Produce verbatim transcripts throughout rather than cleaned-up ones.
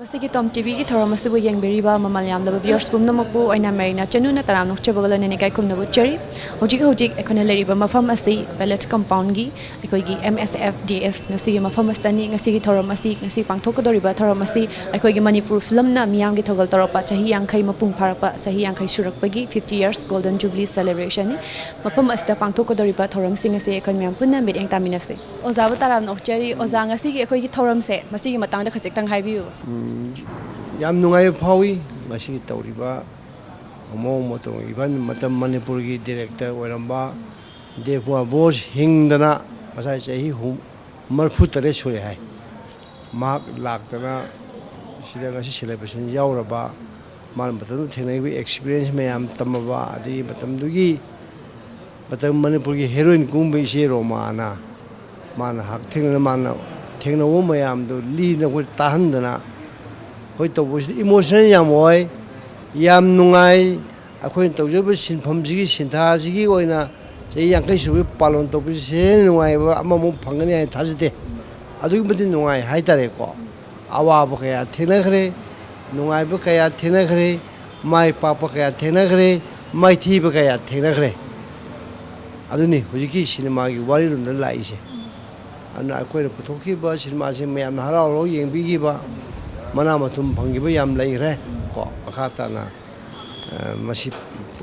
ꯃꯁꯤꯒꯤ ꯇꯣꯝ ꯇꯤꯚꯤꯒꯤ ꯊꯧꯔꯝ ꯑꯁꯤꯕꯨ ꯌꯦꯡꯕꯤꯔꯤꯕ ꯃꯃꯜ ꯌꯥꯝꯂꯕ viewers ꯄꯨꯝꯅꯃꯛꯄꯨ ꯑꯩꯅ ꯃꯦꯔꯤꯅꯥ ꯆꯅꯨꯅ ꯇꯔꯥꯝꯅ ꯑꯣꯛꯆꯕꯒ ꯂꯣꯏꯅꯅ ꯏꯀꯥꯏ ꯈꯨꯝꯅꯕ ꯎꯠꯆꯔꯤ꯫ ꯍꯧꯖꯤꯛ ꯍꯧꯖꯤꯛ ꯑꯩꯈꯣꯏꯅ ꯂꯩꯔꯤꯕ ꯃꯐꯝ ꯑꯁꯤ Pallets Compoundꯒꯤ ꯑꯩꯈꯣꯏꯒꯤ M S F D S ꯉꯁꯤꯒꯤ ꯃꯐꯝ ꯑꯁꯤꯗꯅꯤ꯫ ꯉꯁꯤꯒꯤ ꯊꯧꯔꯝ ꯑꯁꯤ, ꯉꯁꯤ ꯄꯥꯡꯊꯣꯛꯀꯗꯧꯔꯤꯕ ꯊꯧꯔꯝ ꯑꯁꯤ ꯑꯩꯈꯣꯏꯒꯤ ꯃꯅꯤꯄꯨꯔ ꯐꯤꯂꯝꯅ ꯃꯤꯌꯥꯝꯒꯤ ꯊꯧꯒꯜ ꯇꯧꯔꯛꯄ ꯆꯍꯤ ꯌꯥꯡꯈꯩ ꯃꯄꯨꯡ ꯐꯥꯔꯛꯄ, ꯆꯍꯤ ꯌꯥꯡꯈꯩ ꯁꯨꯔꯛꯄꯒꯤ, fifty years Golden Jubilee Celebrationꯅꯤ꯫ ꯃꯐꯝ ꯑꯁꯤꯗ ꯄꯥꯡꯊꯣꯛꯀꯗꯧꯔꯤꯕ ꯊꯧꯔꯝꯁꯤꯡ ꯑꯁꯤ ꯑꯩꯈꯣꯏ ꯃꯌꯥꯝ ꯄꯨꯟꯅ ꯃꯤꯠꯌꯦꯡ ꯇꯥꯃꯤꯟꯅꯁꯤ꯫ ꯑꯣꯖꯥꯕꯨ ꯇꯔꯥꯝꯅ ꯑꯣꯛꯆꯔꯤ꯫ ꯑꯣꯖꯥ, ꯉꯁꯤꯒꯤ ꯑꯩꯈꯣꯏꯒꯤ ꯊꯧꯔꯝꯁꯦ ꯃꯁꯤꯒꯤ ꯃꯇꯥꯡꯗ ꯈꯖꯤꯛꯇꯪ ꯍꯥꯏꯕꯤꯌꯨ꯫ ꯎꯝ, ꯌꯥꯝ ꯅꯨꯡꯉꯥꯏꯕ ꯐꯥꯎꯏ꯫ ꯃꯁꯤꯒꯤ ꯇꯧꯔꯤꯕ ꯃꯑꯣꯡ ꯃꯇꯧ, even ꯃꯇꯝ ꯃꯅꯤꯄꯨꯔꯒꯤ director ꯑꯣꯏꯔꯝꯕ ꯗꯦꯕꯀꯨꯃꯥꯔ ꯕꯣꯁ ꯍꯤꯡꯗꯅ ꯉꯁꯥꯏ ꯆꯍꯤ ꯍꯨꯝ-, ꯃꯔꯤꯐꯨ ꯇꯔꯦꯠ ꯁꯨꯔꯦ ꯍꯥꯏ꯫ ꯃꯍꯥꯛ ꯂꯥꯛꯇꯅ ꯁꯤꯗ ꯉꯁꯤ celebration ꯌꯥꯎꯔꯕ, ꯃꯥꯅ ꯃꯇꯝꯗꯨꯗ ꯊꯦꯡꯅꯈꯤꯕ experience ꯃꯌꯥꯝ ꯇꯝꯃꯕ, ꯑꯗꯒꯤ ꯃꯇꯝꯗꯨꯒꯤ, ꯃꯇꯝ ꯃꯅꯤꯄꯨꯔꯒꯤ heroine ꯀꯨꯝꯕ ꯏꯆꯦ ꯔꯣꯃꯥꯅ ꯃꯥꯅ ꯍꯛꯊꯦꯡꯅꯅ ꯃꯥꯅ ꯊꯦꯡꯅꯕ ꯃꯌꯥꯝꯗꯣ ꯂꯤꯗꯅ ꯑꯩꯈꯣꯏ ꯇꯥꯍꯟꯗꯅ ꯑꯩꯈꯣꯏ ꯇꯧꯕꯁꯤꯗ emotional ꯌꯥꯝ ꯑꯣꯏ, ꯌꯥꯝ ꯅꯨꯡꯉꯥꯏ꯫ ꯑꯩꯈꯣꯏꯅ ꯇꯧꯖꯔꯤꯕ ꯁꯤꯟꯐꯝꯁꯤꯒꯤ, ꯁꯤꯟꯊꯥꯁꯤꯒꯤ ꯑꯣꯏꯅ ꯆꯍꯤ ꯌꯥꯡꯈꯩ ꯁꯨꯕꯒꯤ ꯄꯥꯂꯣꯟ ꯇꯧꯕꯁꯤ ꯍꯦꯟꯅ ꯅꯨꯡꯉꯥꯏꯕ ꯑꯃꯃꯨꯛ ꯐꯪꯒꯅꯤ ꯍꯥꯏꯅ ꯊꯥꯖꯗꯦ꯫ ꯑꯗꯨꯛꯀꯤ ꯃꯇꯤꯛ ꯅꯨꯡꯉꯥꯏ ꯍꯥꯏꯇꯥꯔꯦꯀꯣ꯫ ꯑꯋꯥꯕ ꯀꯌꯥ ꯊꯦꯡꯅꯈ꯭ꯔꯦ, ꯅꯨꯡꯉꯥꯏꯕ ꯀꯌꯥ ꯊꯦꯡꯅꯈ꯭ꯔꯦ, ꯃꯥꯏ ꯄꯥꯛꯄ ꯀꯌꯥ ꯊꯦꯡꯅꯈ꯭ꯔꯦ, ꯃꯥꯏꯊꯤꯕ ꯀꯌꯥ ꯊꯦꯡꯅꯈ꯭ꯔꯦ꯫ ꯑꯗꯨꯅꯤ ꯍꯧꯖꯤꯛꯀꯤ ꯁꯤꯅꯦꯃꯥꯒꯤ ꯋꯥꯔꯤꯔꯣꯝꯗ ꯂꯥꯛꯏꯁꯦ꯫ ꯑꯗꯨꯅ ꯑꯩꯈꯣꯏꯅ ꯄꯨꯊꯣꯛꯈꯤꯕ ꯁꯤꯅꯦꯃꯥꯁꯦ ꯃꯌꯥꯝꯅ ꯍꯔꯥꯎ ꯍꯔꯥꯎ ꯌꯦꯡꯕꯤꯈꯤꯕ, ꯃꯅꯥ ꯃꯊꯨꯝ ꯐꯪꯈꯤꯕ ꯌꯥꯝ ꯂꯩꯈ꯭ꯔꯦ꯫ ꯀꯣ, ꯃꯈꯥ ꯇꯥꯅ, ꯑ, ꯃꯁꯤ,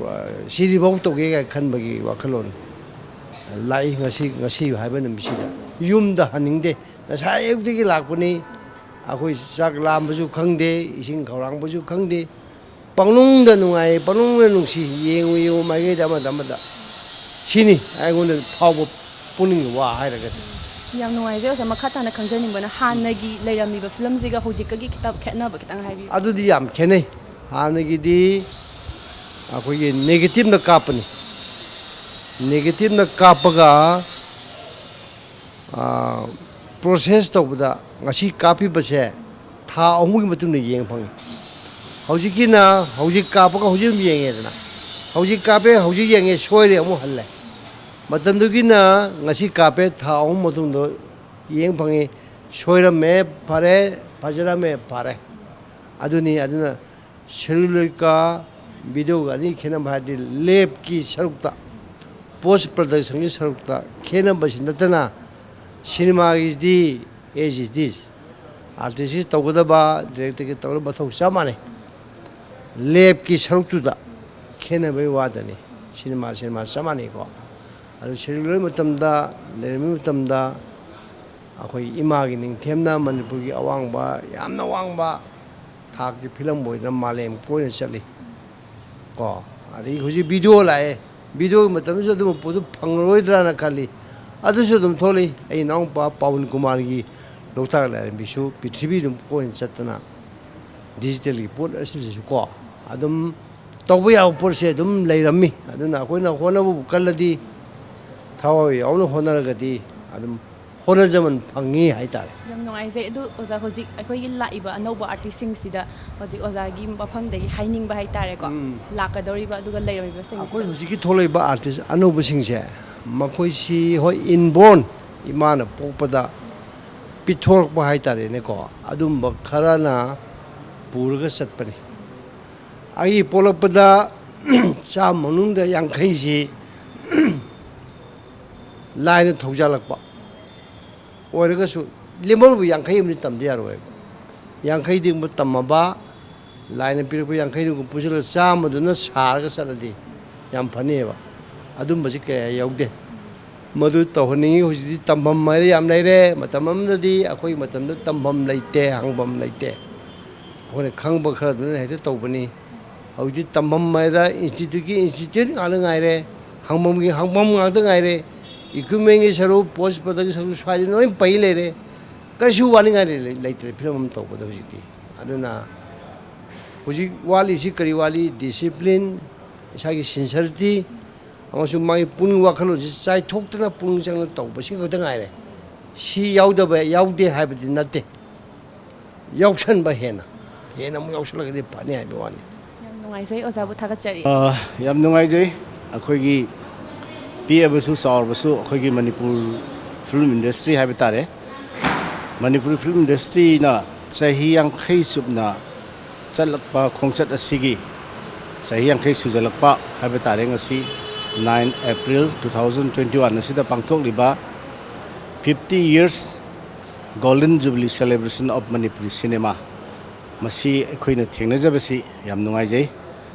ꯑ, ꯁꯤꯗꯤꯐꯥꯎ ꯇꯧꯒꯦ ꯀꯥꯏꯅ ꯈꯟꯕꯒꯤ ꯋꯥꯈꯜꯂꯣꯟ ꯂꯥꯛꯏ ꯉꯁꯤ, ꯉꯁꯤ ꯍꯥꯏꯕ ꯅꯨꯃꯤꯠꯁꯤꯗ꯫ ꯌꯨꯝꯗ ꯍꯟꯅꯤꯡꯗꯦ꯫ ꯉꯁꯥꯏ ꯑꯌꯨꯛꯇꯒꯤ ꯂꯥꯛꯄꯅꯤ꯫ ꯑꯩꯈꯣꯏ ꯆꯥꯛ ꯂꯥꯝꯕꯁꯨ ꯈꯪꯗꯦ, ꯏꯁꯤꯡ ꯈꯧꯔꯥꯡꯕꯁꯨ ꯈꯪꯗꯦ꯫ ꯄꯪꯅꯨꯡꯗ ꯅꯨꯡꯉꯥꯏ, ꯄꯪꯅꯨꯡꯗ ꯅꯨꯡꯁꯤ꯫ ꯌꯦꯡꯉꯨ, ꯌꯦꯡꯉꯨ, ꯃꯥꯏꯀꯩꯗ ꯑꯃꯗ, ꯑꯃꯗ꯫ ꯁꯤꯅꯤ ꯑꯩꯉꯣꯟꯗ ꯐꯥꯎꯕ ꯄꯨꯛꯅꯤꯡꯒꯤ ꯋꯥ ꯍꯥꯏꯔꯒꯗꯤ꯫ ꯌꯥꯝ ꯅꯨꯡꯉꯥꯏꯖꯩ ꯑꯣꯖꯥ꯫ ꯃꯈꯥ ꯇꯥꯅ ꯈꯪꯖꯅꯤꯡꯕꯅ, ꯍꯥꯟꯅꯒꯤ ꯂꯩꯔꯝꯃꯤꯕ ꯐꯤꯂꯝꯁꯤꯒ ꯍꯧꯖꯤꯛꯀꯒꯤ ꯈꯤꯇꯪ ꯈꯦꯠꯅꯕ ꯈꯤꯇꯪ ꯍꯥꯏꯕꯤꯌꯨ꯫ ꯑꯗꯨꯗꯤ ꯌꯥꯝ ꯈꯦꯠꯅꯩ꯫ ꯍꯥꯟꯅꯒꯤꯗꯤ ꯑꯩꯈꯣꯏꯒꯤ negative ꯅ ꯀꯥꯞꯄꯅꯤ꯫ Negative ꯅ ꯀꯥꯞꯄꯒ, ꯑ, process ꯇꯧꯕꯗ ꯉꯁꯤ ꯀꯥꯞꯄꯤꯕꯁꯦ ꯊꯥ ꯑꯍꯨꯝꯒꯤ ꯃꯇꯨꯡꯗ ꯌꯦꯡꯕ ꯐꯪꯉꯤ꯫ ꯍꯧꯖꯤꯛꯀꯤꯅ ꯍꯧꯖꯤꯛ ꯀꯥꯞꯄꯒ ꯍꯧꯖꯤꯛ ꯑꯗꯨꯝ ꯌꯦꯡꯉꯦꯗꯅ꯫ ꯍꯧꯖꯤꯛ ꯀꯥꯞꯄꯦ, ꯍꯧꯖꯤꯛ ꯌꯦꯡꯉꯦ, ꯁꯣꯏꯔꯦ, ꯑꯃꯨꯛ ꯍꯜꯂꯦ꯫ ꯃꯇꯝꯗꯨꯒꯤꯅ ꯉꯁꯤ ꯀꯥꯞꯄꯦ, ꯊꯥ ꯑꯍꯨꯝ ꯃꯇꯨꯡꯗ ꯌꯦꯡ ꯐꯪꯉꯤ꯫ ꯁꯣꯏꯔꯝꯃꯦ, ꯐꯔꯦ, ꯐꯖꯔꯝꯃꯦ, ꯐꯔꯦ꯫ ꯑꯗꯨꯅꯤ꯫ ꯑꯗꯨꯅ celluloidꯀ videoꯒ ꯑꯅꯤ ꯈꯦꯠꯅꯕ ꯍꯥꯏꯔꯗꯤ ꯂꯦꯞꯀꯤ ꯁꯔꯨꯛꯇ, post productionꯒꯤ ꯁꯔꯨꯛꯇ ꯈꯦꯠꯅꯕꯁꯤ ꯅꯠꯇꯅ, ꯁꯤꯅꯦꯃꯥꯒꯤꯁꯤꯗꯤ as it is, artistꯀꯤ ꯇꯧꯒꯗꯕ, directorꯒꯤ ꯇꯧꯒꯗꯕ ꯃꯊꯧ ꯆꯞ ꯃꯥꯟꯅꯩ꯫ ꯂꯦꯞꯀꯤ ꯁꯔꯨꯛꯇꯨꯗ ꯈꯦꯠꯅꯕꯒꯤ ꯋꯥꯗꯅꯤ꯫ ꯁꯤꯅꯦꯃꯥ, ꯁꯤꯅꯦꯃꯥ ꯆꯞ ꯃꯥꯟꯅꯩꯀꯣ꯫ ꯑꯗꯨ celluloid ꯃꯇꯝꯗ, ꯂꯩꯔꯝꯃꯤ ꯃꯇꯝꯗ, ꯑꯩꯈꯣꯏ ꯏꯃꯥꯒꯤ ꯅꯤꯡꯊꯦꯝꯅ ꯃꯅꯤꯄꯨꯔꯒꯤ ꯑꯋꯥꯡꯕ, ꯌꯥꯝꯅ ꯋꯥꯡꯕ ꯊꯥꯛꯀꯤ ꯐꯤꯂꯝ ꯑꯣꯏꯗꯅ ꯃꯥꯂꯦꯝ ꯀꯣꯏꯅ ꯆꯠꯂꯤ ꯀꯣ꯫ ꯑꯗꯒꯤ ꯍꯧꯖꯤꯛ video ꯂꯥꯛꯑꯦ, videoꯒꯤ ꯃꯇꯝꯗꯁꯨ ꯑꯗꯨꯝꯕ ꯄꯣꯠꯇꯨ ꯐꯪꯉꯔꯣꯏꯗ꯭ꯔꯥꯅ ꯈꯜꯂꯤ꯫ ꯑꯗꯨꯁꯨ ꯑꯗꯨꯝ ꯊꯣꯛꯂꯛꯏ꯫ ꯑꯩ ꯏꯅꯥꯎꯅꯨꯄꯥ ꯄꯥꯋꯟ ꯀꯨꯃꯥꯔꯒꯤ ꯂꯣꯛꯇꯥꯛ ꯂꯥꯏꯔꯦꯝꯕꯤꯁꯨ ꯄ꯭ꯔꯤꯊꯤꯕꯤ ꯑꯗꯨꯝ ꯀꯣꯏꯅ ꯆꯠꯇꯅ digitalꯒꯤ ꯄꯣꯠ ꯑꯁꯤꯗꯁꯨ ꯀꯣ, ꯑꯗꯨꯝ ꯇꯧꯕ ꯌꯥꯕ ꯄꯣꯠꯁꯦ ꯑꯗꯨꯝ ꯂꯩꯔꯝꯃꯤ꯫ ꯑꯗꯨꯅ ꯑꯩꯈꯣꯏꯅ ꯍꯣꯠꯅꯕꯕꯨ ꯀꯜꯂꯗꯤ, ꯊꯋꯥꯏ ꯌꯥꯎꯅ ꯍꯣꯠꯅꯔꯒꯗꯤ ꯑꯗꯨꯝ ꯍꯣꯠꯅꯖꯃꯟ ꯐꯪꯉꯤ ꯍꯥꯏꯇꯥꯔꯦ꯫ ꯌꯥꯝ ꯅꯨꯡꯉꯥꯏꯖꯩ꯫ ꯑꯗꯨ ꯑꯣꯖꯥ, ꯍꯧꯖꯤꯛ ꯑꯩꯈꯣꯏꯒꯤ ꯂꯥꯛꯏꯕ ꯑꯅꯧꯕ artistꯁꯤꯡꯁꯤꯗ ꯍꯧꯖꯤꯛ ꯑꯣꯖꯥꯒꯤ ꯃꯐꯝꯗꯒꯤ ꯍꯥꯏꯅꯤꯡꯕ ꯍꯥꯏꯇꯥꯔꯦꯀꯣ, ꯎꯝ꯫ ꯂꯥꯛꯀꯗꯧꯔꯤꯕ ꯑꯗꯨꯒ ꯂꯩꯔꯝꯃꯤꯕꯁꯤꯡꯁꯤꯗ꯫ ꯑꯩꯈꯣꯏ ꯍꯧꯖꯤꯛꯀꯤ ꯊꯣꯛꯂꯛꯏꯕ artist ꯑꯅꯧꯕꯁꯤꯡꯁꯦ, ꯃꯈꯣꯏꯁꯤ ꯍꯣꯏ inborn, ꯏꯃꯥꯅ ꯄꯣꯛꯄꯗ ꯄꯤꯊꯣꯔꯛꯄ ꯍꯥꯏꯇꯥꯔꯦꯅꯦꯀꯣ, ꯑꯗꯨꯝꯕ ꯈꯔꯅ ꯄꯨꯔꯒ ꯆꯠꯄꯅꯤ꯫ ꯑꯩꯒꯤ ꯄꯣꯛꯂꯛꯄꯗ ꯆꯥꯝꯃ ꯃꯅꯨꯡꯗ ꯌꯥꯡꯈꯩꯁꯤ ꯂꯥꯏꯅ ꯊꯧꯖꯥꯜꯂꯛꯄ ꯑꯣꯏꯔꯒꯁꯨ, ꯂꯦꯝꯍꯧꯔꯤꯕ ꯌꯥꯡꯈꯩ ꯑꯃꯗꯤ ꯇꯝꯗ ꯌꯥꯔꯣꯏꯕ꯫ ꯌꯥꯡꯈꯩꯗꯤ ꯑꯃꯨꯛ ꯇꯝꯃꯕ, ꯂꯥꯏꯅ ꯄꯤꯔꯛꯄ ꯌꯥꯡꯈꯩꯗꯨꯒ ꯄꯨꯟꯁꯤꯜꯂꯒ ꯆꯥꯝꯃꯗꯨꯅ ꯁꯥꯔꯒ ꯆꯠꯂꯗꯤ ꯌꯥꯝ ꯐꯅꯦꯕ꯫ ꯑꯗꯨꯝꯕꯁꯤ ꯀꯌꯥ ꯌꯥꯎꯗꯦ꯫ ꯃꯗꯨ ꯇꯧꯍꯟꯅꯤꯡꯉꯤ꯫ ꯍꯧꯖꯤꯛꯇꯤ ꯇꯝꯐꯝ ꯍꯥꯏꯔꯦ ꯌꯥꯝ ꯂꯩꯔꯦ꯫ ꯃꯇꯝ ꯑꯃꯗꯗꯤ ꯑꯩꯈꯣꯏ ꯃꯇꯝꯗ ꯇꯝꯐꯝ ꯂꯩꯇꯦ, ꯍꯪꯐꯝ ꯂꯩꯇꯦ꯫ ꯑꯩꯈꯣꯏꯅ ꯈꯪꯕ ꯈꯔꯗꯨꯅ ꯍꯦꯛꯇ ꯇꯧꯕꯅꯤ꯫ ꯍꯧꯖꯤꯛꯇꯤ ꯇꯝꯐꯝ ꯍꯥꯏꯔ instituteꯀꯤ institute ꯉꯥꯛꯇ ꯉꯥꯏꯔꯦ, ꯍꯪꯐꯝꯒꯤ ꯍꯪꯐꯝ ꯉꯥꯛꯇ ꯉꯥꯏꯔꯦ꯫ Equipmentꯀꯤ ꯁꯔꯨꯛ, post productionꯒꯤ ꯁꯔꯨꯛ ꯁ꯭ꯋꯥꯏꯗ ꯂꯣꯏ ꯄꯩ ꯂꯩꯔꯦ꯫ ꯀꯩꯁꯨ ꯋꯥꯅꯤꯡꯉꯥꯏ ꯂꯩ-, ꯂꯩꯇ꯭ꯔꯦ ꯐꯤꯂꯝ ꯑꯃ ꯇꯧꯕꯗ ꯍꯧꯖꯤꯛꯇꯤ꯫ ꯑꯗꯨꯅ ꯍꯧꯖꯤꯛ ꯋꯥꯠꯂꯤꯁꯤ ꯀꯔꯤ ꯋꯥꯠꯂꯤ? Discipline, ꯏꯁꯥꯒꯤ sincerity, ꯑꯃꯁꯨꯡ ꯃꯥꯒꯤ ꯄꯨꯛꯅꯤꯡ ꯋꯥꯈꯜꯂꯣꯟꯁꯤ ꯆꯥꯏꯊꯣꯛꯇꯅ ꯄꯨꯛꯅꯤꯡ ꯆꯪꯅ ꯇꯧꯕꯁꯤ ꯈꯛꯇ ꯉꯥꯏꯔꯦ꯫ ꯁꯤ ꯌꯥꯎꯗꯕ, ꯌꯥꯎꯗꯦ ꯍꯥꯏꯕꯗꯤ ꯅꯠꯇꯦ꯫ ꯌꯥꯎꯁꯟꯕ ꯍꯦꯟꯅ, ꯍꯦꯟꯅ ꯑꯃꯨꯛ ꯌꯥꯎꯁꯜꯂꯒꯗꯤ ꯐꯅꯤ ꯍꯥꯏꯕ ꯋꯥꯅꯤ꯫ ꯌꯥꯝ ꯅꯨꯡꯉꯥꯏꯖꯩ ꯑꯣꯖꯥꯕꯨ ꯊꯥꯒꯠꯆꯔꯤ꯫ ꯑ, ꯌꯥꯝ ꯅꯨꯡꯉꯥꯏꯖꯩ꯫ ꯑꯩꯈꯣꯏꯒꯤ ꯄꯤꯛꯑꯕꯁꯨ ꯆꯥꯎꯔꯕꯁꯨ ꯑꯩꯈꯣꯏꯒꯤ ꯃꯅꯤꯄꯨꯔ film industry ꯍꯥꯏꯕ ꯇꯥꯔꯦ, ꯃꯅꯤꯄꯨꯔ film industryꯅ ꯆꯍꯤ ꯌꯥꯡꯈꯩ ꯆꯨꯞꯅ ꯆꯠꯂꯛꯄ ꯈꯣꯡꯆꯠ ꯑꯁꯤꯒꯤ ꯆꯍꯤ ꯌꯥꯡꯈꯩ ꯁꯨꯖꯜꯂꯛꯄ ꯍꯥꯏꯕ ꯇꯥꯔꯦ꯫ ꯉꯁꯤ nine April two thousand twenty one ꯑꯁꯤꯗ ꯄꯥꯡꯊꯣꯛꯂꯤꯕ fifty years Golden Jubilee Celebration of Manipuri Cinema, ꯃꯁꯤ ꯑꯩꯈꯣꯏꯅ ꯊꯦꯡꯅꯖꯕꯁꯤ ꯌꯥꯝ ꯅꯨꯡꯉꯥꯏꯖꯩ꯫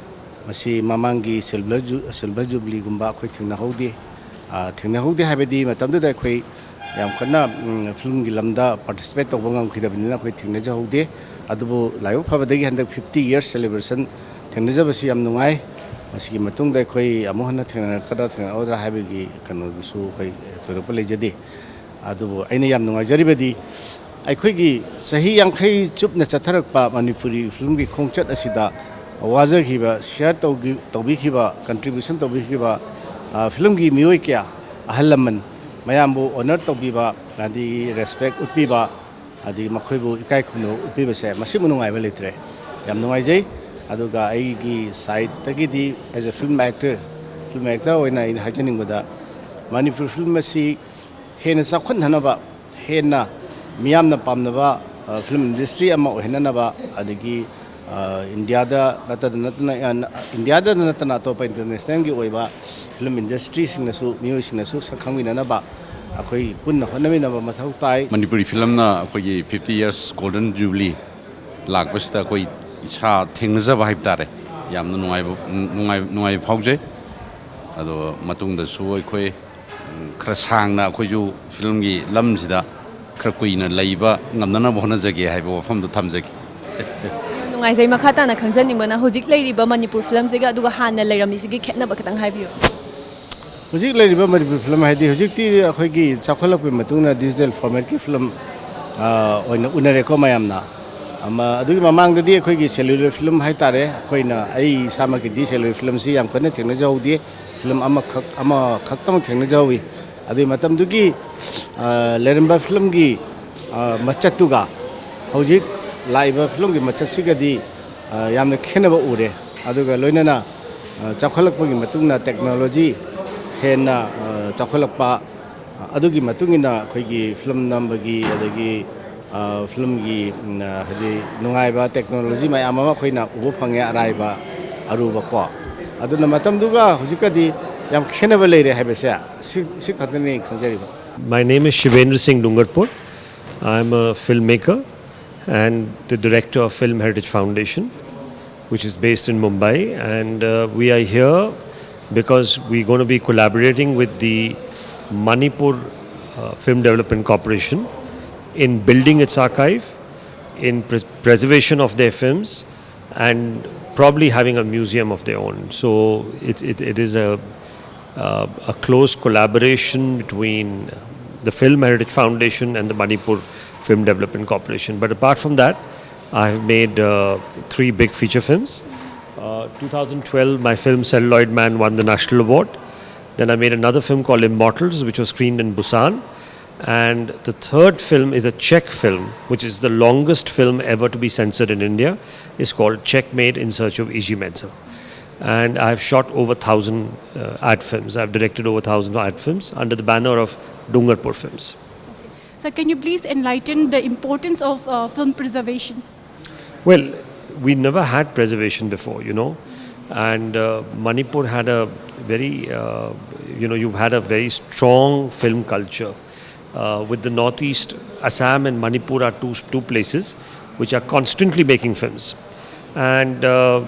ꯃꯁꯤ ꯃꯃꯥꯡꯒꯤ silver ju-, silver jubilee ꯒꯨꯝꯕ ꯑꯩꯈꯣꯏ ꯊꯦꯡꯅꯍꯧꯗꯦ꯫ ꯑ, ꯊꯦꯡꯅꯍꯧꯗꯦ ꯍꯥꯏꯕꯗꯤ ꯃꯇꯝꯗꯨꯗ ꯑꯩꯈꯣꯏ ꯌꯥꯝ ꯀꯟꯅ, ꯎꯝ, film ꯒꯤ ꯂꯝꯗ participate ꯇꯧꯕ ꯉꯝꯈꯤꯗꯕꯅꯤꯅ ꯑꯩꯈꯣꯏ ꯊꯦꯡꯅꯖꯍꯧꯗꯦ꯫ ꯑꯗꯨꯕꯨ ꯂꯥꯏꯕꯛ ꯐꯕꯗꯒꯤ ꯍꯟꯗꯛ fifty years celebration ꯊꯦꯡꯅꯖꯕꯁꯤ ꯌꯥꯝ ꯅꯨꯡꯉꯥꯏ꯫ ꯃꯁꯤꯒꯤ ꯃꯇꯨꯡꯗ ꯑꯩꯈꯣꯏ ꯑꯃꯨꯛ ꯍꯟꯅ ꯊꯦꯡꯅꯔꯛꯀꯗ꯭ꯔꯥ ꯊꯦꯡꯅꯔꯛꯑꯣꯏꯗ꯭ꯔꯥ ꯍꯥꯏꯕꯒꯤ ꯀꯩꯅꯣꯗꯨꯁꯨ ꯑꯩꯈꯣꯏ ꯊꯣꯏꯗꯣꯛꯄ ꯂꯩꯖꯗꯦ꯫ ꯑꯗꯨꯕꯨ ꯑꯩꯅ ꯌꯥꯝ ꯅꯨꯡꯉꯥꯏꯖꯔꯤꯕꯗꯤ ꯑꯩꯈꯣꯏꯒꯤ ꯆꯍꯤ ꯌꯥꯡꯈꯩ ꯆꯨꯞꯅ ꯆꯠꯊꯔꯛꯄ ꯃꯅꯤꯄꯨꯔꯤ film ꯒꯤ ꯈꯣꯡꯆꯠ ꯑꯁꯤꯗ ꯋꯥꯖꯈꯤꯕ, share ꯇꯧꯒꯤ-, ꯇꯧꯕꯤꯈꯤꯕ, contribution ꯇꯧꯕꯤꯈꯤꯕ, ꯑ, film ꯒꯤ ꯃꯤꯑꯣꯏ ꯀꯌꯥ, ꯑꯍꯜ ꯂꯃꯟ ꯃꯌꯥꯝꯕꯨ honour ꯇꯧꯕꯤꯕ, ꯑꯗꯒꯤ respect ꯎꯠꯄꯤꯕ, ꯑꯗꯒꯤ ꯃꯈꯣꯏꯕꯨ ꯏꯀꯥꯏ ꯈꯨꯝꯅꯕ ꯎꯠꯄꯤꯕꯁꯦ, ꯃꯁꯤꯃꯨꯛ ꯅꯨꯡꯉꯥꯏꯕ ꯂꯩꯇ꯭ꯔꯦ꯫ ꯌꯥꯝ ꯅꯨꯡꯉꯥꯏꯖꯩ꯫ ꯑꯗꯨꯒ ꯑꯩꯒꯤ side ꯇꯒꯤꯗꯤ as a film actor, film actor ꯑꯣꯏꯅ ꯑꯩꯅ ꯍꯥꯏꯖꯅꯤꯡꯕꯗ, ꯃꯅꯤꯄꯨꯔ film ꯑꯁꯤ ꯍꯦꯟꯅ ꯆꯥꯎꯈꯠꯍꯟꯅꯕ, ꯍꯦꯟꯅ ꯃꯤꯌꯥꯝꯅ ꯄꯥꯝꯅꯕ, ꯑ, film industry ꯑꯃ ꯑꯣꯏꯍꯟꯅꯅꯕ, ꯑꯗꯒꯤ, ꯑ, ꯏꯟꯗꯤꯌꯥꯗ ꯅꯠꯇꯅ, ꯅꯠꯇꯅ, ꯑ, ꯏꯟꯗꯤꯌꯥꯗ ꯅꯠꯇꯅ ꯑꯇꯣꯞꯄ international ꯒꯤ ꯑꯣꯏꯕ film industry ꯁꯤꯡꯅꯁꯨ, ꯃꯤꯑꯣꯏꯁꯤꯡꯅꯁꯨ ꯁꯛ ꯈꯪꯃꯤꯟꯅꯅꯕ ꯑꯩꯈꯣꯏ ꯄꯨꯟꯅ ꯍꯣꯠꯅꯃꯤꯟꯅꯕ ꯃꯊꯧ ꯇꯥꯏ꯫ ꯃꯅꯤꯄꯨꯔꯤ film ꯅ ꯑꯩꯈꯣꯏꯒꯤ fifty years Golden Jubilee ꯂꯥꯛꯄꯁꯤꯗ ꯑꯩꯈꯣꯏ ꯏꯁꯥ ꯊꯦꯡꯅꯖꯕ ꯍꯥꯏꯕ ꯇꯥꯔꯦ, ꯌꯥꯝꯅ ꯅꯨꯡꯉꯥꯏꯕ, ꯅꯨꯡꯉꯥꯏ-, ꯅꯨꯡꯉꯥꯏꯕ ꯐꯥꯎꯖꯩ꯫ ꯑꯗꯣ ꯃꯇꯨꯡꯗꯁꯨ ꯑꯩꯈꯣꯏ ꯎꯝ, ꯈꯔ ꯁꯥꯡꯅ ꯑꯩꯈꯣꯏꯁꯨ film ꯒꯤ ꯂꯝꯁꯤꯗ ꯈꯔ ꯀꯨꯏꯅ ꯂꯩꯕ ꯉꯝꯅꯅꯕ ꯍꯣꯠꯅꯖꯒꯦ ꯍꯥꯏꯕ ꯋꯥꯐꯝꯗꯨ ꯊꯝꯖꯒꯦ꯫ ꯅꯨꯡꯉꯥꯏꯖꯩ꯫ ꯃꯈꯥ ꯇꯥꯅ ꯈꯪꯖꯅꯤꯡꯕꯅ, ꯍꯧꯖꯤꯛ ꯂꯩꯔꯤꯕ ꯃꯅꯤꯄꯨꯔ film ꯁꯤꯒ ꯑꯗꯨꯒ ꯍꯥꯟꯅ ꯂꯩꯔꯝꯃꯤꯁꯤꯒꯤ ꯈꯦꯠꯅꯕ ꯈꯤꯇꯪ ꯍꯥꯏꯕꯤꯌꯨ꯫ ꯍꯧꯖꯤꯛ ꯂꯩꯔꯤꯕ ꯃꯅꯤꯄꯨꯔ film ꯍꯥꯏꯗꯤ ꯍꯧꯖꯤꯛꯇꯤ ꯑꯩꯈꯣꯏꯒꯤ ꯆꯥꯎꯈꯠꯂꯛꯄꯒꯤ ꯃꯇꯨꯡ ꯏꯟꯅ digital format ꯀꯤ film, ꯑ, ꯑꯣꯏꯅ ꯎꯅꯔꯦꯀꯣ ꯃꯌꯥꯝꯅ꯫ ꯑꯃ, ꯑꯗꯨꯒꯤ ꯃꯃꯥꯡꯗꯗꯤ ꯑꯩꯈꯣꯏꯒꯤ celluloid film ꯍꯥꯏ ꯇꯥꯔꯦ, ꯑꯩꯈꯣꯏꯅ, ꯑꯩ ꯏꯁꯥꯃꯛꯀꯤꯗꯤ celluloid film ꯁꯤ ꯌꯥꯝ ꯀꯟꯅ ꯊꯦꯡꯅꯖꯍꯧꯗꯦ꯫ Film ꯑꯃꯈꯛ, ꯑꯃꯈꯛꯇꯃꯛ ꯊꯦꯡꯅꯖꯍꯧꯋꯤ꯫ ꯑꯗꯨꯒꯤ ꯃꯇꯝꯗꯨꯒꯤ, ꯑ, ꯂꯩꯔꯝꯕ film ꯒꯤ, ꯑ, ꯃꯆꯠꯇꯨꯒ ꯍꯧꯖꯤꯛ ꯂꯥꯛꯏꯕ film ꯒꯤ ꯃꯆꯠꯁꯤꯒꯗꯤ, ꯑ, ꯌꯥꯝꯅ ꯈꯦꯠꯅꯕ ꯎꯔꯦ꯫ ꯑꯗꯨꯒ ꯂꯣꯏꯅꯅ, ꯑ, ꯆꯥꯎꯈꯠꯂꯛꯄꯒꯤ ꯃꯇꯨꯡ ꯏꯟꯅ technology ꯍꯦꯟꯅ, ꯑ, ꯆꯥꯎꯈꯠꯂꯛꯄ, ꯑ, ꯑꯗꯨꯒꯤ ꯃꯇꯨꯡ ꯏꯟꯅ ꯑꯩꯈꯣꯏꯒꯤ film ꯅꯝꯕꯒꯤ, ꯑꯗꯒꯤ, ꯐꯤꯂꯝꯒꯤ ꯍꯥꯏꯗꯤ ꯅꯨꯡꯉꯥꯏꯕ ꯇꯦꯛꯅꯣꯂꯣꯖꯤ ꯃꯌꯥꯝ ꯑꯃ ꯑꯩꯈꯣꯏꯅ ꯎꯕ ꯐꯪꯉꯦ, ꯑꯔꯥꯏꯕ, ꯑꯔꯨꯕ ꯀꯣ꯫ ꯑꯗꯨꯅ ꯃꯇꯝꯗꯨꯒ ꯍꯧꯖꯤꯛꯀꯗꯤ ꯌꯥꯝ ꯈꯦꯠꯅꯕ ꯂꯩꯔꯦ ꯍꯥꯏꯕꯁꯦ ꯁꯤ ꯁꯤ ꯈꯛꯇꯅꯤ ꯑꯩ ꯈꯪꯖꯔꯤꯕ꯫ My name is Shivendra Singh Dungarpur. I'm a filmmaker and the director of Film Heritage Foundation, which is based in Mumbai. And uh, we are here because we're going to be collaborating with the Manipur uh, Film Development Corporation in building its archive, in pres- preservation of their films, and probably having a museum of their own. So it, it, it is a, uh, a close collaboration between the Film Heritage Foundation and the Manipur Film Development Corporation. But apart from that, I have made uh, three big feature films. Uh, two thousand twelve, my film Celluloid Man won the National Award. Then I made another film called Immortals, which was screened in Busan. And the third film is a Czech film, which is the longest film ever to be censored in India. It's called Czech Maid in Search of Iji Metzel. And I've shot over thousand uh, ad films. I've directed over thousand ad films under the banner of Dungarpur Films. So can you please enlighten the importance of uh, film preservations? Well, we never had preservation before, you know, and uh, Manipur had a very, uh, you know, you've had a very strong film culture. Uh, with the Northeast, Assam and Manipur are two, two places which are constantly making films, and uh,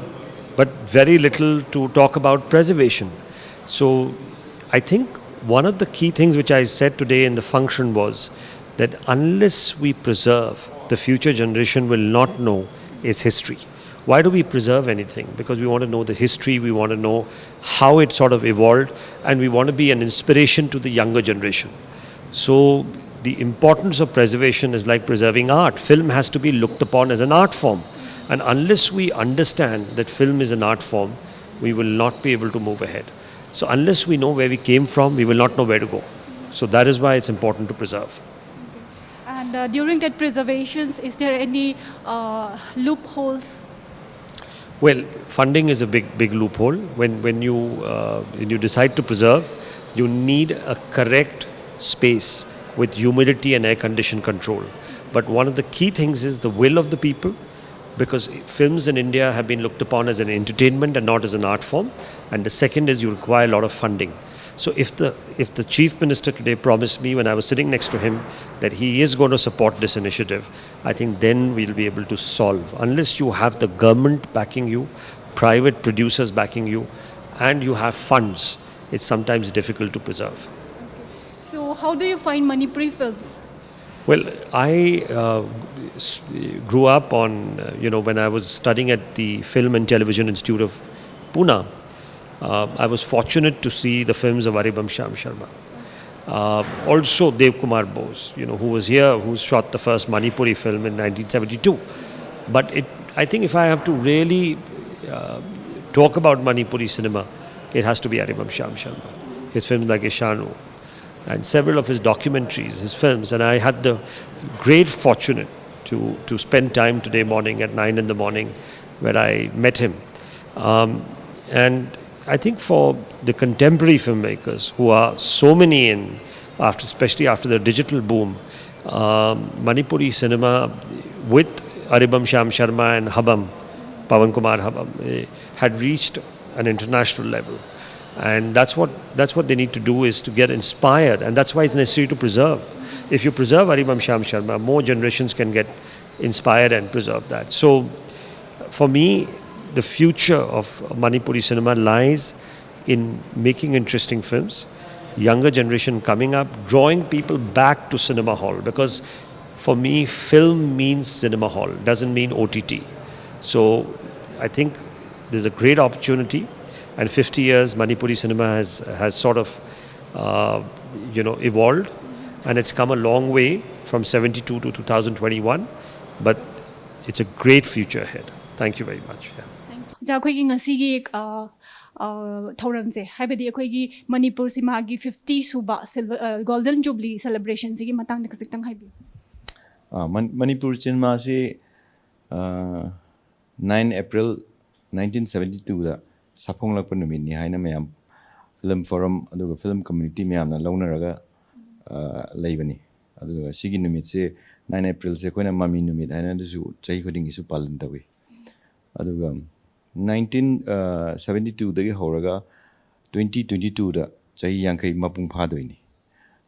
but very little to talk about preservation. So I think one of the key things which I said today in the function was that unless we preserve, the future generation will not know its history. Why do we preserve anything? Because we want to know the history, we want to know how it sort of evolved, and we want to be an inspiration to the younger generation. So the importance of preservation is like preserving art. Film has to be looked upon as an art form. And unless we understand that film is an art form, we will not be able to move ahead. So unless we know where we came from, we will not know where to go. So that is why it's important to preserve. And uh, during that preservations, is there any uh, loopholes? Well, funding is a big, big loophole. When, when, you, uh, when you decide to preserve, you need a correct space with humidity and air condition control. But one of the key things is the will of the people, because films in India have been looked upon as an entertainment and not as an art form. And the second is you require a lot of funding. So if the if the chief minister today promised me when I was sitting next to him that he is going to support this initiative, I think then we'll be able to solve. Unless you have the government backing you, private producers backing you, and you have funds, it's sometimes difficult to preserve. So, how do you find Manipuri films? Well, I uh, s- grew up on, uh, you know, when I was studying at the Film and Television Institute of Pune, uh, I was fortunate to see the films of Aribam Shyam Sharma. Uh, also, Dev Kumar Bose, you know, who was here, who shot the first Manipuri film in nineteen seventy-two. But it, I think, if I have to really uh, talk about Manipuri cinema, it has to be Aribam Shyam Sharma. His films like Ishanu and several of his documentaries, his films, and I had the great fortunate to, to spend time today morning at nine in the morning where I met him. Um, and I think for the contemporary filmmakers, who are so many in, after, especially after the digital boom, um, Manipuri cinema with Aribam Shyam Sharma and Habam, Pawan Kumar Habam, eh, had reached an international level. And that's what, that's what they need to do, is to get inspired. And that's why it's necessary to preserve. If you preserve Aribam Shyam Sharma, more generations can get inspired and preserve that. So for me, the future of Manipuri cinema lies in making interesting films, younger generation coming up, drawing people back to cinema hall, because for me, film means cinema hall, doesn't mean O T T. So I think there's a great opportunity, and fifty years Manipuri cinema has, has sort of, uh, you know, evolved, and it's come a long way from seventy-two to two thousand twenty-one, but it's a great future ahead. Thank you very much. Yeah. ꯑꯣꯖꯥ, ꯑꯩꯈꯣꯏꯒꯤ ꯉꯁꯤꯒꯤ ꯑ, ꯑ, ꯊꯧꯔꯝꯁꯦ, ꯍꯥꯏꯕꯗꯤ ꯑꯩꯈꯣꯏꯒꯤ ꯃꯅꯤꯄꯨꯔ ꯁꯤꯅꯦꯃꯥꯒꯤ fifty ꯁꯨꯕ ꯁꯤꯜꯚꯔ, ꯑ, ꯒꯣꯜꯗꯟ ꯖꯨꯕ꯭ꯂꯤ ꯁꯦꯂꯦꯕ꯭ꯔꯦꯁꯟꯁꯤꯒꯤ ꯃꯇꯥꯡꯗ ꯈꯖꯤꯛꯇꯪ ꯍꯥꯏꯕꯤꯌꯨ꯫ ꯑꯥ, ꯃꯟ- ꯃꯅꯤꯄꯨꯔ ꯁꯤꯅꯦꯃꯥꯁꯤ ꯅꯥꯏꯟ ꯑꯦꯄ꯭ꯔꯤꯜ ꯅꯥꯏꯟꯇꯤꯟ ꯁꯕꯦꯟꯇꯤ ꯇꯨꯗ ꯁꯥꯐꯣꯡꯂꯛꯄ ꯅꯨꯃꯤꯠꯅꯤ ꯍꯥꯏꯅ ꯃꯌꯥꯝ ꯐꯤꯂꯝ ꯐꯣꯔꯝ ꯑꯗꯨꯒ ꯐꯤꯂꯝ ꯀꯝꯃ꯭ꯌꯨꯅꯤꯇꯤ ꯃꯌꯥꯝꯅ ꯂꯧꯅꯔꯒ ꯑꯥ, ꯂꯩꯕꯅꯤ꯫ ꯑꯗꯨꯒ ꯁꯤꯒꯤ ꯅꯨꯃꯤꯠꯁꯤ ꯅꯥꯏꯟ ꯑꯦꯄ꯭ꯔꯤꯜꯁꯦ ꯑꯩꯈꯣꯏꯅ ꯃꯃꯤ ꯅꯨꯃꯤꯠ ꯍꯥꯏꯅ ꯑꯗꯨꯁꯨ ꯆꯍꯤ ꯈꯨꯗꯤꯡꯒꯤꯁꯨ ꯄꯥꯂꯟ ꯇꯧꯏ꯫ ꯑꯗꯨꯒ ꯅꯥꯏꯟꯇꯤꯟ ꯁꯕꯦꯟꯇꯤ ꯇꯨꯗꯒꯤ ꯍꯧꯔꯒ ꯇ꯭ꯋꯦꯟꯇꯤ ꯇ꯭ꯋꯦꯟꯇꯤ ꯇꯨꯗ ꯆꯍꯤ ꯌꯥꯡꯈꯩ ꯃꯄꯨꯡ ꯐꯥꯗꯣꯏꯅꯤ꯫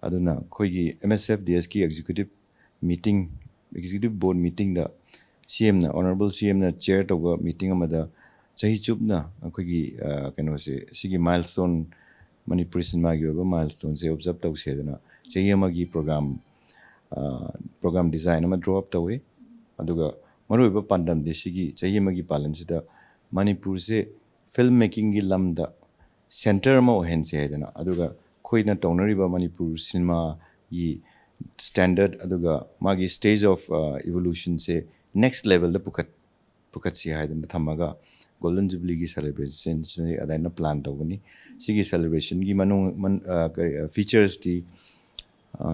ꯑꯗꯨꯅ ꯑꯩꯈꯣꯏꯒꯤ ꯑꯦꯝ ꯑꯦꯁ ꯑꯦꯐ ꯗꯤ ꯑꯦꯁꯀꯤ ꯑꯦꯛꯖꯤꯀ꯭ꯌꯨꯇꯤꯞ ꯃꯤꯇꯤꯡ, ꯑꯦꯛꯖꯤꯀ꯭ꯌꯨꯇꯤꯞ ꯕꯣꯔꯗ ꯃꯤꯇꯤꯡꯗ ꯁꯤ ꯑꯦꯝꯅ, ꯑꯣꯅꯔꯦꯕꯜ ꯁꯤ ꯑꯦꯝꯅ ꯆꯤꯌꯔ ꯇꯧꯕ ꯃꯤꯇꯤꯡ ꯑꯃꯗ ꯆꯍꯤ ꯆꯨꯞꯅ ꯑꯩꯈꯣꯏꯒꯤ, ꯑ, ꯀꯩꯅꯣꯁꯦ, ꯁꯤꯒꯤ ꯃꯥꯏꯜꯁ꯭ꯇꯣꯟ, ꯃꯅꯤꯄꯨꯔꯤ ꯁꯤꯅꯦꯃꯥꯒꯤ ꯑꯣꯏꯕ ꯃꯥꯏꯜꯁ꯭ꯇꯣꯟꯁꯦ ꯑꯣꯕꯖꯥꯔꯕ ꯇꯧꯁꯦꯗꯅ ꯆꯍꯤ ꯑꯃꯒꯤ ꯄ꯭ꯔꯣꯒ꯭ꯔꯥꯝ, ꯑ, ꯄ꯭ꯔꯣꯒ꯭ꯔꯥꯝ ꯗꯤꯖꯥꯏꯟ ꯑꯃ ꯗ꯭ꯔꯣ ꯑꯞ ꯇꯧꯏ꯫ ꯑꯗꯨꯒ ꯃꯔꯨꯑꯣꯏꯕ ꯄꯥꯟꯗꯝꯗꯤ ꯁꯤꯒꯤ ꯆꯍꯤ ꯑꯃꯒꯤ ꯄꯥꯂꯟꯁꯤꯗ ꯃꯅꯤꯄꯨꯔꯁꯦ ꯐꯤꯜꯝ ꯃꯦꯀꯤꯡꯒꯤ ꯂꯝꯗ ꯁꯦꯟꯇꯔ ꯑꯃ ꯑꯣꯏꯍꯟꯁꯦ ꯍꯥꯏꯗꯅ, ꯑꯗꯨꯒ ꯑꯩꯈꯣꯏꯅ ꯇꯧꯅꯔꯤꯕ ꯃꯅꯤꯄꯨꯔ ꯁꯤꯅꯦꯃꯥꯒꯤ ꯁ꯭ꯇꯦꯟꯗꯔꯗ ꯑꯗꯨꯒ ꯃꯥꯒꯤ ꯁ꯭ꯇꯦꯖ ꯑꯣꯐ, ꯑ, ꯏꯚꯣꯂꯨꯁꯟꯁꯦ ꯅꯦꯛꯁ ꯂꯦꯚꯦꯜꯗ ꯄꯨꯈꯠ-, ꯄꯨꯈꯠꯁꯤ ꯍꯥꯏꯗꯅ ꯊꯝꯃꯒ ꯒꯣꯜꯗꯟ ꯖꯨꯕꯤꯂꯤꯒꯤ ꯁꯦꯂꯦꯕ꯭ꯔꯦꯁꯟꯁꯤ ꯑꯗꯨꯃꯥꯏꯅ ꯄ꯭ꯂꯥꯟ ꯇꯧꯒꯅꯤ꯫ ꯁꯤꯒꯤ ꯁꯦꯂꯦꯕ꯭ꯔꯦꯁꯟꯒꯤ ꯃꯅꯨꯡ, ꯃꯟ-, ꯑ, ꯀꯔꯤ, ꯑ, ꯐꯤꯆꯔꯁꯇꯤ, ꯑ,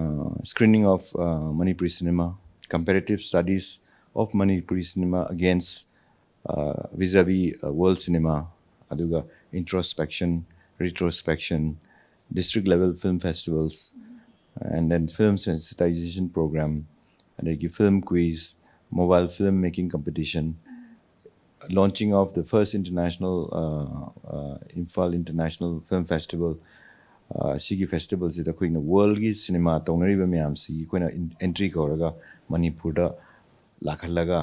screening of, ꯑ, Manipuri cinema, comparative studies of Manipuri cinema against, ꯑ, vis-a-vis, ꯑ, world cinema, ꯑꯗꯨꯒ introspection, retrospection, district level film festivals, and then film sensitization program, ꯑꯗꯒꯤ film quiz, mobile film making competition, launching of the first international, uh, uh, Imphal International Film Festival, ꯑ, ꯁꯤꯒꯤ ꯐꯦꯁꯇꯤꯚꯦꯜꯁꯤꯗ ꯑꯩꯈꯣꯏꯅ ꯋꯥꯔꯜꯒꯤ cinema ꯇꯧꯅꯔꯤꯕ ꯃꯌꯥꯝꯁꯤꯒꯤ ꯑꯩꯈꯣꯏꯅ ꯏꯟ-, entry ꯀꯧꯔꯒ ꯃꯅꯤꯄꯨꯔꯗ ꯂꯥꯛꯍꯜꯂꯒ,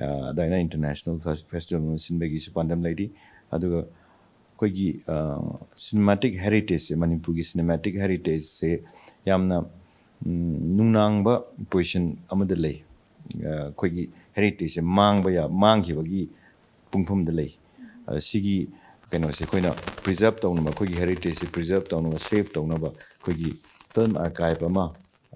ꯑ, ꯑꯗꯨꯃꯥꯏꯅ ꯏꯟꯇꯔꯅꯦꯁꯅꯦꯜ ꯐꯦꯁ-, ꯐꯦꯁꯇꯤꯚꯦꯜ ꯑꯃ ꯁꯤꯟꯕꯒꯤꯁꯨ ꯄꯥꯟꯗꯝ ꯂꯩꯔꯤ꯫ ꯑꯗꯨꯒ ꯑꯩꯈꯣꯏꯒꯤ, ꯑ, ꯁꯤꯅꯦꯃꯥꯇꯤꯛ ꯍꯦꯔꯤꯇꯦꯖꯁꯦ, ꯃꯅꯤꯄꯨꯔꯒꯤ ꯁꯤꯅꯦꯃꯥꯇꯤꯛ ꯍꯦꯔꯤꯇꯦꯖꯁꯦ ꯌꯥꯝꯅ, ꯎꯝ, ꯅꯨꯡꯅꯥꯡꯕ ꯄꯣꯖꯤꯁꯟ ꯑꯃꯗ ꯂꯩ꯫ ꯑ, ꯑꯩꯈꯣꯏꯒꯤ ꯍꯦꯔꯤꯇꯦꯖꯁꯦ ꯃꯥꯡꯕ ꯌꯥ-, ꯃꯥꯡꯈꯤꯕꯒꯤ ꯄꯨꯡꯐꯝꯗ ꯂꯩ꯫ ꯑ, ꯁꯤꯒꯤ ꯀꯩꯅꯣꯁꯦ ꯑꯩꯈꯣꯏꯅ ꯄ꯭ꯔꯤꯖꯥꯔꯕ ꯇꯧꯅꯕ, ꯑꯩꯈꯣꯏꯒꯤ ꯍꯦꯔꯤꯇꯦꯖꯁꯦ ꯄ꯭ꯔꯤꯖꯥꯔꯕ ꯇꯧꯅꯕ, ꯁꯦꯐ ꯇꯧꯅꯕ ꯑꯩꯈꯣꯏꯒꯤ ꯐꯤꯜꯝ ꯑꯥꯔꯀꯥꯏꯚ ꯑꯃ,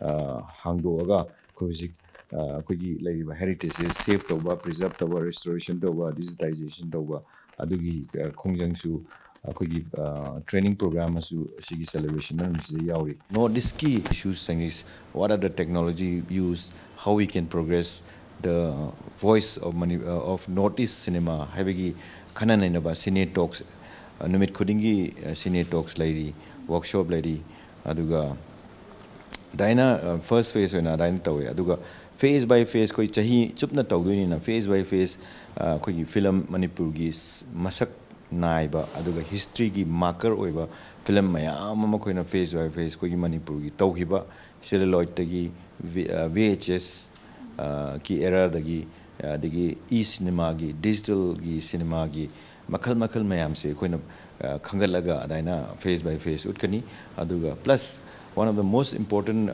ꯑ, ꯍꯥꯡꯗꯣꯛꯑꯒ ꯑꯩꯈꯣꯏ ꯍꯧꯖꯤꯛ, ꯑ, ꯑꯩꯈꯣꯏꯒꯤ ꯂꯩꯔꯤꯕ ꯍꯦꯔꯤꯇꯦꯖꯁꯦ ꯁꯦꯐ ꯇꯧꯕ, ꯄ꯭ꯔꯤꯖꯥꯔꯕ ꯇꯧꯕ, ꯔꯦꯁꯇꯣꯔꯦꯁꯟ ꯇꯧꯕ, ꯗꯤꯖꯤꯇꯥꯏꯖꯦꯁꯟ ꯇꯧꯕ, ꯑꯗꯨꯒꯤ, ꯑ, ꯈꯣꯡꯖꯪꯁꯨ ꯑꯩꯈꯣꯏꯒꯤ, ꯑ, ꯇ꯭ꯔꯦꯅꯤꯡ ꯄ꯭ꯔꯣꯒ꯭ꯔꯥꯝ ꯑꯃꯁꯨ ꯑꯁꯤꯒꯤ ꯁꯦꯂꯦꯕ꯭ꯔꯦꯁꯟ ꯃꯅꯨꯡꯁꯤꯗ ꯌꯥꯎꯔꯤ꯫ ꯅꯣꯔꯠ ꯏꯁꯀꯤ ꯏꯁꯨꯁꯤꯡ, what are the technology used, how we can progress the voice of Mani-, uh, of North East cinema ꯍꯥꯏꯕꯒꯤ ꯈꯟꯅ ꯅꯩꯅꯕ ꯁꯤꯅꯦ ꯇꯣꯛꯁ, ꯑ, ꯅꯨꯃꯤꯠ ꯈꯨꯗꯤꯡꯒꯤ, ꯑ, ꯁꯤꯅꯦ ꯇꯣꯛꯁ ꯂꯩꯔꯤ, ꯋꯥꯔꯛꯁꯣꯞ ꯂꯩꯔꯤ꯫ ꯑꯗꯨꯒ ꯑꯗꯥꯏꯅ, ꯑ, ꯐꯥꯔꯁ ꯐꯦꯁ ꯑꯣꯏꯅ ꯑꯗꯥꯏꯅ ꯇꯧꯋꯦ꯫ ꯑꯗꯨꯒ Phase by phase ꯑꯩꯈꯣꯏ ꯆꯍꯤ ꯆꯨꯞꯅ ꯇꯧꯗꯣꯏꯅꯤꯅ, phase by phase ꯑꯩꯈꯣꯏꯒꯤ ꯐꯤꯂꯝ ꯃꯅꯤꯄꯨꯔꯒꯤ ꯁ- ꯃꯁꯛ ꯅꯥꯏꯕ ꯑꯗꯨꯒ ꯍꯤꯁꯇ꯭ꯔꯤꯒꯤ ꯃꯥꯔꯀꯔ ꯑꯣꯏꯕ ꯐꯤꯂꯝ ꯃꯌꯥꯝ ꯑꯃ ꯑꯩꯈꯣꯏꯅ phase by phase ꯑꯩꯈꯣꯏꯒꯤ ꯃꯅꯤꯄꯨꯔꯒꯤ ꯇꯧꯈꯤꯕ celluloidꯇꯒꯤ, V- VHS ꯀꯤ eraꯗꯒꯤ, ꯑꯗꯒꯤ ꯏ ꯁꯤꯅꯦꯃꯥꯒꯤ, ꯗꯤꯖꯤꯇꯦꯜꯒꯤ ꯁꯤꯅꯦꯃꯥꯒꯤ ꯃꯈꯜ ꯃꯈꯜ ꯃꯌꯥꯝꯁꯦ ꯑꯩꯈꯣꯏꯅ ꯈꯪꯒꯠꯂꯒ ꯑꯗꯨꯃꯥꯏꯅ phase by phase ꯎꯠꯀꯅꯤ꯫ ꯑꯗꯨꯒ plus one of the most important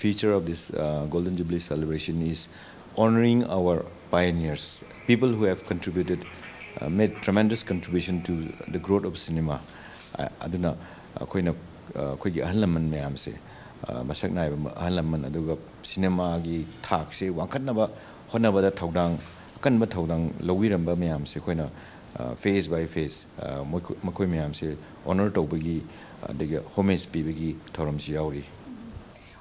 feature of this Golden Jubilee celebration is honoring our pioneers, people who have contributed, made tremendous contribution to the growth of cinema. ꯑꯗꯨꯅ ꯑꯩꯈꯣꯏꯅ ꯑꯩꯈꯣꯏꯒꯤ ꯑꯍꯜ ꯂꯃꯟ ꯃꯌꯥꯝꯁꯦ, ꯃꯁꯛ ꯅꯥꯏꯕ ꯑꯍꯜ ꯂꯃꯟ, ꯑꯗꯨꯒ ꯁꯤꯅꯦꯃꯥꯒꯤ ꯊꯥꯛꯁꯦ ꯋꯥꯡꯈꯠꯅꯕ ꯍꯣꯠꯅꯕꯗ ꯊꯧꯗꯥꯡ, ꯑꯀꯟꯕ ꯊꯧꯗꯥꯡ ꯂꯧꯕꯤꯔꯝꯕ ꯃꯌꯥꯝꯁꯦ ꯑꯩꯈꯣꯏꯅ phase by phase ꯃꯈꯣꯏ ꯃꯌꯥꯝꯁꯦ honor ꯇꯧꯕꯒꯤ ꯑꯗꯒꯤ homage ꯄꯤꯕꯒꯤ ꯊꯧꯔꯝꯁꯤ ꯌꯥꯎꯔꯤ꯫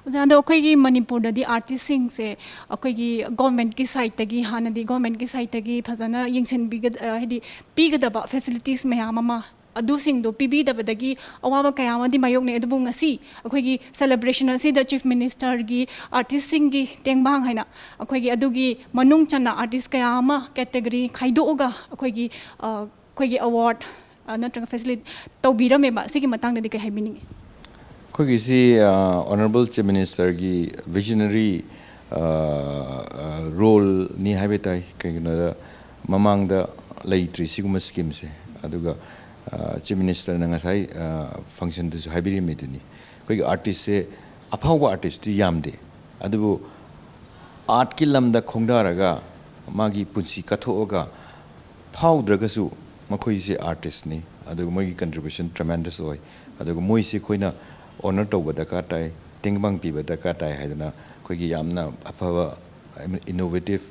ꯑꯣꯖꯥ, ꯑꯗꯣ ꯑꯩꯈꯣꯏꯒꯤ ꯃꯅꯤꯄꯨꯔꯗꯗꯤ ꯑꯥꯔꯇꯤꯁꯁꯤꯡꯁꯦ ꯑꯩꯈꯣꯏꯒꯤ ꯒꯣꯔꯃꯦꯟꯠꯀꯤ ꯁꯥꯏꯠꯇꯒꯤ, ꯍꯥꯟꯅꯗꯤ ꯒꯣꯔꯃꯦꯟꯠꯀꯤ ꯁꯥꯏꯠꯇꯒꯤ ꯐꯖꯅ ꯌꯦꯡꯁꯤꯟꯕꯤꯒ ꯍꯥꯏꯗꯤ ꯄꯤꯒꯗꯕ ꯐꯦꯁꯤꯂꯤꯇꯤꯁ ꯃꯌꯥꯝ ꯑꯃ, ꯑꯗꯨꯁꯤꯡꯗꯣ ꯄꯤꯕꯤꯗꯕꯗꯒꯤ ꯑꯋꯥꯕ ꯀꯌꯥ ꯑꯃꯗꯤ ꯃꯥꯌꯣꯛꯅꯩ꯫ ꯑꯗꯨꯕꯨ ꯉꯁꯤ ꯑꯩꯈꯣꯏꯒꯤ ꯁꯦꯂꯦꯕ꯭ꯔꯦꯁꯟ ꯑꯁꯤꯗ ꯆꯤꯐ ꯃꯤꯅꯤꯁꯇꯔꯒꯤ ꯑꯥꯔꯇꯤꯁꯁꯤꯡꯒꯤ ꯇꯦꯡꯕꯥꯡ ꯍꯥꯏꯅ ꯑꯩꯈꯣꯏꯒꯤ ꯑꯗꯨꯒꯤ ꯃꯅꯨꯡ ꯆꯟꯅ ꯑꯥꯔꯇꯤꯁ ꯀꯌꯥ ꯑꯃ ꯀꯦꯇꯦꯒꯣꯔꯤ ꯈꯥꯏꯗꯣꯛꯑꯒ ꯑꯩꯈꯣꯏꯒꯤ ꯑꯩꯈꯣꯏꯒꯤ ꯑꯦꯋꯥꯔꯗ ꯅꯠꯇ꯭ꯔꯒ ꯐꯦꯁꯤꯂꯤꯇꯦꯠ ꯇꯧꯕꯤꯔꯝꯃꯦꯕ꯫ ꯁꯤꯒꯤ ꯃꯇꯥꯡꯗꯗꯤ ꯀꯩ ꯍꯥꯏꯕꯤꯅꯤꯡꯉꯤ? ꯑꯩꯈꯣꯏꯒꯤꯁꯤ ꯑꯣꯅꯔꯦꯕꯜ ꯆꯤꯐ ꯃꯤꯅꯤꯁꯇꯔꯒꯤ ꯚꯤꯖꯅꯔꯤ ꯔꯣꯜꯅꯤ ꯍꯥꯏꯕ ꯇꯥꯏ꯫ ꯀꯩꯒꯤꯅꯣꯗ ꯃꯃꯥꯡꯗ ꯂꯩꯇ꯭ꯔꯤ ꯁꯤꯒꯨꯝꯕ ꯁ꯭ꯀꯤꯝꯁꯦ꯫ ꯑꯗꯨꯒ ꯆꯤꯐ ꯃꯤꯅꯤꯁꯇꯔꯅ ꯉꯁꯥꯏ ꯐꯪꯁꯟꯗꯁꯨ ꯍꯥꯏꯕꯤꯔꯝꯃꯤꯗꯨꯅꯤ, ꯑꯩꯈꯣꯏꯒꯤ ꯑꯥꯔꯇꯤꯁꯁꯦ, ꯑꯐꯥꯎꯕ ꯑꯥꯔꯇꯤꯁꯇꯤ ꯌꯥꯝꯗꯦ, ꯑꯗꯨꯕꯨ ꯑꯥꯔꯠꯀꯤ ꯂꯝꯗ ꯈꯣꯡꯗꯥꯔꯒ ꯃꯥꯒꯤ ꯄꯨꯟꯁꯤ ꯀꯠꯊꯣꯛꯑꯒ ꯐꯥꯎꯗ꯭ꯔꯒꯁꯨ ꯃꯈꯣꯏꯁꯦ ꯑꯥꯔꯇꯤꯁꯅꯤ, ꯑꯗꯨꯒ ꯃꯣꯏꯒꯤ ꯀꯟꯇ꯭ꯔꯤꯕ꯭ꯌꯨꯁꯟ ꯇ꯭ꯔꯦꯃꯦꯟꯗꯁ ꯑꯣꯏ꯫ ꯑꯗꯨꯒ ꯃꯣꯏꯁꯤ ꯑꯩꯈꯣꯏꯅ ꯑꯣꯅꯔ ꯇꯧꯕ ꯗꯔꯀꯥꯔ ꯇꯥꯏ, ꯇꯦꯡꯕꯥꯡ ꯄꯤꯕ ꯗꯔꯀꯥꯔ ꯇꯥꯏ ꯍꯥꯏꯗꯅ ꯑꯩꯈꯣꯏꯒꯤ ꯌꯥꯝꯅ ꯑꯐꯕ, ꯏꯅꯣꯚꯦꯇꯤꯞ,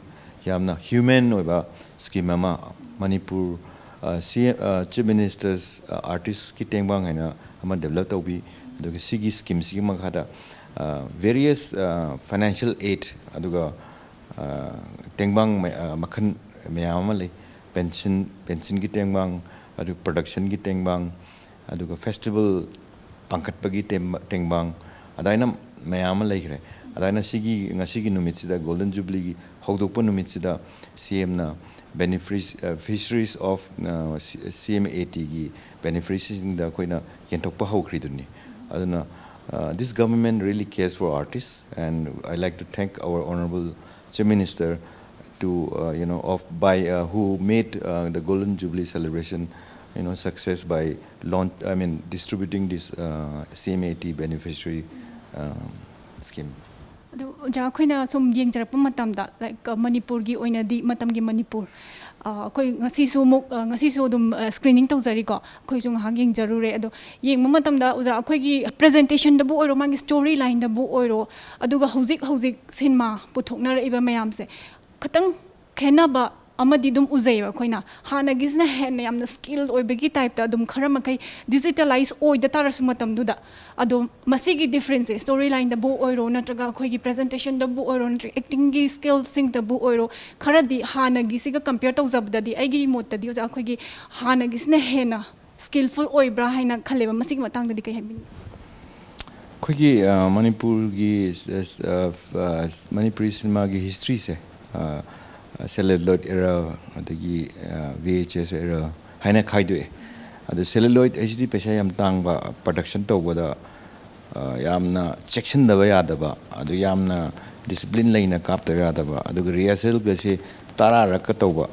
ꯌꯥꯝꯅ ꯍ꯭ꯌꯨꯃꯦꯟ ꯑꯣꯏꯕ ꯁ꯭ꯀꯤꯝ ꯑꯃ ꯃꯅꯤꯄꯨꯔ ꯁꯤ ꯆꯤꯐ ꯃꯤꯅꯤꯁꯇꯔꯁ ꯑꯥꯔꯇꯤꯁꯀꯤ ꯇꯦꯡꯕꯥꯡ ꯍꯥꯏꯅ ꯑꯃ ꯗꯦꯕꯂꯞ ꯇꯧꯕꯤ꯫ ꯑꯗꯨꯒ ꯁꯤꯒꯤ ꯁ꯭ꯀꯤꯝꯁꯤꯒꯤ ꯃꯈꯥꯗ ꯚꯦꯔꯤꯌꯁ ꯐꯥꯏꯅꯥꯟꯁꯤꯌꯦꯜ ꯑꯦꯗ, ꯑꯗꯨꯒ ꯇꯦꯡꯕꯥꯡ ꯃꯈꯜ ꯃꯌꯥꯝ ꯑꯃ ꯂꯩ꯫ ꯄꯦꯟꯁꯤꯟ, ꯄꯦꯟꯁꯤꯟꯒꯤ ꯇꯦꯡꯕꯥꯡ, ꯑꯗꯨ ꯄ꯭ꯔꯗꯛꯁꯟꯒꯤ ꯇꯦꯡꯕꯥꯡ, ꯑꯗꯨꯒ ꯐꯦꯁꯇꯤꯚꯦꯜ ꯄꯥꯡꯈꯠꯄꯒꯤ ꯇꯦꯡꯕꯥꯡ, ꯑꯗꯨꯃꯥꯏꯅ ꯃꯌꯥꯝ ꯑꯃ ꯂꯩꯈ꯭ꯔꯦ꯫ ꯑꯗꯨꯃꯥꯏꯅ ꯁꯤꯒꯤ, ꯉꯁꯤꯒꯤ ꯅꯨꯃꯤꯠꯁꯤꯗ, Golden Jubileeꯒꯤ ꯍꯧꯗꯣꯛꯄ ꯅꯨꯃꯤꯠꯁꯤꯗ, CMꯅ benefic-, uh, fisheries of, uh, C-, CMATꯒꯤ beneficiaryꯁꯤꯡꯗ ꯑꯩꯈꯣꯏꯅ ꯌꯦꯟꯊꯣꯛꯄ ꯍꯧꯈ꯭ꯔꯤꯗꯨꯅꯤ꯫ ꯑꯗꯨꯅ, uh, this government really cares for artists, and I like to thank our honorable Chief Minister to, uh, you know, of, by, uh, who made, uh, the Golden Jubilee celebration, you know, success by launch, I mean, distributing this, uh, CMAT beneficiary, um, scheme. ꯑꯗꯨ ꯑꯣꯖꯥ, ꯑꯩꯈꯣꯏꯅ ꯁꯨꯝ ꯌꯦꯡꯖꯔꯛꯄ ꯃꯇꯝꯗ, like, ꯃꯅꯤꯄꯨꯔꯒꯤ ꯑꯣꯏꯅꯗꯤ, ꯃꯇꯝꯒꯤ ꯃꯅꯤꯄꯨꯔ, ꯑ, ꯑꯩꯈꯣꯏ ꯉꯁꯤꯁꯨ ꯑꯃꯨꯛ, ꯑ, ꯉꯁꯤꯁꯨ ꯑꯗꯨꯝ, ꯑ, screening ꯇꯧꯖꯔꯤꯀꯣ, ꯑꯩꯈꯣꯏꯁꯨ ꯉꯥꯏꯍꯥꯛ ꯌꯦꯡꯖꯔꯨꯔꯦ꯫ ꯑꯗꯣ ꯌꯦꯡꯕ ꯃꯇꯝꯗ ꯑꯣꯖꯥ, ꯑꯩꯈꯣꯏꯒꯤ presentationꯗꯕꯨ ꯑꯣꯏꯔꯣ, ꯃꯥꯒꯤ story lineꯗꯕꯨ ꯑꯣꯏꯔꯣ, ꯑꯗꯨꯒ ꯍꯧꯖꯤꯛ ꯍꯧꯖꯤꯛ ꯁꯤꯅꯦꯃꯥ ꯄꯨꯊꯣꯛꯅꯔꯛꯏꯕ ꯃꯌꯥꯝꯁꯦ ꯈꯤꯇꯪ ꯈꯦꯠꯅꯕ ꯑꯃꯗꯤ ꯑꯗꯨꯝ ꯎꯖꯩꯌꯦꯕ ꯑꯩꯈꯣꯏꯅ꯫ ꯍꯥꯟꯅꯒꯤꯁꯤꯅ ꯍꯦꯟꯅ ꯌꯥꯝꯅ skilled ꯑꯣꯏꯕꯒꯤ typeꯇ ꯑꯗꯨꯝ ꯈꯔ ꯃꯈꯩ digitalize ꯑꯣꯏꯗ ꯇꯥꯔꯁꯨ ꯃꯇꯝꯗꯨꯗ, ꯑꯗꯣ ꯃꯁꯤꯒꯤ differenceꯁꯦ, story lineꯗꯕꯨ ꯑꯣꯏꯔꯣ ꯅꯠꯇ꯭ꯔꯒ ꯑꯩꯈꯣꯏꯒꯤ presentationꯗꯕꯨ ꯑꯣꯏꯔꯣ ꯅꯠꯇ꯭ꯔꯒ actingꯒꯤ skillꯁꯤꯡꯗꯕꯨ ꯑꯣꯏꯔꯣ, ꯈꯔꯗꯤ ꯍꯥꯟꯅꯒꯤꯁꯤꯒ compare ꯇꯧꯖꯕꯗꯗꯤ, ꯑꯩꯒꯤ ꯃꯣꯠꯇꯗꯤ ꯑꯣꯖꯥ, ꯑꯩꯈꯣꯏꯒꯤ ꯍꯥꯟꯅꯒꯤꯁꯤꯅ ꯍꯦꯟꯅ skillful ꯑꯣꯏꯕ꯭ꯔꯥ ꯍꯥꯏꯅ ꯈꯜꯂꯦꯕ꯫ ꯃꯁꯤꯒꯤ ꯃꯇꯥꯡꯗꯗꯤ ꯀꯩ ꯍꯥꯏꯕꯤꯅꯤꯡ? ꯑꯩꯈꯣꯏꯒꯤ, ꯑ, ꯃꯅꯤꯄꯨꯔꯒꯤ, ꯑ, ꯑ, ꯃꯅꯤꯄꯨꯔꯤ ꯁꯤꯅꯦꯃꯥꯒꯤ historyꯁꯦ, ꯑ, celluloid era, ꯑꯗꯒꯤ, ꯑ, VHS era ꯍꯥꯏꯅ ꯈꯥꯏꯗꯣꯛꯑꯦ꯫ ꯑꯗꯣ celluloid ꯍꯥꯏꯁꯤꯗꯤ ꯄꯩꯁꯥ ꯌꯥꯝ ꯇꯥꯡꯕ, production ꯇꯧꯕꯗ, ꯑ, ꯌꯥꯝꯅ ꯆꯦꯛꯁꯤꯟꯗꯕ ꯌꯥꯗꯕ, ꯑꯗꯨ ꯌꯥꯝꯅ discipline ꯂꯩꯅ ꯀꯥꯞꯇꯕ ꯌꯥꯗꯕ, ꯑꯗꯨꯒ rehearsalꯒꯁꯦ ꯇꯔꯥꯔꯛꯀ ꯇꯧꯕ,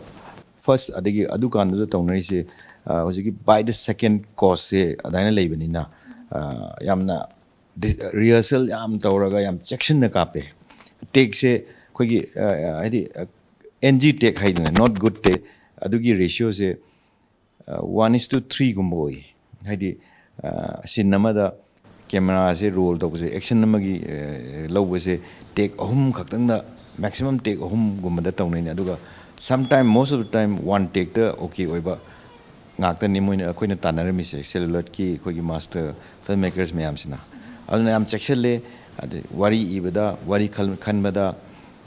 first, ꯑꯗꯒꯤ ꯑꯗꯨꯀꯥꯟꯗꯨꯗ ꯇꯧꯅꯔꯤꯁꯦ, ꯑ, ꯍꯧꯖꯤꯛꯀꯤ by the second costꯁꯦ ꯑꯗꯨꯃꯥꯏꯅ ꯂꯩꯕꯅꯤꯅ, ꯑ, ꯌꯥꯝꯅ ꯗꯤ-, rehearsal ꯌꯥꯝ ꯇꯧꯔꯒ ꯌꯥꯝ ꯆꯦꯛꯁꯤꯟꯅ ꯀꯥꯞꯄꯦ꯫ Takeꯁꯦ ꯑꯩꯈꯣꯏꯒꯤ, ꯑ, ꯍꯥꯏꯗꯤ, ꯑ, NG take ꯍꯥꯏꯗꯅ, not good take, ꯑꯗꯨꯒꯤ ratioꯁꯦ, ꯑ, one is to threeꯒꯨꯝꯕ ꯑꯣꯏ꯫ ꯍꯥꯏꯗꯤ, ꯑ, scene ꯑꯃꯗ cameraꯁꯦ roll ꯇꯧꯕꯁꯦ, action ꯑꯃꯒꯤ, ꯑ, ꯂꯧꯕꯁꯦ take ꯑꯍꯨꯝ ꯈꯛꯇꯪꯗ, maximum take ꯑꯍꯨꯝꯒꯨꯝꯕꯗ ꯇꯧꯅꯩꯅꯦ꯫ ꯑꯗꯨꯒ sometime, most of the time, one takeꯇ okay ꯑꯣꯏꯕ ꯉꯥꯛꯇꯅꯤ ꯃꯣꯏꯅ, ꯑꯩꯈꯣꯏꯅ ꯇꯥꯟꯅꯔꯝꯃꯤꯁꯦ celluloidꯀꯤ ꯑꯩꯈꯣꯏꯒꯤ master filmmakers ꯃꯌꯥꯝꯁꯤꯅ꯫ ꯑꯗꯨꯅ ꯌꯥꯝ ꯆꯦꯛꯁꯤꯜꯂꯦ꯫ ꯑꯗꯩ ꯋꯥꯔꯤ ꯏꯕꯗ, ꯋꯥꯔꯤ ꯈꯜ-, ꯈꯟꯕꯗ,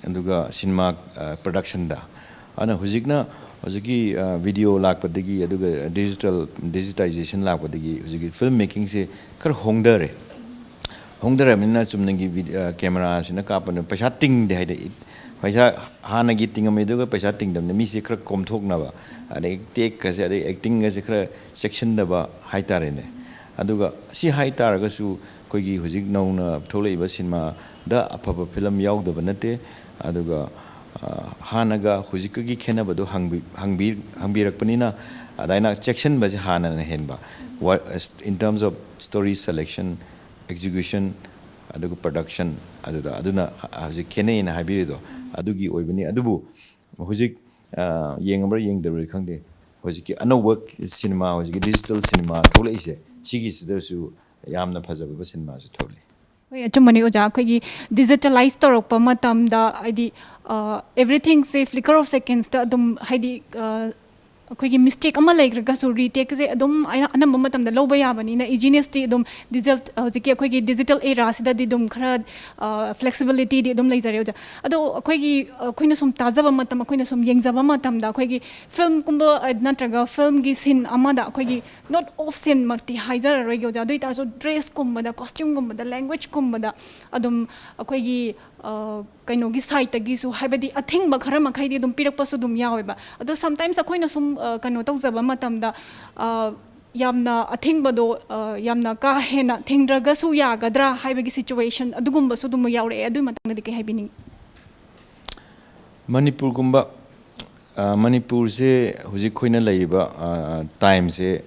ꯑꯗꯨꯒ ꯁꯤꯅꯦꯃꯥ, ꯑ, productionꯗ꯫ ꯑꯗꯨꯅ ꯍꯧꯖꯤꯛꯅ, ꯍꯧꯖꯤꯛꯀꯤ, ꯑ, video ꯂꯥꯛꯄꯗꯒꯤ, ꯑꯗꯨꯒ digital, digitization ꯂꯥꯛꯄꯗꯒꯤ ꯍꯧꯖꯤꯛꯀꯤ film makingꯁꯦ ꯈꯔ ꯍꯣꯡꯊꯔꯦ꯫ ꯍꯣꯡꯗꯔꯕꯅꯤꯅ ꯆꯨꯝꯅꯒꯤ ꯚꯤ-, ꯑ, ꯀꯦꯃꯦꯔꯥꯁꯤꯅ ꯀꯥꯞꯄꯅ ꯄꯩꯁꯥ ꯇꯤꯡꯗꯦ ꯍꯥꯏꯗꯤ, ꯄꯩꯁꯥ ꯍꯥꯟꯅꯒꯤ ꯇꯤꯡꯉꯝꯃꯤꯗꯨꯒ ꯄꯩꯁꯥ ꯇꯤꯡꯗꯕꯅꯤꯅ ꯃꯤꯁꯦ ꯈꯔ ꯀꯣꯝꯊꯣꯛꯅꯕ, ꯑꯗꯩ ꯇꯦꯛꯀꯁꯦ, ꯑꯗꯩ ꯑꯦꯛꯇꯤꯡꯒꯁꯦ ꯈꯔ ꯆꯦꯛꯁꯤꯟꯗꯕ ꯍꯥꯏꯇꯥꯔꯦꯅꯦ꯫ ꯑꯗꯨꯒ ꯁꯤ ꯍꯥꯏꯇꯥꯔꯒꯁꯨ ꯑꯩꯈꯣꯏꯒꯤ ꯍꯧꯖꯤꯛ ꯅꯧꯅ ꯊꯣꯛꯂꯛꯏꯕ ꯁꯤꯅꯦꯃꯥꯗ ꯑꯐꯕ ꯐꯤꯂꯝ ꯌꯥꯎꯗꯕ ꯅꯠꯇꯦ꯫ ꯑꯗꯨꯒ, ꯑ, ꯍꯥꯟꯅꯒ ꯍꯧꯖꯤꯛꯀꯒꯤ ꯈꯦꯠꯅꯕꯗꯣ ꯍꯪꯕꯤ-, ꯍꯪꯕꯤ-, ꯍꯪꯕꯤꯔꯛꯄꯅꯤꯅ, ꯑꯗꯨꯃꯥꯏꯅ ꯆꯦꯛꯁꯤꯟꯕꯁꯦ ꯍꯥꯟꯅꯅ ꯍꯦꯟꯕ꯫ What, in terms of story selection, execution, ꯑꯗꯨꯒ production, ꯑꯗꯨꯗ, ꯑꯗꯨꯅ ꯍꯧꯖꯤꯛ ꯈꯦꯠꯅꯩꯅ ꯍꯥꯏꯕꯤꯔꯤꯗꯣ ꯑꯗꯨꯒꯤ ꯑꯣꯏꯕꯅꯤ꯫ ꯑꯗꯨꯕꯨ ꯍꯧꯖꯤꯛ, ꯑ, ꯌꯦꯡꯉꯕ꯭ꯔꯥ ꯌꯦꯡꯗꯕ꯭ꯔꯥ ꯈꯪꯗꯦ, ꯍꯧꯖꯤꯛꯀꯤ ꯑꯅꯧꯕ ꯁꯤꯅꯦꯃꯥ, ꯍꯧꯖꯤꯛꯀꯤ digital ꯁꯤꯅꯦꯃꯥ ꯊꯣꯛꯂꯛꯏꯁꯦ, ꯁꯤꯒꯤꯁꯤꯗꯁꯨ ꯌꯥꯝꯅ ꯐꯖꯕ ꯁꯤꯅꯦꯃꯥꯁꯨ ꯊꯣꯛꯂꯛꯏ꯫ ꯍꯣꯏ, ꯑꯆꯨꯝꯕꯅꯤ ꯑꯣꯖꯥ꯫ ꯑꯩꯈꯣꯏꯒꯤ digitalize ꯇꯧꯔꯛꯄ ꯃꯇꯝꯗ, ꯍꯥꯏꯗꯤ, ꯑ, everythingꯁꯦ flicker of secondsꯇ ꯑꯗꯨꯝ, ꯍꯥꯏꯗꯤ, ꯑ, ꯑꯩꯈꯣꯏꯒꯤ mistake ꯑꯃ ꯂꯩꯈ꯭ꯔꯒꯁꯨ retakeꯁꯦ ꯑꯗꯨꯝ ꯑꯌꯥ-, ꯑꯅꯝꯕ ꯃꯇꯝꯗ ꯂꯧꯕ ꯌꯥꯕꯅꯤꯅ, easinessꯇꯤ ꯑꯗꯨꯝ digital, ꯍꯧꯖꯤꯛꯀꯤ ꯑꯩꯈꯣꯏꯒꯤ digital eraꯁꯤꯗꯗꯤ ꯑꯗꯨꯝ ꯈꯔ, ꯑ, flexibilityꯗꯤ ꯑꯗꯨꯝ ꯂꯩꯖꯔꯦ ꯑꯣꯖꯥ꯫ ꯑꯗꯣ ꯑꯩꯈꯣꯏꯒꯤ, ꯑꯩꯈꯣꯏꯅ ꯁꯨꯝ ꯇꯥꯖꯕ ꯃꯇꯝ, ꯑꯩꯈꯣꯏꯅ ꯁꯨꯝ ꯌꯦꯡꯖꯕ ꯃꯇꯝꯗ, ꯑꯩꯈꯣꯏꯒꯤ filmꯒꯨꯝꯕ, ꯑ, ꯅꯠꯇ꯭ꯔꯒ filmꯒꯤ scene ꯑꯃꯗ ꯑꯩꯈꯣꯏꯒꯤ not of sceneꯃꯛꯇꯤ ꯍꯥꯏꯖꯔꯔꯣꯏꯒꯦ ꯑꯣꯖꯥ, ꯑꯗꯨ ꯑꯣꯏꯇꯥꯔꯁꯨ dressꯀꯨꯝꯕꯗ, costumeꯒꯨꯝꯕꯗ, languageꯀꯨꯝꯕꯗ ꯑꯗꯨꯝ ꯑꯩꯈꯣꯏꯒꯤ, ꯑ, ꯀꯩꯅꯣꯒꯤ sideꯇꯒꯤꯁꯨ, ꯍꯥꯏꯕꯗꯤ ꯑꯊꯤꯡꯕ ꯈꯔ ꯃꯈꯩꯗꯤ ꯑꯗꯨꯝ ꯄꯤꯔꯛꯄꯁꯨ ꯑꯗꯨꯝ ꯌꯥꯎꯋꯦꯕ꯫ ꯑꯗꯣ sometimes ꯑꯩꯈꯣꯏꯅ ꯁꯨꯝ, ꯑ, ꯀꯩꯅꯣ ꯇꯧꯖꯕ ꯃꯇꯝꯗ, ꯑ, ꯌꯥꯝꯅ ꯑꯊꯤꯡꯕꯗꯣ, ꯑ, ꯌꯥꯝꯅ ꯀꯥ ꯍꯦꯟꯅ ꯊꯤꯡꯗ꯭ꯔꯒꯁꯨ ꯌꯥꯒꯗ꯭ꯔꯥ ꯍꯥꯏꯕꯒꯤ situation ꯑꯗꯨꯒꯨꯝꯕꯁꯨ ꯑꯗꯨꯝ ꯌꯥꯎꯔꯛꯑꯦ꯫ ꯑꯗꯨꯒꯤ ꯃꯇꯥꯡꯗꯗꯤ ꯀꯩ ꯍꯥꯏꯕꯤꯅꯤꯡꯉꯤ? ꯃꯅꯤꯄꯨꯔꯒꯨꯝꯕ, ꯑ, ꯃꯅꯤꯄꯨꯔꯁꯦ ꯍꯧꯖꯤꯛ ꯑꯩꯈꯣꯏꯅ ꯂꯩꯔꯤꯕ, ꯑ, timeꯁꯦ,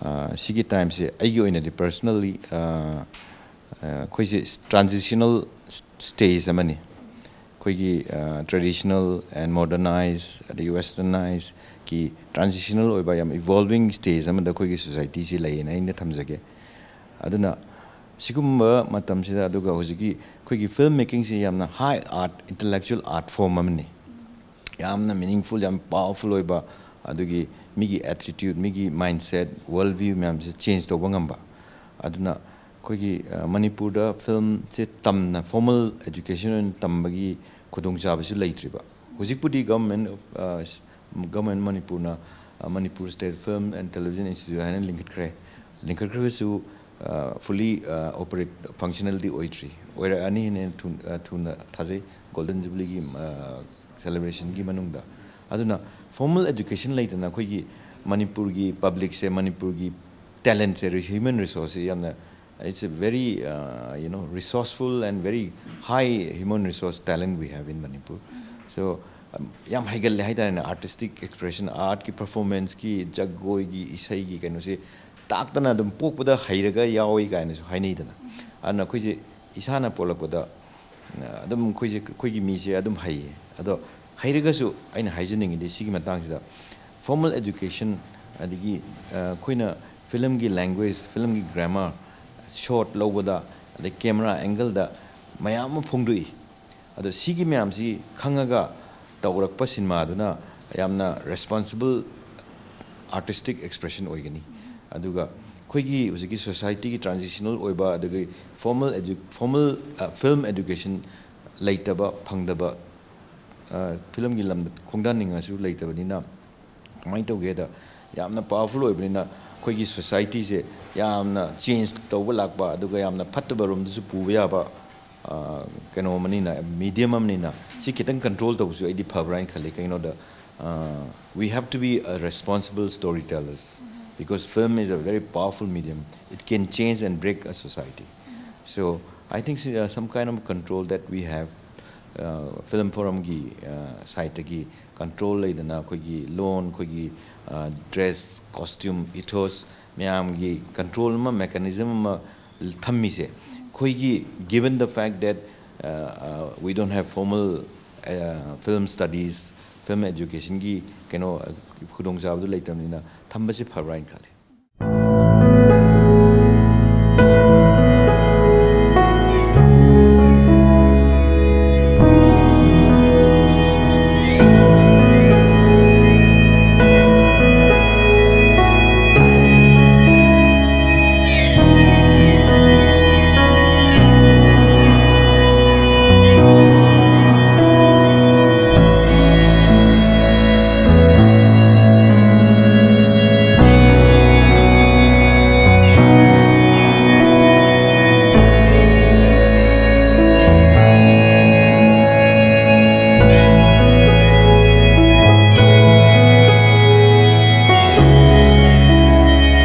ꯑ, ꯁꯤꯒꯤ timeꯁꯦ ꯑꯩꯒꯤ ꯑꯣꯏꯅꯗꯤ personally, ꯑ, ꯑ, ꯑꯩꯈꯣꯏꯁꯦ transitional stage ꯑꯃꯅꯤ꯫ ꯑꯩꯈꯣꯏꯒꯤ, ꯑ, traditional and modernize ꯑꯗꯒꯤ westernizeꯀꯤ transitional ꯑꯣꯏꯕ ꯌꯥꯝ evolving stage ꯑꯃꯗ ꯑꯩꯈꯣꯏꯒꯤ societyꯁꯤ ꯂꯩꯌꯦꯅ ꯑꯩꯅ ꯊꯝꯖꯒꯦ꯫ ꯑꯗꯨꯅ ꯁꯤꯒꯨꯝꯕ ꯃꯇꯝꯁꯤꯗ, ꯑꯗꯨꯒ ꯍꯧꯖꯤꯛꯀꯤ ꯑꯩꯈꯣꯏꯒꯤ film makingꯁꯤ ꯌꯥꯝꯅ high art, intellectual art form ꯑꯃꯅꯤ꯫ ꯌꯥꯝꯅ meaningful, ꯌꯥꯝ powerful ꯑꯣꯏꯕ, ꯑꯗꯨꯒꯤ ꯃꯤꯒꯤ attitude, ꯃꯤꯒꯤ mindset, world view ꯃꯌꯥꯝꯁꯦ change ꯇꯧꯕ ꯉꯝꯕ꯫ ꯑꯗꯨꯅ ꯑꯩꯈꯣꯏꯒꯤ, ꯑ, ꯃꯅꯤꯄꯨꯔꯗ filmꯁꯦ ꯇꯝꯅ, formal education ꯑꯣꯏꯅ ꯇꯝꯕꯒꯤ ꯈꯨꯗꯣꯡꯆꯥꯕꯁꯨ ꯂꯩꯇ꯭ꯔꯤꯕ꯫ ꯍꯧꯖꯤꯛꯄꯨꯗꯤ government of, ꯑ, government ꯃꯅꯤꯄꯨꯔꯅ, ꯑ, Manipur State Film and Television Institute ꯍꯥꯏꯅ ꯂꯤꯡꯈꯠꯈ꯭ꯔꯦ꯫ ꯂꯤꯡꯈꯠꯈ꯭ꯔꯒꯁꯨ ꯐꯨꯂꯤ ꯑꯣꯄꯔꯦꯠ ꯐꯪꯁꯅꯦꯜꯗꯤ ꯑꯣꯏꯗ꯭ꯔꯤ꯫ ꯑꯣꯏꯔꯛꯑꯅꯤ ꯍꯥꯏꯅ ꯊꯨ- ꯑ, ꯊꯨꯅ ꯊꯥꯖꯩ, ꯒꯣꯜꯗꯟ ꯖꯨꯕꯤꯂꯤꯒꯤ ꯁꯦꯂꯦꯕ꯭ꯔꯦꯁꯟꯒꯤ ꯃꯅꯨꯡꯗ꯫ ꯑꯗꯨꯅ ꯐꯣꯔꯃꯦꯜ ꯑꯦꯖꯨꯀꯦꯁꯟ ꯂꯩꯇꯅ ꯑꯩꯈꯣꯏꯒꯤ ꯃꯅꯤꯄꯨꯔꯒꯤ ꯄꯕ꯭ꯂꯤꯛꯁꯦ, ꯃꯅꯤꯄꯨꯔꯒꯤ ꯇꯦꯂꯦꯟꯁꯦ, ꯍ꯭ꯌꯨꯃꯦꯟ ꯔꯤꯁꯣꯔꯁꯁꯦ ꯌꯥꯝꯅ, it's a very, uh, you know, resourceful and very high human resource talent we have in Manipur. So, um, ꯌꯥꯝ ꯍꯩꯒꯜꯂꯦ ꯍꯥꯏꯇꯥꯔꯦꯅꯦ꯫ ꯑꯥꯔꯇꯤꯁꯇꯤꯛ ꯑꯦꯛꯁꯄ꯭ꯔꯦꯁꯟ, ꯑꯥꯔꯠꯀꯤ ꯄꯔꯐꯣꯔꯃꯦꯟꯁꯀꯤ, ꯖꯒꯣꯏꯒꯤ, ꯏꯁꯩꯒꯤ ꯀꯩꯅꯣꯁꯤ ꯇꯥꯛꯇꯅ ꯑꯗꯨꯝ ꯄꯣꯛꯄꯗ ꯍꯩꯔꯒ ꯌꯥꯎꯏ ꯀꯥꯏꯅꯁꯨ ꯍꯥꯏꯅꯩꯗꯅ꯫ ꯑꯗꯨꯅ ꯑꯩꯈꯣꯏꯁꯦ ꯏꯁꯥꯅ ꯄꯣꯛꯂꯛꯄꯗ, ꯑ, ꯑꯗꯨꯝ ꯑꯩꯈꯣꯏꯁꯦ, ꯑꯩꯈꯣꯏꯒꯤ ꯃꯤꯁꯦ ꯑꯗꯨꯝ ꯍꯩꯌꯦ꯫ ꯑꯗꯣ ꯍꯩꯔꯒꯁꯨ ꯑꯩꯅ ꯍꯥꯏꯖꯅꯤꯡꯉꯤꯗꯤ ꯁꯤꯒꯤ ꯃꯇꯥꯡꯁꯤꯗ, ꯐꯣꯔꯃꯦꯜ ꯑꯦꯖꯨꯀꯦꯁꯟ, ꯑꯗꯒꯤ, ꯑ, ꯑꯩꯈꯣꯏꯅ ꯐꯤꯂꯝꯒꯤ ꯂꯦꯡꯒ꯭ꯋꯦꯖ, ꯐꯤꯂꯝꯒꯤ ꯒ꯭ꯔꯥꯃꯔ, ꯁꯣꯠ ꯂꯧꯕꯗ, ꯑꯗꯩ ꯀꯦꯃꯦꯔꯥ ꯑꯦꯡꯒꯜꯗ ꯃꯌꯥꯝ ꯑꯃ ꯐꯣꯡꯗꯣꯛꯏ꯫ ꯑꯗꯣ ꯁꯤꯒꯤ ꯃꯌꯥꯝꯁꯤ ꯈꯪꯉꯒ ꯇꯧꯔꯛꯄ ꯁꯤꯅꯦꯃꯥꯗꯨꯅ ꯌꯥꯝꯅ ꯔꯦꯁꯄꯣꯟꯁꯤꯕꯜ ꯑꯥꯔꯇꯤꯁꯇꯤꯛ ꯑꯦꯛꯁꯄ꯭ꯔꯦꯁꯟ ꯑꯣꯏꯒꯅꯤ꯫ ꯑꯗꯨꯒ ꯑꯩꯈꯣꯏꯒꯤ ꯍꯧꯖꯤꯛꯀꯤ ꯁꯣꯁꯥꯏꯇꯤꯒꯤ ꯇ꯭ꯔꯥꯟꯖꯤꯁꯅꯦꯜ ꯑꯣꯏꯕ, ꯑꯗꯒꯤ ꯐꯣꯔꯃꯦꯜ ꯑꯦꯖꯨ- ꯐꯣꯔꯃꯦꯜ, ꯑ, ꯐꯤꯂꯝ ꯑꯦꯖꯨꯀꯦꯁꯟ ꯂꯩꯇꯕ, ꯐꯪꯗꯕ, ꯑ, ꯐꯤꯂꯝꯒꯤ ꯂꯝꯗ ꯈꯣꯡꯗꯥꯅꯤꯡꯉꯁꯨ ꯂꯩꯇꯕꯅꯤꯅ, ꯀꯃꯥꯏꯅ ꯇꯧꯒꯦꯗ, ꯌꯥꯝꯅ ꯄꯋꯥꯔꯐꯨꯜ ꯑꯣꯏꯕꯅꯤꯅ ꯑꯩꯈꯣꯏꯒꯤ ꯁꯣꯁꯥꯏꯇꯤꯁꯦ ꯌꯥꯝꯅ ꯆꯦꯟꯖ ꯇꯧꯕ ꯂꯥꯛꯄ, ꯑꯗꯨꯒ ꯌꯥꯝꯅ ꯐꯠꯇꯕ ꯔꯣꯝꯗꯁꯨ ꯄꯨꯕ ꯌꯥꯕ, ꯑ, ꯀꯩꯅꯣ ꯑꯃꯅꯤꯅ, ꯃꯤꯗꯤꯌꯝ ꯑꯃꯅꯤꯅ, ꯁꯤ ꯈꯤꯇꯪ ꯀꯟꯇ꯭ꯔꯣꯜ ꯇꯧꯕꯁꯨ ꯑꯩꯗꯤ ꯐꯕ꯭ꯔꯥ ꯍꯥꯏꯅ ꯈꯜꯂꯤ꯫ ꯀꯩꯒꯤꯅꯣꯗ, uh, we have to be a responsible storytellers, because film is a very powerful medium. It can change and break a society. So I think, uh, some kind of control that we have, uh, film ꯐꯣꯔꯝꯒꯤ, uh, ꯁꯥꯏꯠꯇꯒꯤ control ꯂꯩꯗꯅ, ꯑꯩꯈꯣꯏꯒꯤ ꯂꯣꯟ, ꯑꯩꯈꯣꯏꯒꯤ, uh, dress, costume, ꯏꯊꯣꯁ ꯃꯌꯥꯝꯒꯤ control ꯑꯃ, mechanism ꯑꯃ ꯊꯝꯃꯤꯁꯦ, ꯑꯩꯈꯣꯏꯒꯤ, given the fact that, uh, uh, we don't have formal, uh, film studies, film educationꯒꯤ ꯀꯩꯅꯣ, uh, ꯈꯨꯗꯣꯡꯆꯥꯕꯗꯨ ꯂꯩꯇꯕꯅꯤꯅ ꯊꯝꯕꯁꯤ ꯐꯕ꯭ꯔꯥ ꯍꯥꯏꯅ ꯈꯜꯂꯤ꯫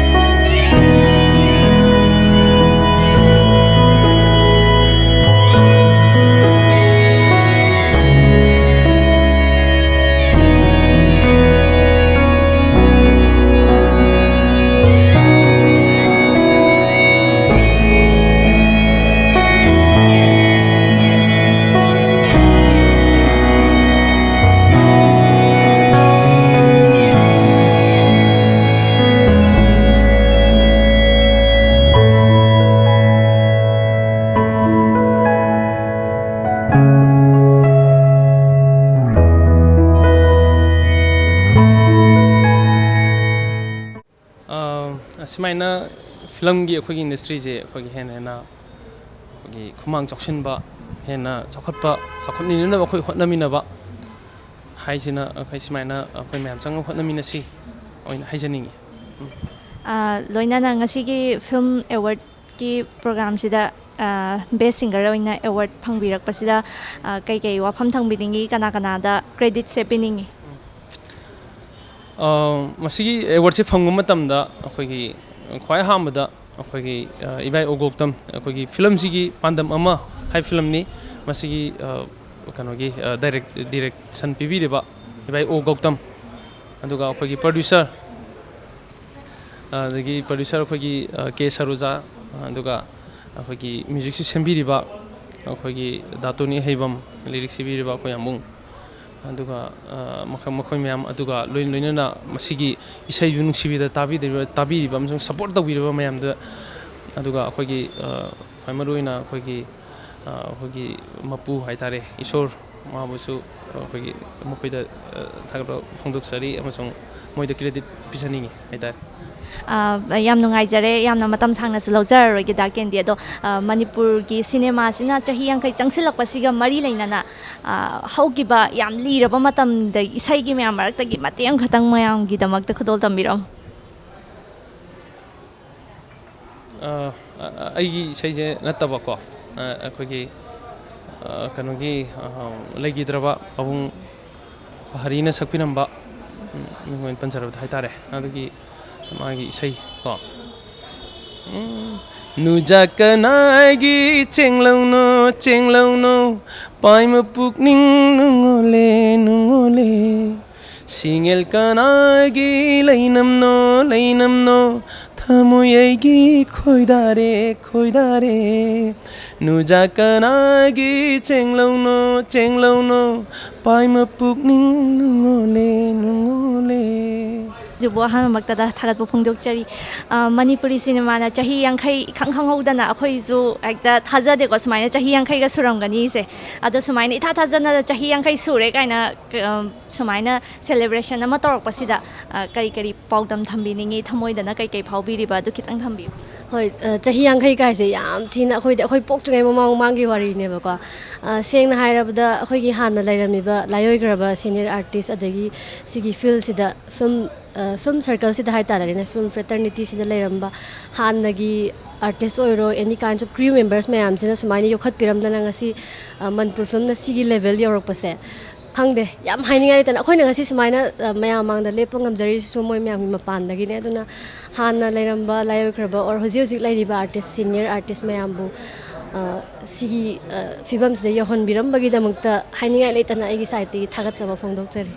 ꯁꯨꯃꯥꯏꯅ ꯐꯤꯂꯝꯒꯤ ꯑꯩꯈꯣꯏꯒꯤ ꯏꯟꯗꯁꯇ꯭ꯔꯤꯁꯦ ꯑꯩꯈꯣꯏꯒꯤ ꯍꯦꯟꯅ ꯍꯦꯟꯅ ꯑꯩꯈꯣꯏꯒꯤ ꯈꯨꯃꯥꯡ ꯆꯥꯎꯁꯤꯟꯕ, ꯍꯦꯟꯅ ꯆꯥꯎꯈꯠꯄ, ꯆꯥꯎꯈꯠꯃꯤꯟꯅꯅꯕ ꯑꯩꯈꯣꯏ ꯍꯣꯠꯅꯃꯤꯟꯅꯕ ꯍꯥꯏꯁꯤꯅ ꯑꯩꯈꯣꯏ ꯁꯨꯃꯥꯏꯅ ꯑꯩꯈꯣꯏ ꯃꯌꯥꯝ ꯆꯪꯉ ꯍꯣꯠꯅꯃꯤꯟꯅꯁꯤ ꯑꯣꯏꯅ ꯍꯥꯏꯖꯅꯤꯡꯉꯤ꯫ ꯎꯝ꯫ ꯑ, ꯂꯣꯏꯅꯅ ꯉꯁꯤꯒꯤ ꯐꯤꯂꯝ ꯑꯦꯋꯥꯔꯗꯀꯤ ꯄ꯭ꯔꯣꯒ꯭ꯔꯥꯝꯁꯤꯗ ꯕꯦꯁ ꯁꯤꯡꯒꯔ ꯑꯣꯏꯅ ꯑꯦꯋꯥꯔꯗ ꯐꯪꯕꯤꯔꯛꯄꯁꯤꯗ, ꯑ, ꯀꯩꯀꯩ ꯋꯥꯐꯝ ꯊꯝꯕꯤꯅꯤꯡꯉꯤ, ꯀꯅꯥ ꯀꯅꯥꯗ ꯀ꯭ꯔꯦꯗꯤꯠꯁꯦ ꯄꯤꯅꯤꯡꯉꯤ? ꯑ, ꯃꯁꯤꯒꯤ ꯑꯦꯋꯥꯔꯗꯁꯦ ꯐꯪꯕ ꯃꯇꯝꯗ ꯑꯩꯈꯣꯏꯒꯤ ꯈ꯭ꯋꯥꯏ ꯑꯍꯥꯟꯕꯗ ꯑꯩꯈꯣꯏꯒꯤ, ꯑ, ꯏꯕꯥꯏ ꯑꯣ ꯒꯧꯇꯝ, ꯑꯩꯈꯣꯏꯒꯤ ꯐꯤꯂꯝꯁꯤꯒꯤ ꯄꯥꯟꯗꯝ ꯑꯃ ꯍꯥꯏ ꯐꯤꯂꯝꯅꯤ꯫ ꯃꯁꯤꯒꯤ, ꯑ, ꯀꯩꯅꯣꯒꯤ, ꯑ, ꯗꯥꯏꯔꯦꯛ-, ꯗꯤꯔꯦꯛꯁꯟ ꯄꯤꯕꯤꯔꯤꯕ ꯏꯕꯥꯏ ꯑꯣ ꯒꯧꯇꯝ, ꯑꯗꯨꯒ ꯑꯩꯈꯣꯏꯒꯤ ꯄ꯭ꯔꯣꯗ꯭ꯌꯨꯁꯔ, ꯑꯗꯒꯤ ꯄ꯭ꯔꯣꯗ꯭ꯌꯨꯁꯔ ꯑꯩꯈꯣꯏꯒꯤ, ꯑ, ꯀꯦ ꯁꯔꯣꯖꯥ, ꯑꯗꯨꯒ ꯑꯩꯈꯣꯏꯒꯤ ꯃ꯭ꯌꯨꯖꯤꯛꯁꯤ ꯁꯦꯝꯕꯤꯔꯤꯕ ꯑꯩꯈꯣꯏꯒꯤ ꯗꯥꯇꯣꯅꯤ ꯑꯍꯩꯕꯝ, ꯂꯤꯔꯤꯛꯁ ꯏꯕꯤꯔꯤꯕ ꯑꯩꯈꯣꯏ ꯌꯥꯝꯕꯨꯡ, ꯑꯗꯨꯒ, ꯑ, ꯃꯈ-, ꯃꯈꯣꯏ ꯃꯌꯥꯝ, ꯑꯗꯨꯒ ꯂꯣꯏ-, ꯂꯣꯏꯅꯅ ꯃꯁꯤꯒꯤ ꯏꯁꯩꯕꯨ ꯅꯨꯡꯁꯤꯕꯤꯗ ꯇꯥꯕꯤꯗꯕ-, ꯇꯥꯕꯤꯔꯤꯕ ꯑꯃꯁꯨꯡ ꯁꯞꯄꯣꯔꯠ ꯇꯧꯕꯤꯔꯤꯕ ꯃꯌꯥꯝꯗ, ꯑꯗꯨꯒ ꯑꯩꯈꯣꯏꯒꯤ, ꯑ, ꯈ꯭ꯋꯥꯏ ꯃꯔꯨꯑꯣꯏꯅ ꯑꯩꯈꯣꯏꯒꯤ, ꯑ, ꯑꯩꯈꯣꯏꯒꯤ ꯃꯄꯨ ꯍꯥꯏꯇꯥꯔꯦ, ꯏꯁꯣꯔ, ꯃꯥꯕꯨꯁꯨ ꯑꯩꯈꯣꯏꯒꯤ ꯃꯈꯣꯏꯗ, ꯑ, ꯊꯥꯒꯠꯄ ꯐꯣꯡꯗꯣꯛꯆꯔꯤ ꯑꯃꯁꯨꯡ ꯃꯣꯏꯗ ꯀ꯭ꯔꯦꯗꯤꯠ ꯄꯤꯖꯅꯤꯡꯉꯤ ꯍꯥꯏꯇꯥꯔꯦ꯫ ꯑ, ꯌꯥꯝ ꯅꯨꯡꯉꯥꯏꯖꯔꯦ, ꯌꯥꯝꯅ ꯃꯇꯝ ꯁꯥꯡꯅꯁꯨ ꯂꯧꯖꯔꯔꯣꯏꯒꯦ ꯗꯥ ꯀꯦꯟꯗꯤ꯫ ꯑꯗꯣ, ꯑ, ꯃꯅꯤꯄꯨꯔꯒꯤ ꯁꯤꯅꯦꯃꯥꯁꯤꯅ ꯆꯍꯤ ꯌꯥꯡꯈꯩ ꯆꯪꯁꯤꯜꯂꯛꯄꯁꯤꯒ ꯃꯔꯤ ꯂꯩꯅꯅ, ꯑ, ꯍꯧꯈꯤꯕ ꯌꯥꯝ ꯂꯤꯔꯕ ꯃꯇꯝꯗ ꯏꯁꯩꯒꯤ ꯃꯌꯥꯝ ꯃꯔꯛꯇꯒꯤ ꯃꯇꯦꯛ ꯑꯃꯈꯛꯇꯪ ꯃꯌꯥꯝꯒꯤꯗꯃꯛꯇ ꯈꯨꯗꯣꯜ ꯇꯝꯕꯤꯔꯝꯃꯨ꯫ ꯑ, ꯑ, ꯑꯩꯒꯤ ꯏꯁꯩꯁꯦ ꯅꯠꯇꯕꯀꯣ, ꯑ, ꯑꯩꯈꯣꯏꯒꯤ, ꯑ, ꯀꯩꯅꯣꯒꯤ, ꯑ, ꯂꯩꯈꯤꯗ꯭ꯔꯕ ꯄꯥꯕꯨꯡ ꯍꯔꯤꯅ ꯁꯛꯄꯤꯔꯝꯕ, ꯎꯝ, ꯃꯤꯡ ꯑꯣꯏꯅ ꯄꯟꯖꯔꯕꯗ ꯍꯥꯏꯇꯥꯔꯦ, ꯑꯗꯨꯒꯤ ꯃꯥꯒꯤ ꯏꯁꯩ ꯀꯣ꯫ ꯎꯝ, ꯅꯨꯖꯥ ꯀꯅꯥꯒꯤ ꯆꯦꯡꯂꯧꯅꯣ, ꯆꯦꯡꯂꯧꯅꯣ, ꯄꯥꯏꯃ ꯄꯨꯛꯅꯤꯡ ꯅꯨꯡꯉꯣꯂꯦ, ꯅꯨꯡꯉꯣꯂꯦ꯫ ꯁꯤꯡꯉꯦꯜ ꯀꯅꯥꯒꯤ ꯂꯩꯅꯝꯅꯣ, ꯂꯩꯅꯝꯅꯣ, ꯊꯃꯣꯏ ꯑꯩꯒꯤ ꯈꯣꯏꯗꯥꯔꯦ, ꯈꯣꯏꯗꯥꯔꯦ꯫ ꯅꯨꯖꯥ ꯀꯅꯥꯒꯤ ꯆꯦꯡꯂꯧꯅꯣ, ꯆꯦꯡꯂꯧꯅꯣ, ꯄꯥꯏꯃ ꯄꯨꯛꯅꯤꯡ ꯅꯨꯡꯉꯣꯂꯦ, ꯅꯨꯡꯉꯣꯂꯦ꯫ ꯕꯨ ꯑꯍꯥꯟꯕꯃꯛꯇꯗ ꯊꯥꯒꯠꯄ ꯐꯣꯡꯗꯣꯛꯆꯔꯤ꯫ ꯑ, ꯃꯅꯤꯄꯨꯔꯤ ꯁꯤꯅꯦꯃꯥꯅ ꯆꯍꯤ ꯌꯥꯡꯈꯩ ꯏꯈꯪ ꯈꯪꯍꯧꯗꯅ, ꯑꯩꯈꯣꯏꯁꯨ ꯍꯦꯛꯇ ꯊꯥꯖꯗꯦꯀꯣ ꯁꯨꯃꯥꯏꯅ ꯆꯍꯤ ꯌꯥꯡꯈꯩꯒ ꯁꯨꯔꯝꯒꯅꯤꯁꯦ꯫ ꯑꯗꯣ ꯁꯨꯃꯥꯏꯅ ꯏꯊꯥ ꯊꯥꯖꯗꯅ ꯆꯍꯤ ꯌꯥꯡꯈꯩ ꯁꯨꯔꯦ ꯀꯥꯏꯅ, ꯑ, ꯁꯨꯃꯥꯏꯅ celebration ꯑꯃ ꯇꯧꯔꯛꯄꯁꯤꯗ, ꯑ, ꯀꯔꯤ ꯀꯔꯤ ꯄꯥꯎꯗꯝ ꯊꯝꯕꯤꯅꯤꯡꯉꯤ? ꯊꯃꯣꯏꯗꯅ ꯀꯩ ꯀꯩ ꯐꯥꯎꯕꯤꯔꯤꯕ? ꯑꯗꯨ ꯈꯤꯇꯪ ꯊꯝꯕꯤꯌꯨ꯫ ꯍꯣꯏ, ꯑ, ꯆꯍꯤ ꯌꯥꯡꯈꯩ ꯀꯥꯏꯁꯦ ꯌꯥꯝ ꯊꯤꯅ ꯑꯩꯈꯣꯏꯗꯤ, ꯑꯩꯈꯣꯏ ꯄꯣꯛꯇ꯭ꯔꯤꯉꯩ ꯃꯃꯥꯡ ꯃꯃꯥꯡꯒꯤ ꯋꯥꯔꯤꯅꯦꯕꯀꯣ꯫ ꯑ, ꯁꯦꯡꯅ ꯍꯥꯏꯔꯕꯗ ꯑꯩꯈꯣꯏꯒꯤ ꯍꯥꯟꯅ ꯂꯩꯔꯝꯃꯤꯕ ꯂꯥꯏꯑꯣꯏꯈ꯭ꯔꯕ senior artist, ꯑꯗꯒꯤ ꯁꯤꯒꯤ field ꯁꯤꯗ, film, ꯑ, film circle ꯁꯤꯗ ꯍꯥꯏꯇꯥꯔꯦꯅꯦ, film fraternity ꯁꯤꯗ ꯂꯩꯔꯝꯕ ꯍꯥꯟꯅꯒꯤ artist ꯑꯣꯏꯔꯣ, any kinds of crew members ꯃꯌꯥꯝꯁꯤꯅ ꯁꯨꯃꯥꯏꯅ ꯌꯣꯛꯈꯠꯄꯤꯔꯝꯗꯅ ꯉꯁꯤ, ꯑ, ꯃꯅꯤꯄꯨꯔ film ꯅ ꯁꯤꯒꯤ level ꯌꯧꯔꯛꯄꯁꯦ, ꯈꯪꯗꯦ, ꯌꯥꯝ ꯍꯥꯏꯅꯤꯡꯉꯥꯏ ꯂꯩꯇꯅ꯫ ꯑꯩꯈꯣꯏꯅ ꯉꯁꯤ ꯁꯨꯃꯥꯏꯅ, ꯑ, ꯃꯌꯥꯝ ꯃꯥꯡꯗ ꯂꯦꯞꯄ ꯉꯝꯖꯔꯤꯁꯤꯁꯨ ꯃꯣꯏ ꯃꯌꯥꯝꯒꯤ ꯃꯄꯥꯟꯗꯒꯤꯅꯦ꯫ ꯑꯗꯨꯅ ꯍꯥꯟꯅ ꯂꯩꯔꯝꯕ ꯂꯥꯏꯑꯣꯏꯈ꯭ꯔꯕ or ꯍꯧꯖꯤꯛ ꯍꯧꯖꯤꯛ ꯂꯩꯔꯤꯕ artist, senior artist ꯃꯌꯥꯝꯕꯨ, ꯑ, ꯁꯤꯒꯤ, ꯑ, ꯐꯤꯕꯝꯁꯤꯗ ꯌꯧꯍꯟꯕꯤꯔꯝꯕꯒꯤꯗꯃꯛꯇ ꯍꯥꯏꯅꯤꯡꯉꯥꯏ ꯂꯩꯇꯅ ꯑꯩꯒꯤ side ꯇꯒꯤ ꯊꯥꯒꯠꯆꯕ ꯐꯣꯡꯗꯣꯛꯆꯔꯤ꯫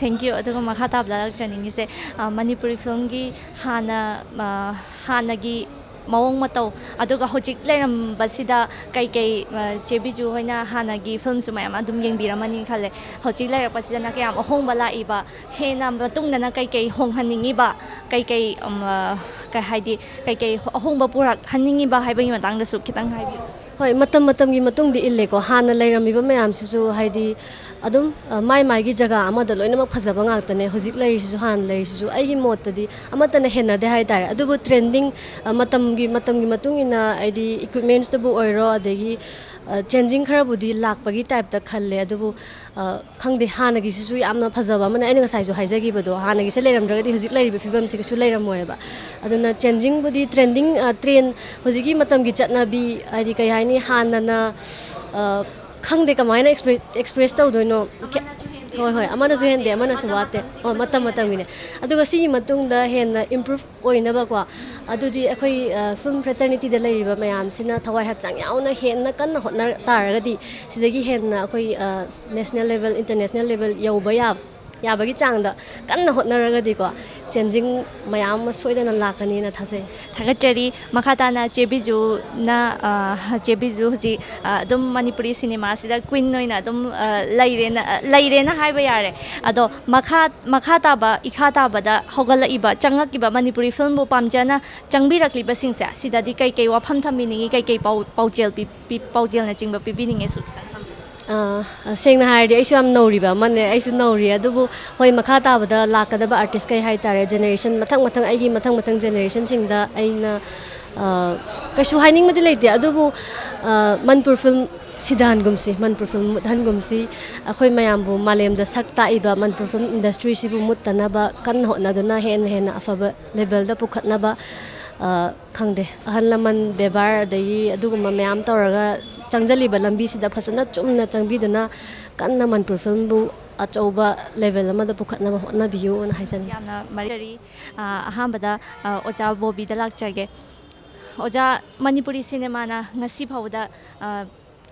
Thank you꯫ ꯑꯗꯨꯒ ꯃꯈꯥ ꯇꯥꯕꯗ ꯍꯥꯏꯔꯛꯆꯅꯤꯡꯉꯤꯁꯦ, ꯑ, ꯃꯅꯤꯄꯨꯔꯤ film ꯒꯤ ꯍꯥꯟꯅ, ꯑ, ꯍꯥꯟꯅꯒꯤ ꯃꯑꯣꯡ ꯃꯇꯧ, ꯑꯗꯨꯒ ꯍꯧꯖꯤꯛ ꯂꯩꯔꯝꯕꯁꯤꯗ ꯀꯩꯀꯩ, ꯑ, ꯆꯦ ꯕꯤꯖꯨ ꯍꯣꯏꯅ ꯍꯥꯟꯅꯒꯤ film ꯁꯨ ꯃꯌꯥꯝ ꯑꯗꯨꯝ ꯌꯦꯡꯕꯤꯔꯝꯃꯅꯤ ꯈꯜꯂꯦ꯫ ꯍꯧꯖꯤꯛ ꯂꯩꯔꯛꯄꯁꯤꯗꯅ ꯀꯌꯥꯝ ꯑꯍꯣꯡꯕ ꯂꯥꯛꯏꯕ, ꯍꯦꯟꯅ ꯃꯇꯨꯡꯗꯅ ꯀꯩꯀꯩ ꯍꯣꯡꯍꯟꯅꯤꯡꯉꯤꯕ, ꯀꯩꯀꯩ, ꯑꯝ, ꯑ, ꯀꯩ ꯍꯥꯏꯗꯤ, ꯀꯩꯀꯩ ꯑꯍꯣꯡꯕ ꯄꯨꯔꯛꯍꯟꯅꯤꯡꯉꯤꯕ ꯍꯥꯏꯕꯒꯤ ꯃꯇꯥꯡꯗꯁꯨ ꯈꯤꯇꯪ ꯍꯥꯏꯕꯤꯌꯨ꯫ ꯍꯣꯏ, ꯃꯇꯝ ꯃꯇꯝꯒꯤ ꯃꯇꯨꯡꯗꯤ ꯏꯜꯂꯦꯀꯣ꯫ ꯍꯥꯟꯅ ꯂꯩꯔꯝꯃꯤꯕ ꯃꯌꯥꯝꯁꯤꯁꯨ, ꯍꯥꯏꯗꯤ, ꯑꯗꯨꯝ, ꯑ, ꯃꯥꯏ ꯃꯥꯏꯒꯤ ꯖꯒꯥ ꯑꯃꯗ ꯂꯣꯏꯅꯃꯛ ꯐꯖꯕ ꯉꯥꯛꯇꯅꯦ꯫ ꯍꯧꯖꯤꯛ ꯂꯩꯔꯤꯁꯤꯁꯨ, ꯍꯥꯟꯅ ꯂꯩꯔꯤꯁꯤꯁꯨ, ꯑꯩꯒꯤ ꯃꯣꯠꯇꯗꯤ ꯑꯃꯠꯇꯅ ꯍꯦꯟꯅꯗꯦ ꯍꯥꯏꯇꯥꯔꯦ꯫ ꯑꯗꯨꯕꯨ trending, ꯑ, ꯃꯇꯝꯒꯤ, ꯃꯇꯝꯒꯤ ꯃꯇꯨꯡ ꯏꯟꯅ, ꯍꯥꯏꯗꯤ, equipments ꯇꯕꯨ ꯑꯣꯏꯔꯣ, ꯑꯗꯒꯤ, ꯑ, changing ꯈꯔꯕꯨꯗꯤ ꯂꯥꯛꯄꯒꯤ type ꯇ ꯈꯜꯂꯦ꯫ ꯑꯗꯨꯕꯨ, ꯑ, ꯈꯪꯗꯦ, ꯍꯥꯟꯅꯒꯤꯁꯤꯁꯨ ꯌꯥꯝꯅ ꯐꯖꯕ ꯑꯃꯅ, ꯑꯩꯅ ꯉꯁꯥꯏꯁꯨ ꯍꯥꯏꯖꯈꯤꯕꯗꯣ, ꯍꯥꯟꯅꯒꯤꯁꯦ ꯂꯩꯔꯝꯗ꯭ꯔꯒꯗꯤ ꯍꯧꯖꯤꯛ ꯂꯩꯔꯤꯕ ꯐꯤꯕꯝꯁꯤ ꯀꯩꯁꯨ ꯂꯩꯔꯝꯃꯣꯏꯕ꯫ ꯑꯗꯨꯅ changing ꯕꯨꯗꯤ, trending, ꯑ, trend, ꯍꯧꯖꯤꯛꯀꯤ ꯃꯇꯝꯒꯤ ꯆꯠꯅꯕꯤ, ꯍꯥꯏꯗꯤ, ꯀꯩ ꯍꯥꯏꯅꯤ, ꯍꯥꯟꯅꯅ, ꯑ, ꯈꯪꯗꯦ ꯀꯃꯥꯏꯅ express, express ꯇꯧꯗꯣꯏꯅꯣ꯫ ꯍꯣꯏ, ꯍꯣꯏ, ꯑꯃꯅꯁꯨ ꯍꯦꯟꯗꯦ, ꯑꯃꯅꯁꯨ ꯋꯥꯠꯇꯦ꯫ ꯑꯣ, ꯃꯇꯝ ꯃꯇꯝꯒꯤꯅꯦ꯫ ꯑꯗꯨꯒ ꯁꯤꯒꯤ ꯃꯇꯨꯡꯗ ꯍꯦꯟꯅ improve ꯑꯣꯏꯅꯕꯀꯣ, ꯑꯗꯨꯗꯤ ꯑꯩꯈꯣꯏ, ꯑ, film fraternity ꯗ ꯂꯩꯔꯤꯕ ꯃꯌꯥꯝꯁꯤꯅ ꯊꯋꯥꯏ ꯍꯛꯆꯥꯡ ꯌꯥꯎꯅ ꯍꯦꯟꯅ ꯀꯟꯅ ꯍꯣꯠꯅ ꯇꯥꯔꯒꯗꯤ, ꯁꯤꯗꯒꯤ ꯍꯦꯟꯅ ꯑꯩꯈꯣꯏ, ꯑ, national level, international level ꯌꯧꯕ ꯌꯥ-, ꯌꯥꯕꯒꯤ ꯆꯥꯡꯗ ꯀꯟꯅ ꯍꯣꯠꯅꯔꯒꯗꯤꯀꯣ, ꯆꯦꯟꯖꯤꯡ ꯃꯌꯥꯝ ꯑꯃ ꯁꯣꯏꯗꯅ ꯂꯥꯛꯀꯅꯤꯅ ꯊꯥꯖꯩ꯫ ꯊꯥꯒꯠꯆꯔꯤ꯫ ꯃꯈꯥ ꯇꯥꯅ ꯆꯦ ꯕꯤꯖꯨꯅ, ꯑ, ꯆꯦ ꯕꯤꯖꯨ ꯍꯧꯖꯤꯛ, ꯑ, ꯑꯗꯨꯝ ꯃꯅꯤꯄꯨꯔꯤ ꯁꯤꯅꯦꯃꯥꯁꯤꯗ ꯀ꯭ꯋꯤꯟ ꯑꯣꯏꯅ ꯑꯗꯨꯝ, ꯑ, ꯂꯩꯔꯦꯅ, ꯑ, ꯂꯩꯔꯦꯅ ꯍꯥꯏꯕ ꯌꯥꯔꯦ꯫ ꯑꯗꯣ ꯃꯈꯥ, ꯃꯈꯥ ꯇꯥꯕ, ꯏꯈꯥ ꯇꯥꯕꯗ ꯍꯧꯒꯠꯂꯛꯏꯕ, ꯆꯪꯉꯛꯏꯕ ꯃꯅꯤꯄꯨꯔꯤ ꯐꯤꯂꯝꯕꯨ ꯄꯥꯝꯖꯅ ꯆꯪꯕꯤꯔꯛꯂꯤꯕꯁꯤꯡꯁꯦ, ꯁꯤꯗꯗꯤ ꯀꯩꯀꯩ ꯋꯥꯐꯝ ꯊꯝꯕꯤꯅꯤꯡꯉꯤ, ꯀꯩꯀꯩ ꯄꯥꯎ-, ꯄꯥꯎꯖꯦꯜ ꯄꯤ-, ꯄꯤ-, ꯄꯥꯎꯖꯦꯜꯅꯆꯤꯡꯕ ꯄꯤꯕꯤꯅꯤꯡꯉꯦꯁꯨ ꯈꯤꯇꯪ ꯊꯝꯕꯤꯌꯨ꯫ ꯑ, ꯁꯦꯡꯅ ꯍꯥꯏꯔꯗꯤ ꯑꯩꯁꯨ ꯌꯥꯝ ꯅꯧꯔꯤꯕ ꯑꯃꯅꯦ, ꯑꯩꯁꯨ ꯅꯧꯔꯤ꯫ ꯑꯗꯨꯕꯨ ꯍꯣꯏ, ꯃꯈꯥ ꯇꯥꯕꯗ ꯂꯥꯛꯀꯗꯕ ꯑꯥꯔꯇꯤꯁ ꯀꯩ ꯍꯥꯏꯇꯥꯔꯦ, ꯖꯦꯅꯦꯔꯦꯁꯟ ꯃꯊꯪ ꯃꯊꯪ, ꯑꯩꯒꯤ ꯃꯊꯪ ꯃꯊꯪ ꯖꯦꯅꯦꯔꯦꯁꯟꯁꯤꯡꯗ ꯑꯩꯅ, ꯑ, ꯀꯩꯁꯨ ꯍꯥꯏꯅꯤꯡꯕꯗꯤ ꯂꯩꯇꯦ꯫ ꯑꯗꯨꯕꯨ, ꯑ, ꯃꯅꯤꯄꯨꯔ ꯐꯤꯂꯝ ꯁꯤꯗꯍꯟꯒꯨꯝꯁꯤ, ꯃꯅꯤꯄꯨꯔ ꯐꯤꯂꯝ ꯃꯨꯠꯍꯟꯒꯨꯝꯁꯤ꯫ ꯑꯩꯈꯣꯏ ꯃꯌꯥꯝꯕꯨ ꯃꯥꯂꯦꯝꯗ ꯁꯛ ꯇꯥꯛꯏꯕ ꯃꯅꯤꯄꯨꯔ ꯐꯤꯂꯝ ꯏꯟꯗꯁꯇ꯭ꯔꯤꯁꯤꯕꯨ ꯃꯨꯠꯇꯅꯕ ꯀꯟꯅ ꯍꯣꯠꯅꯗꯨꯅ ꯍꯦꯟꯅ ꯍꯦꯟꯅ ꯑꯐꯕ ꯂꯦꯕꯦꯜꯗ ꯄꯨꯈꯠꯅꯕ, ꯑ, ꯈꯪꯗꯦ, ꯑꯍꯜ ꯂꯃꯟ ꯕꯦꯕꯥꯔ ꯑꯗꯒꯤ ꯑꯗꯨꯒꯨꯝꯕ ꯃꯌꯥꯝ ꯇꯧꯔꯒ ꯆꯪꯁꯤꯜꯂꯤꯕ ꯂꯝꯕꯤꯁꯤꯗ ꯐꯖꯅ ꯆꯨꯝꯅ ꯆꯪꯕꯤꯗꯨꯅ ꯀꯟꯅ ꯃꯅꯤꯄꯨꯔ ꯐꯤꯂꯝꯕꯨ ꯑꯆꯧꯕ ꯂꯦꯕꯦꯜ ꯑꯃꯗ ꯄꯨꯈꯠꯅꯕ ꯍꯣꯠꯅꯕꯤꯌꯨꯅ ꯍꯥꯏꯖꯅꯤꯡꯉꯤ꯫ ꯌꯥꯝꯅ ꯃꯔꯤ ꯂꯩꯔꯤ꯫ ꯑ, ꯑꯍꯥꯟꯕꯗ, ꯑ, ꯑꯣꯖꯥ ꯕꯣꯕꯤꯗ ꯂꯥꯛꯆꯒꯦ꯫ ꯑꯣꯖꯥ, ꯃꯅꯤꯄꯨꯔꯤ ꯁꯤꯅꯦꯃꯥꯅ ꯉꯁꯤ ꯐꯥꯎꯕꯗ, ꯑ,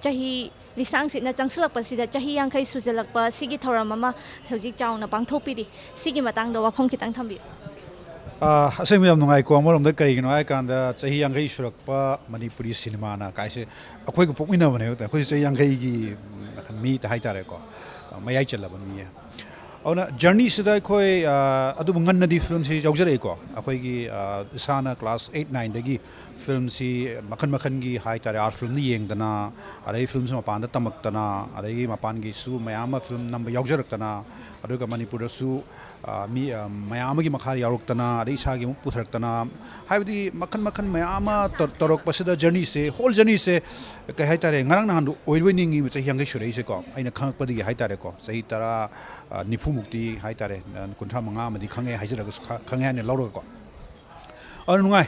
ꯆꯍꯤ ꯂꯤꯁꯥꯡꯁꯤꯠꯅ ꯆꯪꯁꯤꯜꯂꯛꯄꯁꯤꯗ ꯆꯍꯤ ꯌꯥꯡꯈꯩ ꯁꯨꯖꯜꯂꯛꯄ ꯁꯤꯒꯤ ꯊꯧꯔꯝ ꯑꯃ ꯍꯧꯖꯤꯛ ꯆꯥꯎꯅ ꯄꯥꯡꯊꯣꯛꯄꯤꯔꯤ꯫ ꯁꯤꯒꯤ ꯃꯇꯥꯡꯗ ꯋꯥꯐꯝ ꯈꯤꯇꯪ ꯊꯝꯕꯤꯌꯨ꯫ ꯑ, ꯑꯁꯦꯡꯕ ꯌꯥꯝ ꯅꯨꯡꯉꯥꯏꯀꯣ꯫ ꯑꯃꯔꯣꯝꯗ ꯀꯔꯤꯒꯤꯅꯣ ꯍꯥꯏ ꯀꯥꯟꯗ, ꯆꯍꯤ ꯌꯥꯡꯈꯩ ꯁꯨꯔꯛꯄ ꯃꯅꯤꯄꯨꯔꯤ ꯁꯤꯅꯦꯃꯥꯅ ꯀꯥꯏꯁꯦ ꯑꯩꯈꯣꯏꯒ ꯄꯣꯛꯃꯤꯟꯅꯕꯅꯦꯕ꯫ ꯑꯩꯈꯣꯏꯁꯦ ꯆꯍꯤ ꯌꯥꯡꯈꯩꯒꯤ ꯃꯤ ꯍꯥꯏꯇꯥꯔꯦꯀꯣ, ꯃꯌꯥꯏ ꯆꯜꯂꯕ ꯃꯤ꯫ ꯑꯗꯨꯅ ꯖꯔꯅꯤꯁꯤꯗ ꯑꯩꯈꯣꯏ, ꯑ, ꯑꯗꯨꯕꯨ ꯉꯟꯅꯗꯤ ꯐꯤꯂꯝꯁꯤ ꯌꯥꯎꯖꯔꯛꯏꯀꯣ꯫ ꯑꯩꯈꯣꯏꯒꯤ, ꯑ, ꯏꯁꯥꯅ ꯀ꯭ꯂꯥꯁ ꯑꯩꯠ ꯅꯥꯏꯟꯗꯒꯤ ꯐꯤꯂꯝꯁꯤ ꯃꯈꯜ ꯃꯈꯜꯒꯤ ꯍꯥꯏꯇꯥꯔꯦ, ꯑꯥꯔꯠ ꯐꯤꯂꯝꯗ ꯌꯦꯡꯗꯅ, ꯑꯗꯩ ꯐꯤꯂꯝꯁꯤ ꯃꯄꯥꯟꯗ ꯇꯝꯃꯛꯇꯅ, ꯑꯗꯒꯤ ꯃꯄꯥꯟꯒꯤꯁꯨ ꯃꯌꯥꯝ ꯑꯃ ꯐꯤꯂꯝ ꯅꯝꯕ ꯌꯥꯎꯖꯔꯛꯇꯅ, ꯑꯗꯨꯒ ꯃꯅꯤꯄꯨꯔꯗꯁꯨ, ꯑ, ꯃꯤ, ꯑ, ꯃꯌꯥꯝ ꯑꯃꯒꯤ ꯃꯈꯥꯗ ꯌꯥꯎꯔꯛꯇꯅ, ꯑꯗꯩ ꯏꯁꯥꯒꯤ ꯑꯃꯨꯛ ꯄꯨꯊꯔꯛꯇꯅ, ꯍꯥꯏꯕꯗꯤ ꯃꯈꯜ ꯃꯈꯜ ꯃꯌꯥꯝ ꯑꯃ ꯇꯧ-, ꯇꯧꯔꯛꯄꯁꯤꯗ ꯖꯔꯅꯤꯁꯦ, ꯍꯣꯜ ꯖꯔꯅꯤꯁꯦ ꯀꯩ ꯍꯥꯏꯇꯥꯔꯦ, ꯉꯔꯥꯡ ꯅꯍꯥꯟꯗ ꯑꯣꯏꯔꯣꯏ ꯅꯤꯡꯉꯤꯕ ꯆꯍꯤ ꯌꯥꯡꯈꯩ ꯁꯨꯔꯛꯏꯁꯦꯀꯣ꯫ ꯑꯩꯅ ꯈꯪꯉꯛꯄꯗꯒꯤ ꯍꯥꯏꯇꯥꯔꯦꯀꯣ, ꯆꯍꯤ ꯇꯔꯥ, ꯑ, ꯅꯤꯐꯨꯃꯨꯛꯇꯤ ꯍꯥꯏꯇꯥꯔꯦ, ꯑ, ꯀꯨꯟꯊ꯭ꯔꯥ ꯃꯉꯥ ꯑꯃꯗꯤ ꯈꯪꯉꯦ ꯍꯥꯏꯖꯔꯒꯁꯨ ꯈ-, ꯈꯪꯉꯦ ꯍꯥꯏꯅ ꯂꯧꯔꯒꯀꯣ꯫ ꯑꯗꯨ ꯅꯨꯡꯉꯥꯏ,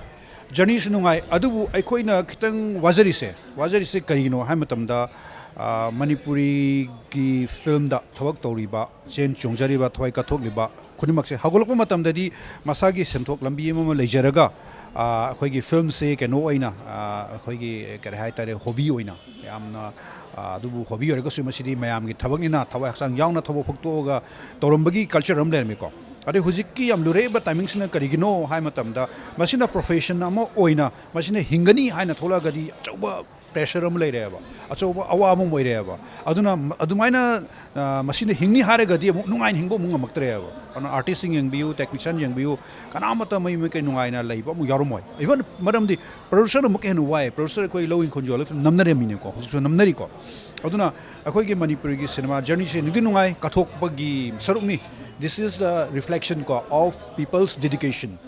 ꯖꯔꯅꯤꯁꯨ ꯅꯨꯡꯉꯥꯏ꯫ ꯑꯗꯨꯕꯨ ꯑꯩꯈꯣꯏꯅ ꯈꯤꯇꯪ ꯋꯥꯖꯔꯤꯁꯦ, ꯋꯥꯖꯔꯤꯁꯦ ꯀꯔꯤꯒꯤꯅꯣ ꯍꯥꯏꯕ ꯃꯇꯝꯗ, ꯑ, ꯃꯅꯤꯄꯨꯔꯤꯒꯤ ꯐꯤꯂꯝꯗ ꯊꯕꯛ ꯇꯧꯔꯤꯕ, ꯆꯦꯟ ꯆꯣꯡꯖꯔꯤꯕ, ꯊꯋꯥꯏ ꯀꯠꯊꯣꯛꯂꯤꯕ ꯈꯨꯗꯤꯡꯃꯛꯁꯦ ꯍꯧꯒꯠꯂꯛꯄ ꯃꯇꯝꯗꯗꯤ ꯃꯁꯥꯒꯤ ꯁꯦꯟꯊꯣꯛ ꯂꯝꯕꯤ ꯑꯃ ꯑꯃ ꯂꯩꯖꯔꯒ, ꯑ, ꯑꯩꯈꯣꯏꯒꯤ ꯐꯤꯂꯝꯁꯦ ꯀꯩꯅꯣ ꯑꯣꯏꯅ, ꯑ, ꯑꯩꯈꯣꯏꯒꯤ ꯀꯔꯤ ꯍꯥꯏꯇꯥꯔꯦ, ꯍꯣꯕꯤ ꯑꯣꯏꯅ ꯌꯥꯝꯅ, ꯑ, ꯑꯗꯨꯕꯨ ꯍꯣꯕꯤ ꯑꯣꯏꯔꯒꯁꯨ ꯃꯁꯤꯗꯤ ꯃꯌꯥꯝꯒꯤ ꯊꯕꯛꯅꯤꯅ ꯊꯋꯥꯏ ꯍꯛꯆꯥꯡ ꯌꯥꯎꯅ ꯊꯕꯛ ꯄꯥꯡꯊꯣꯛꯑꯒ ꯇꯧꯔꯝꯕꯒꯤ ꯀꯜꯆꯔ ꯑꯃ ꯂꯩꯔꯝꯃꯤꯀꯣ꯫ ꯑꯗꯩ ꯍꯧꯖꯤꯛꯀꯤ ꯌꯥꯝ ꯂꯨꯔꯛꯏꯕ ꯇꯥꯏꯃꯤꯡꯁꯤꯅ ꯀꯔꯤꯒꯤꯅꯣ ꯍꯥꯏ ꯃꯇꯝꯗ, ꯃꯁꯤꯅ ꯄ꯭ꯔꯣꯐꯦꯁꯟ ꯑꯃ ꯑꯣꯏꯅ ꯃꯁꯤꯅ ꯍꯤꯡꯒꯅꯤ ꯍꯥꯏꯅ ꯊꯣꯛꯂꯛꯑꯒꯗꯤ ꯑꯆꯧꯕ ꯄ꯭ꯔꯦꯁꯔ ꯑꯃ ꯂꯩꯔꯦꯕ, ꯑꯆꯧꯕ ꯑꯋꯥꯕ ꯑꯃ ꯑꯣꯏꯔꯦꯕ꯫ ꯑꯗꯨꯅ ꯃ-, ꯑꯗꯨꯃꯥꯏꯅ, ꯑ, ꯃꯁꯤꯅ ꯍꯤꯡꯅꯤ ꯍꯥꯏꯔꯒꯗꯤ ꯑꯃꯨꯛ ꯅꯨꯡꯉꯥꯏꯅ ꯍꯤꯡꯕ ꯑꯃꯨꯛ ꯉꯝꯃꯛꯇ꯭ꯔꯦꯕ꯫ ꯑꯗꯨꯅ ꯑꯥꯔꯇꯤꯁꯁꯤꯡ ꯌꯦꯡꯕꯤꯌꯨ, ꯇꯦꯛꯅꯤꯁꯤꯌꯥꯟ ꯌꯦꯡꯕꯤꯌꯨ, ꯀꯅꯥꯃꯠꯇ ꯃꯌꯨꯝ ꯃꯀꯩ ꯅꯨꯡꯉꯥꯏꯅ ꯂꯩꯕ ꯑꯃꯨꯛ ꯌꯥꯎꯔꯝꯃꯣꯏ꯫ ꯏꯚꯟ ꯃꯔꯝꯗꯤ ꯄ꯭ꯔꯣꯗ꯭ꯌꯨꯁꯔ ꯑꯃꯨꯛꯀ ꯍꯦꯟꯅ ꯋꯥꯏ꯫ ꯄ꯭ꯔꯣꯗ꯭ꯌꯨꯁꯔ ꯑꯩꯈꯣꯏ ꯂꯧ ꯏꯪꯈꯣꯜ ꯌꯣꯜꯂꯒ ꯐꯤꯂꯝ ꯅꯝꯅꯔꯝꯃꯤꯅꯤꯀꯣ, ꯍꯧꯖꯤꯛꯁꯨ ꯅꯝꯅꯔꯤꯀꯣ꯫ ꯑꯗꯨꯅ ꯑꯩꯈꯣꯏꯒꯤ ꯃꯅꯤꯄꯨꯔꯒꯤ ꯁꯤꯅꯦꯃꯥ ꯖꯔꯅꯤꯁꯦ ꯅꯨꯡꯗꯤ ꯅꯨꯡꯉꯥꯏ, ꯀꯠꯊꯣꯛꯄꯒꯤ ꯁꯔꯨꯛꯅꯤ꯫ This is the reflection ꯀꯣ of people's dedication,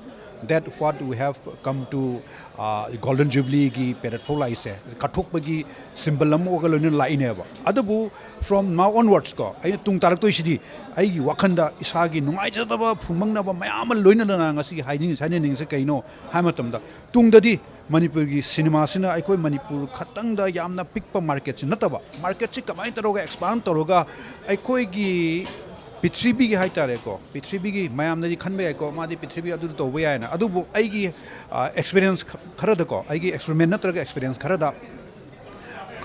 that what we have come to, uh, Golden Jubilee ꯒꯤ ꯄꯦꯔꯦꯠ ꯐꯥꯎ ꯂꯥꯛꯏꯁꯦ ꯀꯠꯊꯣꯛꯄꯒꯤ ꯁꯤꯝꯕꯜ ꯑꯃ ꯑꯣꯏꯔꯒ ꯂꯣꯏꯅꯅ ꯂꯥꯛꯏꯅꯦꯕ꯫ ꯑꯗꯨꯕꯨ from now onwards ꯀꯣ, ꯑꯩꯅ ꯇꯨꯡ ꯇꯥꯔꯛꯇꯣꯏꯁꯤꯗꯤ ꯑꯩꯒꯤ ꯋꯥꯈꯜꯗ ꯏꯁꯥꯒꯤ ꯅꯨꯡꯉꯥꯏꯖꯗꯕ ꯐꯨꯡꯕꯪꯅꯕ ꯃꯌꯥꯝ ꯑꯃ ꯂꯣꯏꯅꯅ ꯉꯁꯤꯒꯤ ꯍꯥꯏꯅꯤꯡ-, ꯍꯥꯏꯅꯅꯤꯡꯉꯤꯁꯦ ꯀꯩꯅꯣ ꯍꯥꯏ ꯃꯇꯝꯗ, ꯇꯨꯡꯗꯗꯤ ꯃꯅꯤꯄꯨꯔꯒꯤ ꯁꯤꯅꯦꯃꯥꯁꯤꯅ ꯑꯩꯈꯣꯏ ꯃꯅꯤꯄꯨꯔ ꯈꯛꯇꯪꯗ ꯌꯥꯝꯅ ꯄꯤꯛꯄ ꯃꯥꯔꯀꯦꯠꯁꯤ ꯅꯠꯇꯕ, ꯃꯥꯔꯀꯦꯠꯁꯤ ꯀꯃꯥꯏꯅ ꯇꯧꯔꯒ ꯑꯦꯛꯁꯄꯥꯟ ꯇꯧꯔꯒ ꯑꯩꯈꯣꯏꯒꯤ ꯄ꯭ꯔꯤꯊꯤꯕꯤꯒꯤ ꯍꯥꯏ ꯇꯥꯔꯦꯀꯣ, ꯄ꯭ꯔꯤꯊꯤꯕꯤꯒꯤ ꯃꯌꯥꯝꯅꯗꯤ ꯈꯟꯕ ꯌꯥꯏꯀꯣ, ꯃꯥꯗꯤ ꯄ꯭ꯔꯤꯊꯤꯕꯤ ꯑꯗꯨ ꯇꯧꯕ ꯌꯥꯏꯅ꯫ ꯑꯗꯨꯕꯨ ꯑꯩꯒꯤ, ꯑ, ꯑꯦꯛꯁꯄꯤꯔꯤꯌꯦꯟꯁ ꯈ-, ꯈꯔꯗꯀꯣ, ꯑꯩꯒꯤ ꯑꯦꯛꯁꯄꯦꯔꯤꯃꯦꯟ ꯅꯠꯇ꯭ꯔꯒ ꯑꯦꯛꯁꯄꯤꯔꯤꯌꯦꯟꯁ ꯈꯔꯗ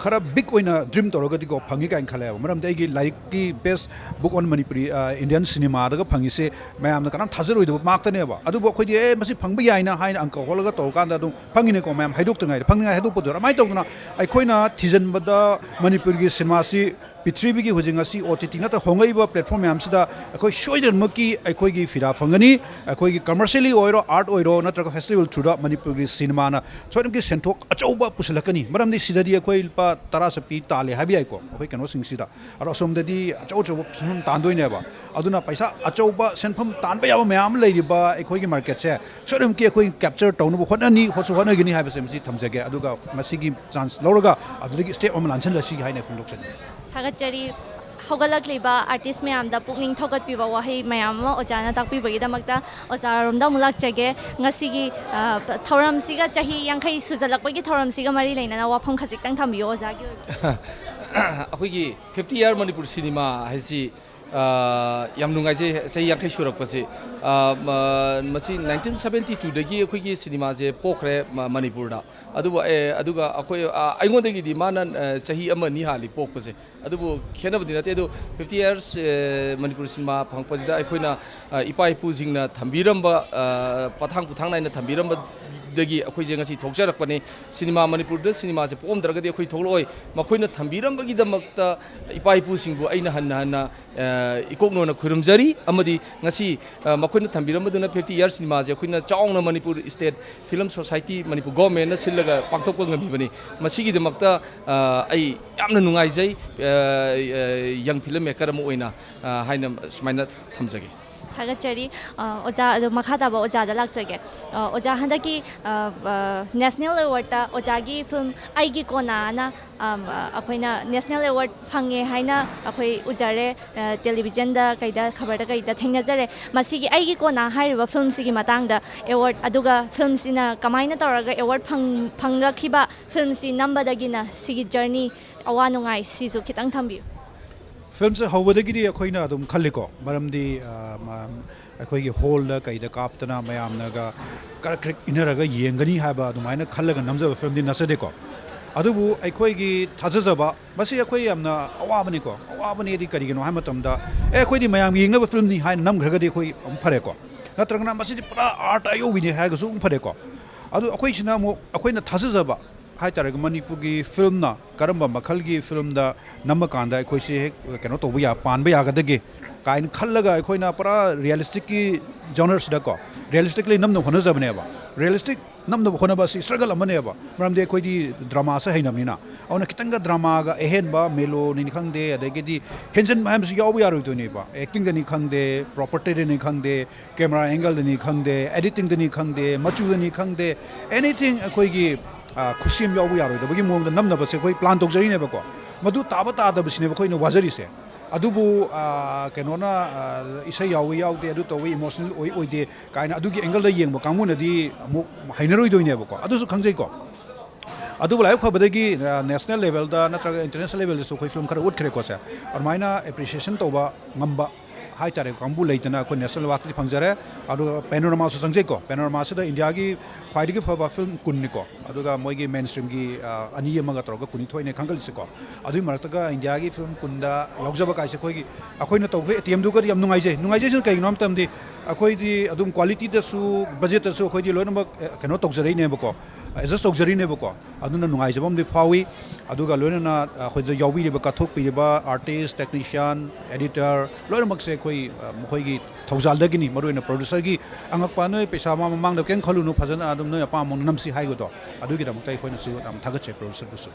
ꯈꯔ ꯕꯤꯛ ꯑꯣꯏꯅ ꯗ꯭ꯔꯤꯝ ꯇꯧꯔꯒꯗꯤꯀꯣ ꯐꯪꯉꯤ ꯀꯥꯏꯅ ꯈꯜꯂꯦꯕ꯫ ꯃꯔꯝꯗꯤ ꯑꯩꯒꯤ ꯂꯥꯏꯔꯤꯛꯀꯤ ꯕꯦꯁ ꯕꯨꯛ ꯑꯣꯟ ꯃꯅꯤꯄꯨꯔꯤ, ꯑ, ꯏꯟꯗꯤꯌꯟ ꯁꯤꯅꯦꯃꯥꯗꯒ ꯐꯪꯉꯤꯁꯦ ꯃꯌꯥꯝꯅ ꯀꯅꯥꯝ ꯊꯥꯖꯔꯣꯏꯗꯕ ꯃꯥꯛꯇꯅꯦꯕ꯫ ꯑꯗꯨꯕꯨ ꯑꯩꯈꯣꯏꯗꯤ "ꯑꯦ, ꯃꯁꯤ ꯐꯪꯕ ꯌꯥꯏꯅ" ꯍꯥꯏꯅ ꯑꯪꯀ ꯍꯣꯠꯂꯒ ꯇꯧꯔꯀꯥꯟꯗ ꯑꯗꯨꯝ ꯐꯪꯉꯤꯅꯦꯀꯣ, ꯃꯌꯥꯝ ꯍꯥꯏꯗꯣꯛꯇ꯭ꯔꯤꯉꯩꯗ, ꯐꯪꯅꯤꯡꯉꯥꯏ ꯍꯥꯏꯗꯣꯛꯄꯗꯣ꯫ ꯑꯗꯨꯃꯥꯏꯅ ꯇꯧꯗꯅ ꯑꯩꯈꯣꯏꯅ ꯊꯤꯖꯤꯟꯕꯗ ꯃꯅꯤꯄꯨꯔꯒꯤ ꯁꯤꯅꯦꯃꯥꯁꯤ ꯄ꯭ꯔꯤꯊꯤꯕꯤꯒꯤ ꯍꯧꯖꯤꯛ ꯉꯁꯤ ꯑꯣ ꯇꯤ ꯇꯤ ꯅꯠꯇ꯭ꯔ ꯍꯣꯡꯉꯛꯏꯕ ꯄ꯭ꯂꯦꯠꯐꯣꯝ ꯃꯌꯥꯝꯁꯤꯗ ꯑꯩꯈꯣꯏ ꯁꯣꯏꯗꯅꯃꯛꯀꯤ ꯑꯩꯈꯣꯏꯒꯤ ꯐꯤꯗꯥ ꯐꯪꯒꯅꯤ꯫ ꯑꯩꯈꯣꯏꯒꯤ ꯀꯃꯔꯁꯤꯌꯦꯜꯂꯤ ꯑꯣꯏꯔꯣ, ꯑꯥꯔꯠ ꯑꯣꯏꯔꯣ, ꯅꯠꯇ꯭ꯔꯒ ꯐꯦꯁꯇꯤꯚꯦꯜ ꯊ꯭ꯔꯨꯗ ꯃꯅꯤꯄꯨꯔꯒꯤ ꯁꯤꯅꯦꯃꯥꯅ ꯁꯣꯏꯗꯅꯃꯛꯀꯤ ꯁꯦꯟꯊꯣꯛ ꯑꯆꯧꯕ ꯄꯨꯁꯤꯜꯂꯛꯀꯅꯤ꯫ ꯃꯔꯝꯗꯤ ꯁꯤꯗꯗꯤ ꯑꯩꯈꯣꯏ ꯂꯨꯄꯥ ꯇꯔꯥ ꯆꯠꯄꯤ ꯇꯥꯜꯂꯦ ꯍꯥꯏꯕ ꯌꯥꯏꯀꯣ, ꯑꯩꯈꯣꯏ ꯀꯩꯅꯣꯁꯤꯡꯁꯤꯗ꯫ ꯑꯗꯣ ꯑꯁꯣꯝꯗꯗꯤ ꯑꯆꯧ ꯑꯆꯧꯕ ꯁꯦꯟꯐꯝ ꯇꯥꯟꯗꯣꯏꯅꯦꯕ꯫ ꯑꯗꯨꯅ ꯄꯩꯁꯥ ꯑꯆꯧꯕ ꯁꯦꯟꯐꯝ ꯇꯥꯟꯕ ꯌꯥꯕ ꯃꯌꯥꯝ ꯑꯃ ꯂꯩꯔꯤꯕ ꯑꯩꯈꯣꯏꯒꯤ ꯃꯥꯔꯀꯦꯠꯁꯦ ꯁꯣꯏꯗꯅꯃꯛꯀꯤ ꯑꯩꯈꯣꯏ ꯀꯦꯞꯆꯔ ꯇꯧꯅꯕ ꯍꯣꯠꯅꯅꯤ, ꯍꯣꯠꯁꯨ ꯍꯣꯠꯅꯒꯅꯤ ꯍꯥꯏꯕꯁꯦ ꯃꯁꯤ ꯊꯝꯖꯒꯦ꯫ ꯑꯗꯨꯒ ꯃꯁꯤꯒꯤ ꯆꯥꯟꯁ ꯂꯧꯔꯒ ꯑꯗꯨꯗꯒꯤ ꯁ꯭ꯇꯦꯞ ꯑꯃ ꯂꯥꯟꯁꯤꯜꯂꯁꯤ ꯍꯥꯏꯅ ꯐꯣꯡꯗꯣꯛꯆꯅꯤꯡꯉꯤ꯫ ꯊꯥꯒꯠꯆꯔꯤ꯫ ꯍꯧꯒꯠꯂꯛꯂꯤꯕ ꯑꯥꯔꯇꯤꯁ ꯃꯌꯥꯝꯗ ꯄꯨꯛꯅꯤꯡ ꯊꯧꯒꯠꯄꯤꯕ ꯋꯥꯍꯩ ꯃꯌꯥꯝ ꯑꯃ ꯑꯣꯖꯥꯅ ꯇꯥꯛꯄꯤꯕꯒꯤꯗꯃꯛꯇ ꯑꯣꯖꯥꯔꯣꯝꯗ ꯑꯃꯨꯛ ꯂꯥꯛꯆꯒꯦ꯫ ꯉꯁꯤꯒꯤ, ꯑ, ꯊꯧꯔꯝꯁꯤꯒ, ꯆꯍꯤ ꯌꯥꯡꯈꯩ ꯁꯨꯖꯜꯂꯛꯄꯒꯤ ꯊꯧꯔꯝꯁꯤꯒ ꯃꯔꯤ ꯂꯩꯅꯅ ꯋꯥꯐꯝ ꯈꯖꯤꯛꯇꯪ ꯊꯝꯕꯤꯌꯨ ꯑꯣꯖꯥꯒꯤ ꯑꯣꯏꯕ꯫ ꯑꯩꯈꯣꯏꯒꯤ fifty year ꯃꯅꯤꯄꯨꯔ ꯁꯤꯅꯦꯃꯥ ꯍꯥꯏꯁꯤ ꯑ, ꯌꯥꯝ ꯅꯨꯡꯉꯥꯏꯖꯩ ꯆꯍꯤ ꯌꯥꯡꯈꯩ ꯁꯨꯔꯛꯄꯁꯤ꯫ ꯑ, ꯃ-, ꯃꯁꯤ ꯅꯥꯏꯟꯇꯤꯟ ꯁꯕꯦꯟꯇꯤ ꯇꯨꯗꯒꯤ ꯑꯩꯈꯣꯏꯒꯤ ꯁꯤꯅꯦꯃꯥꯁꯦ ꯄꯣꯛꯈ꯭ꯔꯦ ꯃ-, ꯃꯅꯤꯄꯨꯔꯗ꯫ ꯑꯗꯨꯕꯨ, ꯑꯦ, ꯑꯗꯨꯒ ꯑꯩꯈꯣꯏ, ꯑ, ꯑꯩꯉꯣꯟꯗꯒꯤꯗꯤ ꯃꯥꯅ, ꯑ, ꯆꯍꯤ ꯑꯃ ꯑꯅꯤ ꯍꯥꯜꯂꯤ ꯄꯣꯛꯄꯁꯦ꯫ ꯑꯗꯨꯕꯨ ꯈꯦꯠꯅꯕꯗꯤ ꯅꯠꯇꯦ꯫ ꯑꯗꯨ ꯐꯤꯐꯇꯤ ꯌꯔꯁ, ꯑ, ꯃꯅꯤꯄꯨꯔ ꯁꯤꯅꯦꯃꯥ ꯐꯪꯉꯛꯄꯁꯤꯗ ꯑꯩꯈꯣꯏꯅ, ꯑ, ꯏꯄꯥ ꯏꯄꯨꯁꯤꯡꯅ ꯊꯝꯕꯤꯔꯝꯕ, ꯑ, ꯄꯊꯥꯡ ꯄꯨꯊꯥꯡ ꯅꯥꯏꯅ ꯊꯝꯕꯤꯔꯝꯕꯗꯒꯤ ꯑꯩꯈꯣꯏꯁꯦ ꯉꯁꯤ ꯊꯣꯛꯆꯔꯛꯄꯅꯤ꯫ ꯁꯤꯅꯦꯃꯥ, ꯃꯅꯤꯄꯨꯔꯗ ꯁꯤꯅꯦꯃꯥꯁꯦ ꯄꯣꯛꯑꯝꯗ꯭ꯔꯒꯗꯤ ꯑꯩꯈꯣꯏ ꯊꯣꯛꯂꯛꯑꯣꯏ꯫ ꯃꯈꯣꯏꯅ ꯊꯝꯕꯤꯔꯝꯕꯒꯤꯗꯃꯛꯇ ꯏꯄꯥ ꯏꯄꯨꯁꯤꯡꯕꯨ ꯑꯩꯅ ꯍꯟꯅ ꯍꯟꯅ, ꯑ, ꯏꯀꯣꯛꯅꯣꯅ ꯈꯨꯔꯨꯝꯖꯔꯤ꯫ ꯑꯃꯗꯤ ꯉꯁꯤ, ꯑ, ꯃꯈꯣꯏꯅ ꯊꯝꯕꯤꯔꯝꯕꯗꯨꯅ ꯐꯤꯐꯇꯤ ꯌꯔꯁ ꯁꯤꯅꯦꯃꯥꯁꯦ ꯑꯩꯈꯣꯏꯅ ꯆꯥꯎꯅ Manipur state film society, Manipur ꯒꯣꯔꯃꯦꯟꯅ ꯁꯤꯜꯂꯒ ꯄꯥꯡꯊꯣꯛꯄ ꯉꯝꯃꯤꯕꯅꯤ꯫ ꯃꯁꯤꯒꯤꯗꯃꯛꯇ, ꯑ, ꯑꯩ ꯌꯥꯝꯅ ꯅꯨꯡꯉꯥꯏꯖꯩ, ꯑ, ꯑ, ꯌꯪ ꯐꯤꯂꯝ ꯃꯦꯀꯔ ꯑꯃ ꯑꯣꯏꯅ, ꯑ, ꯍꯥꯏꯅ ꯁꯨꯃꯥꯏꯅ ꯊꯝꯖꯒꯦ꯫ ꯊꯥꯒꯠꯆꯔꯤ꯫ ꯑ, ꯑꯣꯖꯥ, ꯑꯗꯣ ꯃꯈꯥ ꯇꯥꯕ ꯑꯣꯖꯥꯗ ꯂꯥꯛꯆꯒꯦ꯫ ꯑ, ꯑꯣꯖꯥ, ꯍꯟꯗꯛꯀꯤ, ꯑ, ꯑ, ꯅꯦꯁꯅꯦꯜ ꯑꯦꯋꯥꯔꯗꯇ ꯑꯣꯖꯥꯒꯤ ꯐꯤꯂꯝ ꯑꯩꯒꯤ ꯀꯣꯅꯥꯅ, ꯑꯝ, ꯑ, ꯑꯩꯈꯣꯏꯅ ꯅꯦꯁꯅꯦꯜ ꯑꯦꯋꯥꯔꯗ ꯐꯪꯉꯦ ꯍꯥꯏꯅ ꯑꯩꯈꯣꯏ ꯎꯖꯔꯦ, ꯑ, ꯇꯦꯂꯤꯚꯤꯖꯟꯗ ꯀꯩꯗ, ꯈꯕꯔꯗ ꯀꯩꯗ ꯊꯦꯡꯅꯖꯔꯦ꯫ ꯃꯁꯤꯒꯤ ꯑꯩꯒꯤ ꯀꯣꯅꯥ ꯍꯥꯏꯔꯤꯕ ꯐꯤꯂꯝꯁꯤꯒꯤ ꯃꯇꯥꯡꯗ ꯑꯦꯋꯥꯔꯗ, ꯑꯗꯨꯒ ꯐꯤꯂꯝꯁꯤꯅ ꯀꯃꯥꯏꯅ ꯇꯧꯔꯒ ꯑꯦꯋꯥꯔꯗ ꯐꯪ-, ꯐꯪꯂꯛꯈꯤꯕ ꯐꯤꯂꯝꯁꯤ ꯅꯝꯕꯗꯒꯤꯅ ꯁꯤꯒꯤ ꯖꯔꯅꯤ, ꯑꯋꯥ ꯅꯨꯡꯉꯥꯏ, ꯁꯤꯁꯨ ꯈꯤꯇꯪ ꯊꯝꯕꯤꯌꯨ꯫ ꯐꯤꯂꯝꯁꯦ ꯍꯧꯕꯗꯒꯤꯗꯤ ꯑꯩꯈꯣꯏꯅ ꯑꯗꯨꯝ ꯈꯜꯂꯤꯀꯣ, ꯃꯔꯝꯗꯤ, ꯑ, ꯃ-, ꯑꯩꯈꯣꯏꯒꯤ ꯍꯣꯜꯗ ꯀꯩꯗ ꯀꯥꯞꯇꯅ ꯃꯌꯥꯝꯅꯒ ꯀꯔꯛ ꯀꯔꯛ ꯏꯟꯅꯔꯒ ꯌꯦꯡꯒꯅꯤ ꯍꯥꯏꯕ ꯑꯗꯨꯃꯥꯏꯅ ꯈꯜꯂꯒ ꯅꯝꯖꯕ ꯐꯤꯂꯝꯗꯤ ꯅꯠꯆꯗꯦꯀꯣ꯫ ꯑꯗꯨꯕꯨ ꯑꯩꯈꯣꯏꯒꯤ ꯊꯥꯖꯖꯕ, ꯃꯁꯤ ꯑꯩꯈꯣꯏ ꯌꯥꯝꯅ ꯑꯋꯥꯕꯅꯤꯀꯣ꯫ ꯑꯋꯥꯕꯅꯦꯗꯤ ꯀꯔꯤꯒꯤꯅꯣ ꯍꯥꯏꯕ ꯃꯇꯝꯗ, "ꯑꯦ, ꯑꯩꯈꯣꯏꯗꯤ ꯃꯌꯥꯝ ꯌꯦꯡꯅꯕ ꯐꯤꯂꯝꯅꯤ" ꯍꯥꯏꯅ ꯅꯝꯈ꯭ꯔꯒꯗꯤ ꯑꯩꯈꯣꯏ ꯑꯃꯨꯛ ꯐꯔꯦꯀꯣ꯫ ꯅꯠꯇ꯭ꯔꯒꯅ "ꯃꯁꯤꯗꯤ ꯄꯨꯔꯥ ꯑꯥꯔꯠ ꯑꯌꯧꯕꯤꯅꯤ" ꯍꯥꯏꯔꯒꯁꯨ ꯑꯃꯨꯛ ꯐꯔꯦꯀꯣ꯫ ꯑꯗꯨ ꯑꯩꯈꯣꯏꯁꯤꯅ ꯑꯃꯨꯛ ꯑꯩꯈꯣꯏꯅ ꯊꯥꯖꯖꯕ ꯍꯥꯏꯇꯥꯔꯦ, ꯃꯅꯤꯄꯨꯔꯒꯤ ꯐꯤꯂꯝꯅ ꯀꯔꯝꯕ ꯃꯈꯜꯒꯤ ꯐꯤꯂꯝꯗ ꯅꯝꯃꯀꯥꯟꯗ ꯑꯩꯈꯣꯏꯁꯦ ꯍꯦꯛ ꯀꯩꯅꯣ ꯇꯧꯕ ꯌꯥ-, ꯄꯥꯟꯕ ꯌꯥꯒꯗꯒꯦ ꯀꯥꯏꯅ ꯈꯜꯂꯒ ꯑꯩꯈꯣꯏꯅ ꯄꯨꯔꯥ ꯔꯤꯌꯦꯂꯤꯁꯇꯤꯛꯀꯤ ꯖꯣꯅꯔꯁꯤꯗꯀꯣ, ꯔꯤꯌꯦꯂꯤꯁꯇꯤꯛꯂꯤ ꯅꯝꯅꯕ ꯍꯣꯠꯅꯖꯕꯅꯦꯕ꯫ ꯔꯤꯌꯦꯂꯤꯁꯇꯤꯛ ꯅꯝꯅꯕ ꯍꯣꯠꯅꯕ ꯑꯁꯤ ꯁ꯭ꯇ꯭ꯔꯒꯜ ꯑꯃꯅꯦꯕ, ꯃꯔꯝꯗꯤ ꯑꯩꯈꯣꯏꯗꯤ ꯗ꯭ꯔꯃꯥꯁꯦ ꯍꯩꯅꯕꯅꯤꯅ꯫ ꯑꯗꯨꯅ ꯈꯤꯇꯪꯒ ꯗ꯭ꯔꯃꯥꯒ ꯑꯍꯦꯟꯕ ꯃꯦꯂꯣꯅꯤ ꯈꯪꯗꯦ, ꯑꯗꯒꯤꯗꯤ ꯍꯦꯟꯖꯟꯕ ꯍꯥꯏꯕꯁꯤ ꯌꯥꯎꯕ ꯌꯥꯔꯣꯏꯗꯣꯏꯅꯦꯕ꯫ ꯑꯦꯛꯇꯤꯡꯗꯅꯤ ꯈꯪꯗꯦ, ꯄ꯭ꯔꯣꯄꯔꯇꯤꯗꯅꯤ ꯈꯪꯗꯦ, ꯀꯦꯃꯦꯔꯥ ꯑꯦꯡꯒꯜꯗꯅꯤ ꯈꯪꯗꯦ, ꯑꯦꯗꯤꯇꯤꯡꯗꯅꯤ ꯈꯪꯗꯦ, ꯃꯆꯨꯗꯅꯤ ꯈꯪꯗꯦ, ꯑꯦꯅꯤꯊꯤꯡ ꯑꯩꯈꯣꯏꯒꯤ, ꯑ, ꯈꯨꯠꯁꯦꯝ ꯌꯥꯎꯕ ꯌꯥꯔꯣꯏꯗꯕꯒꯤ ꯃꯑꯣꯡꯗ ꯅꯝꯅꯕꯁꯦ ꯑꯩꯈꯣꯏ ꯄ꯭ꯂꯥꯟ ꯇꯧꯖꯔꯤꯅꯦꯕꯀꯣ꯫ ꯃꯗꯨ ꯇꯥꯕ ꯇꯥꯗꯕꯁꯤꯅꯦꯕ ꯑꯩꯈꯣꯏꯅ ꯋꯥꯖꯔꯤꯁꯦ꯫ ꯑꯗꯨꯕꯨ, ꯑ, ꯀꯩꯅꯣꯅ, ꯑ, ꯏꯁꯩ ꯌꯥꯎꯏ ꯌꯥꯎꯗꯦ, ꯑꯗꯨ ꯇꯧꯏ, ꯏꯃꯣꯁꯅꯦꯜ ꯑꯣꯏ ꯑꯣꯏꯗꯦ ꯀꯥꯏꯅ ꯑꯗꯨꯒꯤ ꯑꯦꯡꯒꯜꯗ ꯌꯦꯡꯕ ꯀꯥꯡꯕꯨꯅꯗꯤ ꯑꯃꯨꯛ ꯍꯩꯅꯔꯣꯏꯗꯣꯏꯅꯦꯕꯀꯣ꯫ ꯑꯗꯨꯁꯨ ꯈꯪꯖꯩꯀꯣ꯫ ꯑꯗꯨꯕꯨ ꯂꯥꯏꯕꯛ ꯐꯕꯗꯒꯤ ꯅꯦꯁꯅꯦꯜ ꯂꯦꯚꯦꯜꯗ ꯅꯠꯇ꯭ꯔꯒ ꯏꯟꯇꯔꯅꯦꯁꯅꯦꯜ ꯂꯦꯚꯦꯜꯗꯁꯨ ꯑꯩꯈꯣꯏ ꯐꯤꯂꯝ ꯈꯔ ꯎꯠꯈ꯭ꯔꯦꯀꯣ ꯁꯦ꯫ ꯑꯗꯨꯃꯥꯏꯅ ꯑꯦꯄ꯭ꯔꯤꯁꯤꯌꯦꯁꯟ ꯇꯧꯕ ꯉꯝꯕ ꯍꯥꯏ ꯇꯥꯔꯦ ꯀꯥꯡꯕꯨ ꯂꯩꯗꯅ ꯑꯩꯈꯣꯏ ꯅꯦꯁꯅꯦꯜ ꯑꯦꯋꯥꯔꯗꯇꯤ ꯐꯪꯖꯔꯦ꯫ ꯑꯗꯨꯒ ꯄꯦꯅꯣꯔꯃꯥꯁꯨ ꯆꯪꯖꯩꯀꯣ꯫ ꯄꯦꯅꯣꯔꯃꯥꯁꯤꯗ ꯏꯟꯗꯤꯌꯥꯒꯤ ꯈ꯭ꯋꯥꯏꯗꯒꯤ ꯐꯕ ꯐꯤꯂꯝ ꯀꯨꯟꯅꯤꯀꯣ꯫ ꯑꯗꯨꯒ ꯃꯣꯏꯒꯤ ꯃꯦꯟ ꯁ꯭ꯇ꯭ꯔꯤꯝꯒꯤ ꯑꯅꯤ ꯑꯃꯒ ꯇꯧꯔꯒ ꯀꯨꯟꯅꯤꯊꯣꯏꯅꯦ ꯈꯟꯒꯠꯂꯤꯁꯦꯀꯣ꯫ ꯑꯗꯨꯒꯤ ꯃꯔꯛꯇꯒ ꯏꯟꯗꯤꯌꯥꯒꯤ ꯐꯤꯂꯝ ꯀꯨꯟꯗ ꯌꯥꯎꯖꯕ ꯀꯥꯏꯁꯦ ꯑꯩꯈꯣꯏꯒꯤ, ꯑꯩꯈꯣꯏꯅ ꯇꯧꯕ ꯑꯦꯇꯦꯝꯗꯨꯒꯗꯤ ꯌꯥꯝ ꯅꯨꯡꯉꯥꯏꯖꯩ꯫ ꯅꯨꯡꯉꯥꯏꯖꯩꯁꯤꯅ ꯀꯩꯒꯤꯅꯣ ꯍꯥꯏꯕ ꯃꯇꯝꯗꯤ ꯑꯩꯈꯣꯏꯗꯤ ꯑꯗꯨꯝ ꯀ꯭ꯋꯥꯂꯤꯇꯤꯗꯁꯨ, ꯕꯖꯦꯠꯇꯁꯨ ꯑꯩꯈꯣꯏꯗꯤ ꯂꯣꯏꯅꯃꯛ, ꯑꯦ, ꯀꯩꯅꯣ ꯇꯧꯖꯔꯛꯏꯅꯦꯕꯀꯣ, ꯑꯦꯗꯖꯁ ꯇꯧꯖꯔꯤꯅꯦꯕꯀꯣ꯫ ꯑꯗꯨꯅ ꯅꯨꯡꯉꯥꯏꯖꯕ ꯑꯃꯗꯤ ꯐꯥꯎꯏ꯫ ꯑꯗꯨꯒ ꯂꯣꯏꯅꯅ ꯑꯩꯈꯣꯏꯗ ꯌꯥꯎꯕꯤꯔꯤꯕ, ꯀꯠꯊꯣꯛꯄꯤꯔꯤꯕ ꯑꯥꯔꯇꯤꯁ, ꯇꯦꯛꯅꯤꯁꯤꯌꯥꯟ, ꯑꯦꯗꯤꯇꯔ ꯂꯣꯏꯅꯃꯛꯁꯦ ꯑꯩꯈꯣꯏ, ꯑ, ꯃꯈꯣꯏꯒꯤ ꯊꯧꯖꯥꯜꯗꯒꯤꯅꯤ꯫ ꯃꯔꯨꯑꯣꯏꯅ ꯄ꯭ꯔꯣꯗ꯭ꯌꯨꯁꯔꯒꯤ ꯑꯉꯛꯄ, "ꯅꯣꯏ ꯄꯩꯁꯥ ꯃ-, ꯃꯃꯥꯡꯗ ꯀꯔꯤꯝ ꯈꯜꯂꯨꯅꯨ, ꯐꯖꯅ ꯑꯗꯨꯝ ꯅꯣꯏ ꯑꯄꯥꯝꯕ ꯃꯑꯣꯡꯗ ꯅꯝꯁꯤ" ꯍꯥꯏꯕꯗꯣ, ꯑꯗꯨꯒꯤꯗꯃꯛꯇ ꯑꯩꯈꯣꯏꯅꯁꯨ ꯌꯥꯝ ꯊꯥꯒꯠꯆꯩ ꯄ꯭ꯔꯣꯗ꯭ꯌꯨꯁꯔꯕꯨꯁꯨ꯫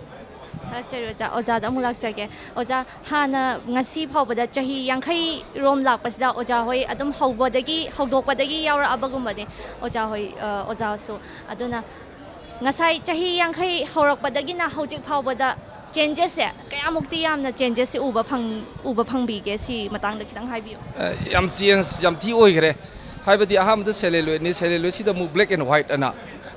ꯊꯥꯒꯠꯆꯔꯤ ꯑꯣꯖꯥ꯫ ꯑꯣꯖꯥꯗ ꯑꯃꯨꯛ ꯂꯥꯛꯆꯒꯦ꯫ ꯑꯣꯖꯥ, ꯍꯥꯟꯅ ꯉꯁꯤ ꯐꯥꯎꯕꯗ ꯆꯍꯤ ꯌꯥꯡꯈꯩ ꯔꯣꯝ ꯂꯥꯛꯄꯁꯤꯗ ꯑꯣꯖꯥ ꯍꯣꯏ ꯑꯗꯨꯝ ꯍꯧꯕꯗꯒꯤ, ꯍꯧꯗꯣꯛꯄꯗꯒꯤ ꯌꯥꯎꯔꯛꯑꯕꯒꯨꯝꯕꯅꯤ ꯑꯣꯖꯥ ꯍꯣꯏ, ꯑ, ꯑꯣꯖꯥꯁꯨ꯫ ꯑꯗꯨꯅ ꯉꯁꯥꯏ ꯆꯍꯤ ꯌꯥꯡꯈꯩ ꯍꯧꯔꯛꯄꯗꯒꯤꯅ ꯍꯧꯖꯤꯛ ꯐꯥꯎꯕꯗ ꯆꯦꯟꯖꯦꯁꯁꯦ ꯀꯌꯥꯃꯨꯛꯇꯤ ꯌꯥꯝꯅ ꯆꯦꯟꯖꯦꯁꯁꯦ ꯎꯕ ꯐꯪ-, ꯎꯕ ꯐꯪꯕꯤꯒꯦ? ꯁꯤ ꯃꯇꯥꯡꯗ ꯈꯤꯇꯪ ꯍꯥꯏꯕꯤꯌꯨ꯫ ꯑ, ꯌꯥꯝ ꯆꯦꯟꯖ ꯌꯥꯝ ꯊꯤ ꯑꯣꯏꯈ꯭ꯔꯦ꯫ ꯍꯥꯏꯕꯗꯤ ꯑꯍꯥꯟꯕꯗ ꯁꯦꯂꯦꯂꯣꯏꯗꯅꯤ, ꯁꯦꯂꯦꯂꯣꯏꯗꯁꯤꯗ ꯑꯃꯨꯛ ꯕ꯭ꯂꯦꯛ ꯑꯦꯟ ꯋꯥꯏꯠ ꯑꯅ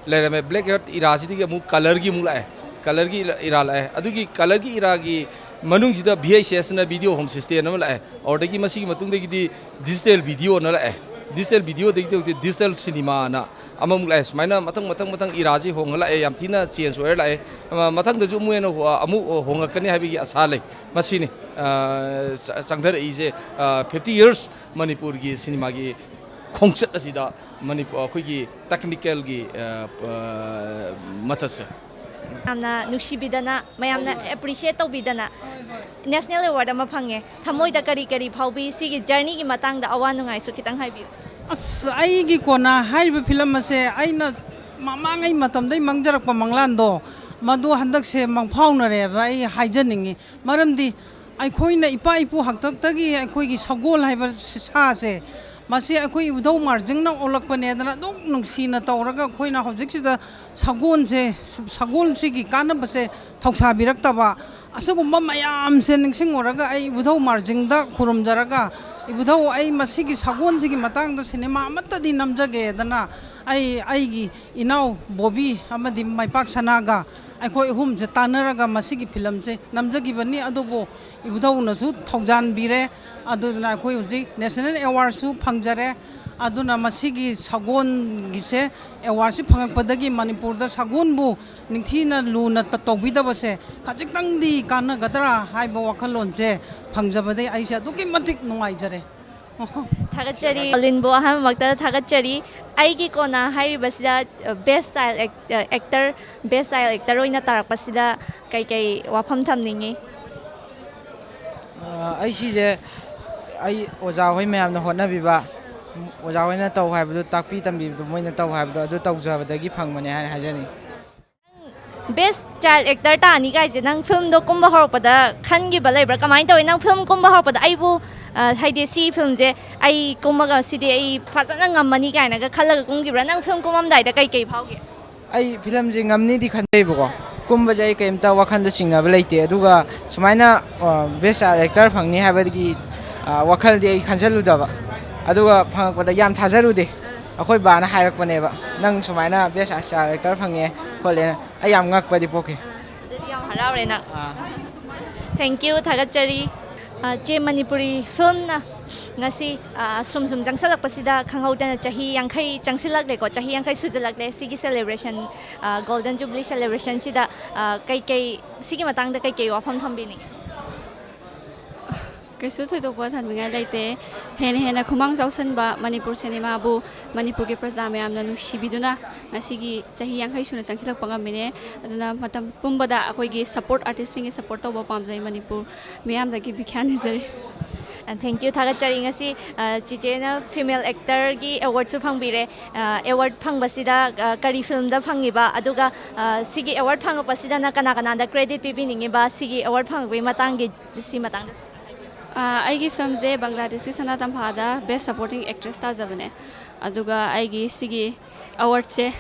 ꯂꯩꯔꯝꯃꯦ꯫ ꯕ꯭ꯂꯦꯛ ꯑꯦꯟ ꯋꯥꯏꯠ ꯏꯔꯥꯁꯤꯗꯒꯤ ꯑꯃꯨꯛ ꯀꯂꯔꯒꯤ ꯑꯃꯨꯛ ꯂꯥꯛꯑꯦ, ꯀꯂꯔꯒꯤ ꯏꯔꯥ ꯂꯥꯛꯑꯦ꯫ ꯑꯗꯨꯒꯤ ꯀꯂꯔꯒꯤ ꯏꯔꯥꯒꯤ ꯃꯅꯨꯡꯁꯤꯗ ꯚꯤ ꯑꯩꯆ ꯑꯦꯁꯅ ꯚꯤꯗꯤꯑꯣ ꯍꯣꯝ ꯁꯤꯁꯇꯦꯝ ꯑꯃ ꯂꯥꯛꯑꯦ꯫ ꯑꯗꯨꯗꯒꯤ ꯃꯁꯤꯒꯤ ꯃꯇꯨꯡꯗꯒꯤꯗꯤ ꯗꯤꯖꯤꯇꯦꯜ ꯚꯤꯗꯤꯑꯣꯅ ꯂꯥꯛꯑꯦ꯫ ꯗꯤꯖꯤꯇꯦꯜ ꯚꯤꯗꯤꯑꯣꯗꯒꯤꯗꯤ ꯍꯧꯖꯤꯛ ꯗꯤꯖꯤꯇꯦꯜ ꯁꯤꯅꯦꯃꯥꯅ ꯑꯃꯃꯨꯛ ꯂꯥꯛꯑꯦ꯫ ꯁꯨꯃꯥꯏꯅ ꯃꯊꯪ, ꯃꯊꯪ, ꯃꯊꯪ ꯏꯔꯥꯁꯤ ꯍꯣꯡꯉ ꯂꯥꯛꯑꯦ꯫ ꯌꯥꯝ ꯊꯤꯅ ꯆꯦꯟꯖ ꯑꯣꯏꯔ ꯂꯥꯛꯑꯦ꯫ ꯑꯃ, ꯃꯊꯪꯗꯁꯨ ꯑꯃꯨꯛ ꯍꯦꯟꯅ ꯍꯣ-, ꯑꯃꯨꯛ ꯍꯣꯡꯉꯛꯀꯅꯤ ꯍꯥꯏꯕꯒꯤ ꯑꯁꯥ ꯂꯩ꯫ ꯃꯁꯤꯅꯤ, ꯑ, ꯆ-, ꯆꯪꯊꯔꯛꯏꯁꯦ, ꯑ, ꯐꯤꯐꯇꯤ ꯌꯔꯁ ꯃꯅꯤꯄꯨꯔꯒꯤ ꯁꯤꯅꯦꯃꯥꯒꯤ ꯈꯣꯡꯆꯠ ꯑꯁꯤꯗ ꯃꯅꯤꯄꯨꯔ, ꯑꯩꯈꯣꯏꯒꯤ ꯇꯦꯛꯅꯤꯀꯦꯜꯒꯤ, ꯑ, ꯑ, ꯃꯆꯠꯁꯦ꯫ ꯌꯥꯝꯅ ꯅꯨꯡꯁꯤꯕꯤꯗꯅ, ꯃꯌꯥꯝꯅ ꯑꯦꯄ꯭ꯔꯤꯁꯤꯌꯦꯠ ꯇꯧꯕꯤꯗꯅ ꯅꯦꯁꯅꯦꯜ ꯑꯦꯋꯥꯔꯗ ꯑꯃ ꯐꯪꯉꯦ꯫ ꯊꯃꯣꯏꯗ ꯀꯔꯤ ꯀꯔꯤ ꯐꯥꯎꯕꯤ? ꯁꯤꯒꯤ ꯖꯔꯅꯤꯒꯤ ꯃꯇꯥꯡꯗ ꯑꯋꯥ ꯅꯨꯡꯉꯥꯏꯁꯨ ꯈꯤꯇꯪ ꯍꯥꯏꯕꯤꯌꯨ꯫ ꯑꯁ, ꯑꯩꯒꯤ ꯀꯣꯟꯅ ꯍꯥꯏꯔꯤꯕ ꯐꯤꯂꯝ ꯑꯁꯦ ꯑꯩꯅ ꯃꯃꯥꯡꯉꯩ ꯃꯇꯝꯗꯩ ꯃꯪꯖꯔꯛꯄ ꯃꯪꯂꯥꯟꯗꯣ, ꯃꯗꯨ ꯍꯟꯗꯛꯁꯦ ꯃꯪꯐꯥꯎꯅꯔꯦꯕ ꯑꯩ ꯍꯥꯏꯖꯅꯤꯡꯉꯤ꯫ ꯃꯔꯝꯗꯤ ꯑꯩꯈꯣꯏꯅ ꯏꯄꯥ ꯏꯄꯨ ꯍꯥꯛꯇꯛꯇꯒꯤ ꯑꯩꯈꯣꯏꯒꯤ ꯁꯒꯣꯜ ꯍꯥꯏꯕ ꯁꯥꯁꯦ, ꯃꯁꯤ ꯑꯩꯈꯣꯏ ꯏꯕꯨꯙꯧ ꯃꯥꯔꯖꯤꯡꯅ ꯑꯣꯜꯂꯛꯄꯅꯦꯗꯅ ꯑꯗꯨꯝ ꯅꯨꯡꯁꯤꯅ ꯇꯧꯔꯒ ꯑꯩꯈꯣꯏꯅ ꯍꯧꯖꯤꯛꯁꯤꯗ ꯁꯒꯣꯜꯁꯦ, ꯁꯒꯣꯜꯁꯤꯒꯤ ꯀꯥꯟꯅꯕꯁꯦ ꯊꯧꯁꯥꯕꯤꯔꯛꯇꯕ, ꯑꯁꯤꯒꯨꯝꯕ ꯃꯌꯥꯝꯁꯦ ꯅꯤꯡꯁꯤꯡꯉꯨꯔꯒ ꯑꯩ ꯏꯕꯨꯙꯧ ꯃꯥꯔꯖꯤꯡꯗ ꯈꯨꯔꯨꯝꯖꯔꯒ, "ꯏꯕꯨꯙꯧ, ꯑꯩ ꯃꯁꯤꯒꯤ ꯁꯒꯣꯜꯁꯤꯒꯤ ꯃꯇꯥꯡꯗ ꯁꯤꯅꯦꯃꯥ ꯑꯃꯠꯇꯗꯤ ꯅꯝꯖꯒꯦꯗꯅ ꯑꯩ ꯑꯩꯒꯤ ꯏꯅꯥꯎ ꯕꯣꯕꯤ ꯑꯃꯗꯤ ꯃꯥꯏꯄꯥꯛ ꯁꯅꯥꯒ ꯑꯩꯈꯣꯏ ꯑꯍꯨꯝꯁꯦ ꯇꯥꯟꯅꯔꯒ ꯃꯁꯤꯒꯤ ꯐꯤꯂꯝꯁꯦ ꯅꯝꯖꯈꯤꯕꯅꯤ꯫ ꯑꯗꯨꯕꯨ ꯏꯕꯨꯙꯧꯅꯁꯨ ꯊꯧꯖꯥꯟꯕꯤꯔꯦ꯫ ꯑꯗꯨꯗꯨꯅ ꯑꯩꯈꯣꯏ ꯍꯧꯖꯤꯛ ꯅꯦꯁꯅꯦꯜ ꯑꯦꯋꯥꯔꯗꯁꯨ ꯐꯪꯖꯔꯦ꯫ ꯑꯗꯨꯅ ꯃꯁꯤꯒꯤ ꯁꯒꯣꯜꯒꯤꯁꯦ, ꯑꯦꯋꯥꯔꯗꯁꯤ ꯐꯪꯉꯛꯄꯗꯒꯤ ꯃꯅꯤꯄꯨꯔꯗ ꯁꯒꯣꯜꯕꯨ ꯅꯤꯡꯊꯤꯅ ꯂꯨꯅ ꯇ-, ꯇꯧꯕꯤꯗꯕꯁꯦ ꯈꯖꯤꯛꯇꯪꯗꯤ ꯀꯥꯟꯅꯒꯗ꯭ꯔꯥ ꯍꯥꯏꯕ ꯋꯥꯈꯜꯂꯣꯟꯁꯦ ꯐꯪꯖꯕꯗꯒꯤ ꯑꯩꯁꯦ ꯑꯗꯨꯛꯀꯤ ꯃꯇꯤꯛ ꯅꯨꯡꯉꯥꯏꯖꯔꯦ꯫ ꯊꯥꯒꯠꯆꯔꯤ꯫ ꯀꯣꯂꯤꯟꯕꯨ ꯑꯍꯥꯟꯕꯃꯛꯇ ꯊꯥꯒꯠꯆꯔꯤ꯫ ꯑꯩꯒꯤ ꯀꯣꯟꯅ ꯍꯥꯏꯔꯤꯕꯁꯤꯗ, ꯑ, best child act-, ꯑ, actor, best child actor ꯑꯣꯏꯅ ꯇꯥꯔꯛꯄꯁꯤꯗ ꯀꯩꯀꯩ ꯋꯥꯐꯝ ꯊꯝꯅꯤꯡꯉꯤ? ꯑ, ꯑꯩ ꯁꯤꯁꯦ ꯑꯩ ꯑꯣꯖꯥ ꯍꯣꯏ ꯃꯌꯥꯝꯅ ꯍꯣꯠꯅꯕꯤꯕ, ꯑꯣꯖꯥ ꯍꯣꯏꯅ ꯇꯧ ꯍꯥꯏꯕꯗꯨ, ꯇꯥꯛꯄꯤ ꯇꯝꯕꯤꯕꯗꯨ ꯃꯣꯏꯅ ꯇꯧ ꯍꯥꯏꯕꯗꯣ ꯑꯗꯨ ꯇꯧꯖꯕꯗꯒꯤ ꯐꯪꯕꯅꯦ ꯍꯥꯏꯅ ꯍꯥꯏꯖꯅꯤꯡꯉꯤ꯫ Best child actor ꯇꯥꯅꯤ ꯀꯥꯏꯁꯦ ꯅꯪ ꯐꯤꯂꯝꯗꯣ ꯀꯨꯝꯕ ꯍꯧꯔꯛꯄꯗ ꯈꯟꯈꯤꯕ ꯂꯩꯕ꯭ꯔꯥ? ꯀꯃꯥꯏꯅ ꯇꯧꯋꯤ? ꯅꯪ ꯐꯤꯂꯝ ꯀꯨꯝꯕ ꯍꯧꯔꯛꯄꯗ ꯑꯩꯕꯨ, ꯑ, ꯍꯥꯏꯗꯤ ꯁꯤ ꯐꯤꯂꯝꯁꯦ ꯑꯩ ꯀꯨꯝꯃꯒ ꯁꯤꯗꯤ ꯑꯩ ꯐꯖꯅ ꯉꯝꯃꯅꯤ ꯀꯥꯏꯅꯒ ꯈꯜꯂꯒ ꯀꯨꯝꯈꯤꯕ꯭ꯔꯥ? ꯅꯪ ꯐꯤꯂꯝ ꯀꯨꯝꯃꯝꯗꯥꯏꯗ ꯀꯩ ꯀꯩ ꯐꯥꯎꯒꯦ? ꯑꯩ ꯐꯤꯂꯝꯁꯦ ꯉꯝꯅꯤꯗꯤ ꯈꯟꯖꯩꯕꯀꯣ, ꯀꯨꯝꯕꯁꯦ ꯑꯩ ꯀꯩꯝꯇ ꯋꯥꯈꯜꯗ ꯆꯤꯡꯅꯕ ꯂꯩꯇꯦ꯫ ꯑꯗꯨꯒ ꯁꯨꯃꯥꯏꯅ, ꯑ, best child actor ꯐꯪꯅꯤ ꯍꯥꯏꯕꯒꯤ, ꯑ, ꯋꯥꯈꯜꯗꯤ ꯑꯩ ꯈꯟꯖꯜꯂꯨꯗꯕ꯫ ꯑꯗꯨꯒ ꯐꯪꯉꯛꯄꯗ ꯌꯥꯝ ꯊꯥꯖꯔꯨꯗꯦ꯫ ꯑꯩꯈꯣꯏ ꯕꯥꯅ ꯍꯥꯏꯔꯛꯄꯅꯦꯕ, "ꯅꯪ ꯁꯨꯃꯥꯏꯅ best child actor ꯐꯪꯉꯦ ꯈꯣꯠꯂꯦꯅ"꯫ ꯑꯩ ꯌꯥꯝ ꯉꯛꯄꯗꯤ ꯄꯣꯛꯈꯤ꯫ ꯑꯗꯨꯗꯤ ꯌꯥꯝ ꯍꯔꯥꯎꯔꯦ ꯅꯪ꯫ ꯑꯥ꯫ Thank you, ꯊꯥꯒꯠꯆꯔꯤ꯫ ꯑ, ꯆꯦ, ꯃꯅꯤꯄꯨꯔꯤ ꯐꯤꯂꯝꯅ ꯉꯁꯤ, ꯑ, ꯁꯨꯝ ꯁꯨꯝ ꯆꯪꯁꯜꯂꯛꯄꯁꯤꯗ ꯈꯪꯍꯧꯗꯅ ꯆꯍꯤ ꯌꯥꯡꯈꯩ ꯆꯪꯁꯤꯜꯂꯛꯂꯦꯀꯣ, ꯆꯍꯤ ꯌꯥꯡꯈꯩ ꯁꯨꯖꯜꯂꯛꯂꯦ꯫ ꯁꯤꯒꯤ celebration, ꯑ, Golden Jubilee celebrationꯁꯤꯗ, ꯑ, ꯀꯩꯀꯩ, ꯁꯤꯒꯤ ꯃꯇꯥꯡꯗ ꯀꯩꯀꯩ ꯋꯥꯐꯝ ꯊꯝꯕꯤꯅꯤꯡꯉꯤ? ꯀꯩꯁꯨ ꯊꯣꯏꯗꯣꯛꯄ ꯊꯝꯅꯤꯡꯉꯥꯏ ꯂꯩꯇꯦ꯫ ꯍꯦꯟꯅ ꯍꯦꯟꯅ ꯈꯨꯃꯥꯡ ꯆꯥꯎꯁꯟꯕ, ꯃꯅꯤꯄꯨꯔ ꯁꯤꯅꯦꯃꯥꯕꯨ, ꯃꯅꯤꯄꯨꯔꯒꯤ ꯄ꯭ꯔꯖꯥ ꯃꯌꯥꯝꯅ ꯅꯨꯡꯁꯤꯕꯤꯗꯨꯅ ꯉꯁꯤꯒꯤ ꯆꯍꯤ ꯌꯥꯡꯈꯩ ꯁꯨꯅ ꯆꯪꯁꯤꯜꯂꯛꯄ ꯉꯝꯃꯤꯅꯦ꯫ ꯑꯗꯨꯅ ꯃꯇꯝ ꯄꯨꯝꯕꯗ ꯑꯩꯈꯣꯏꯒꯤ support, artistꯁꯤꯡꯒꯤ support ꯇꯧꯕ ꯄꯥꯝꯖꯩ꯫ ꯃꯅꯤꯄꯨꯔ ꯃꯤꯌꯥꯝꯗꯒꯤ ꯕꯤꯈ꯭ꯌꯥ ꯅꯤꯖꯔꯤ꯫ ꯑ, thank you, ꯊꯥꯒꯠꯆꯔꯤ꯫ ꯉꯁꯤ, ꯑ, ꯆꯤꯆꯦꯅ female actorꯒꯤ awardꯁꯨ ꯐꯪꯕꯤꯔꯦ꯫ ꯑ, award ꯐꯪꯕꯁꯤꯗ, ꯑ, ꯀꯔꯤ ꯐꯤꯂꯝꯗ ꯐꯪꯉꯤꯕ? ꯑꯗꯨꯒ, ꯑ, ꯁꯤꯒꯤ award ꯐꯪꯉꯛꯄꯁꯤꯗꯅ ꯀꯅꯥ ꯀꯅꯥꯗ credit ꯄꯤꯕꯤꯅꯤꯡꯉꯤꯕ? ꯁꯤꯒꯤ award ꯐꯪꯉꯛꯄꯒꯤ ꯃꯇꯥꯡꯒꯤ, ꯁꯤ ꯃꯇꯥꯡꯗꯁꯨ꯫ ꯑ, ꯑꯩꯒꯤ ꯐꯤꯂꯝꯁꯦ ꯕꯪꯒ꯭ꯂꯥꯗꯦꯁꯀꯤ ꯁꯅꯥ ꯇꯝꯐꯥꯗ best supporting actress ꯇꯥꯖꯕꯅꯦ꯫ ꯑꯗꯨꯒ ꯑꯩꯒꯤ ꯁꯤꯒꯤ awardꯁꯦ,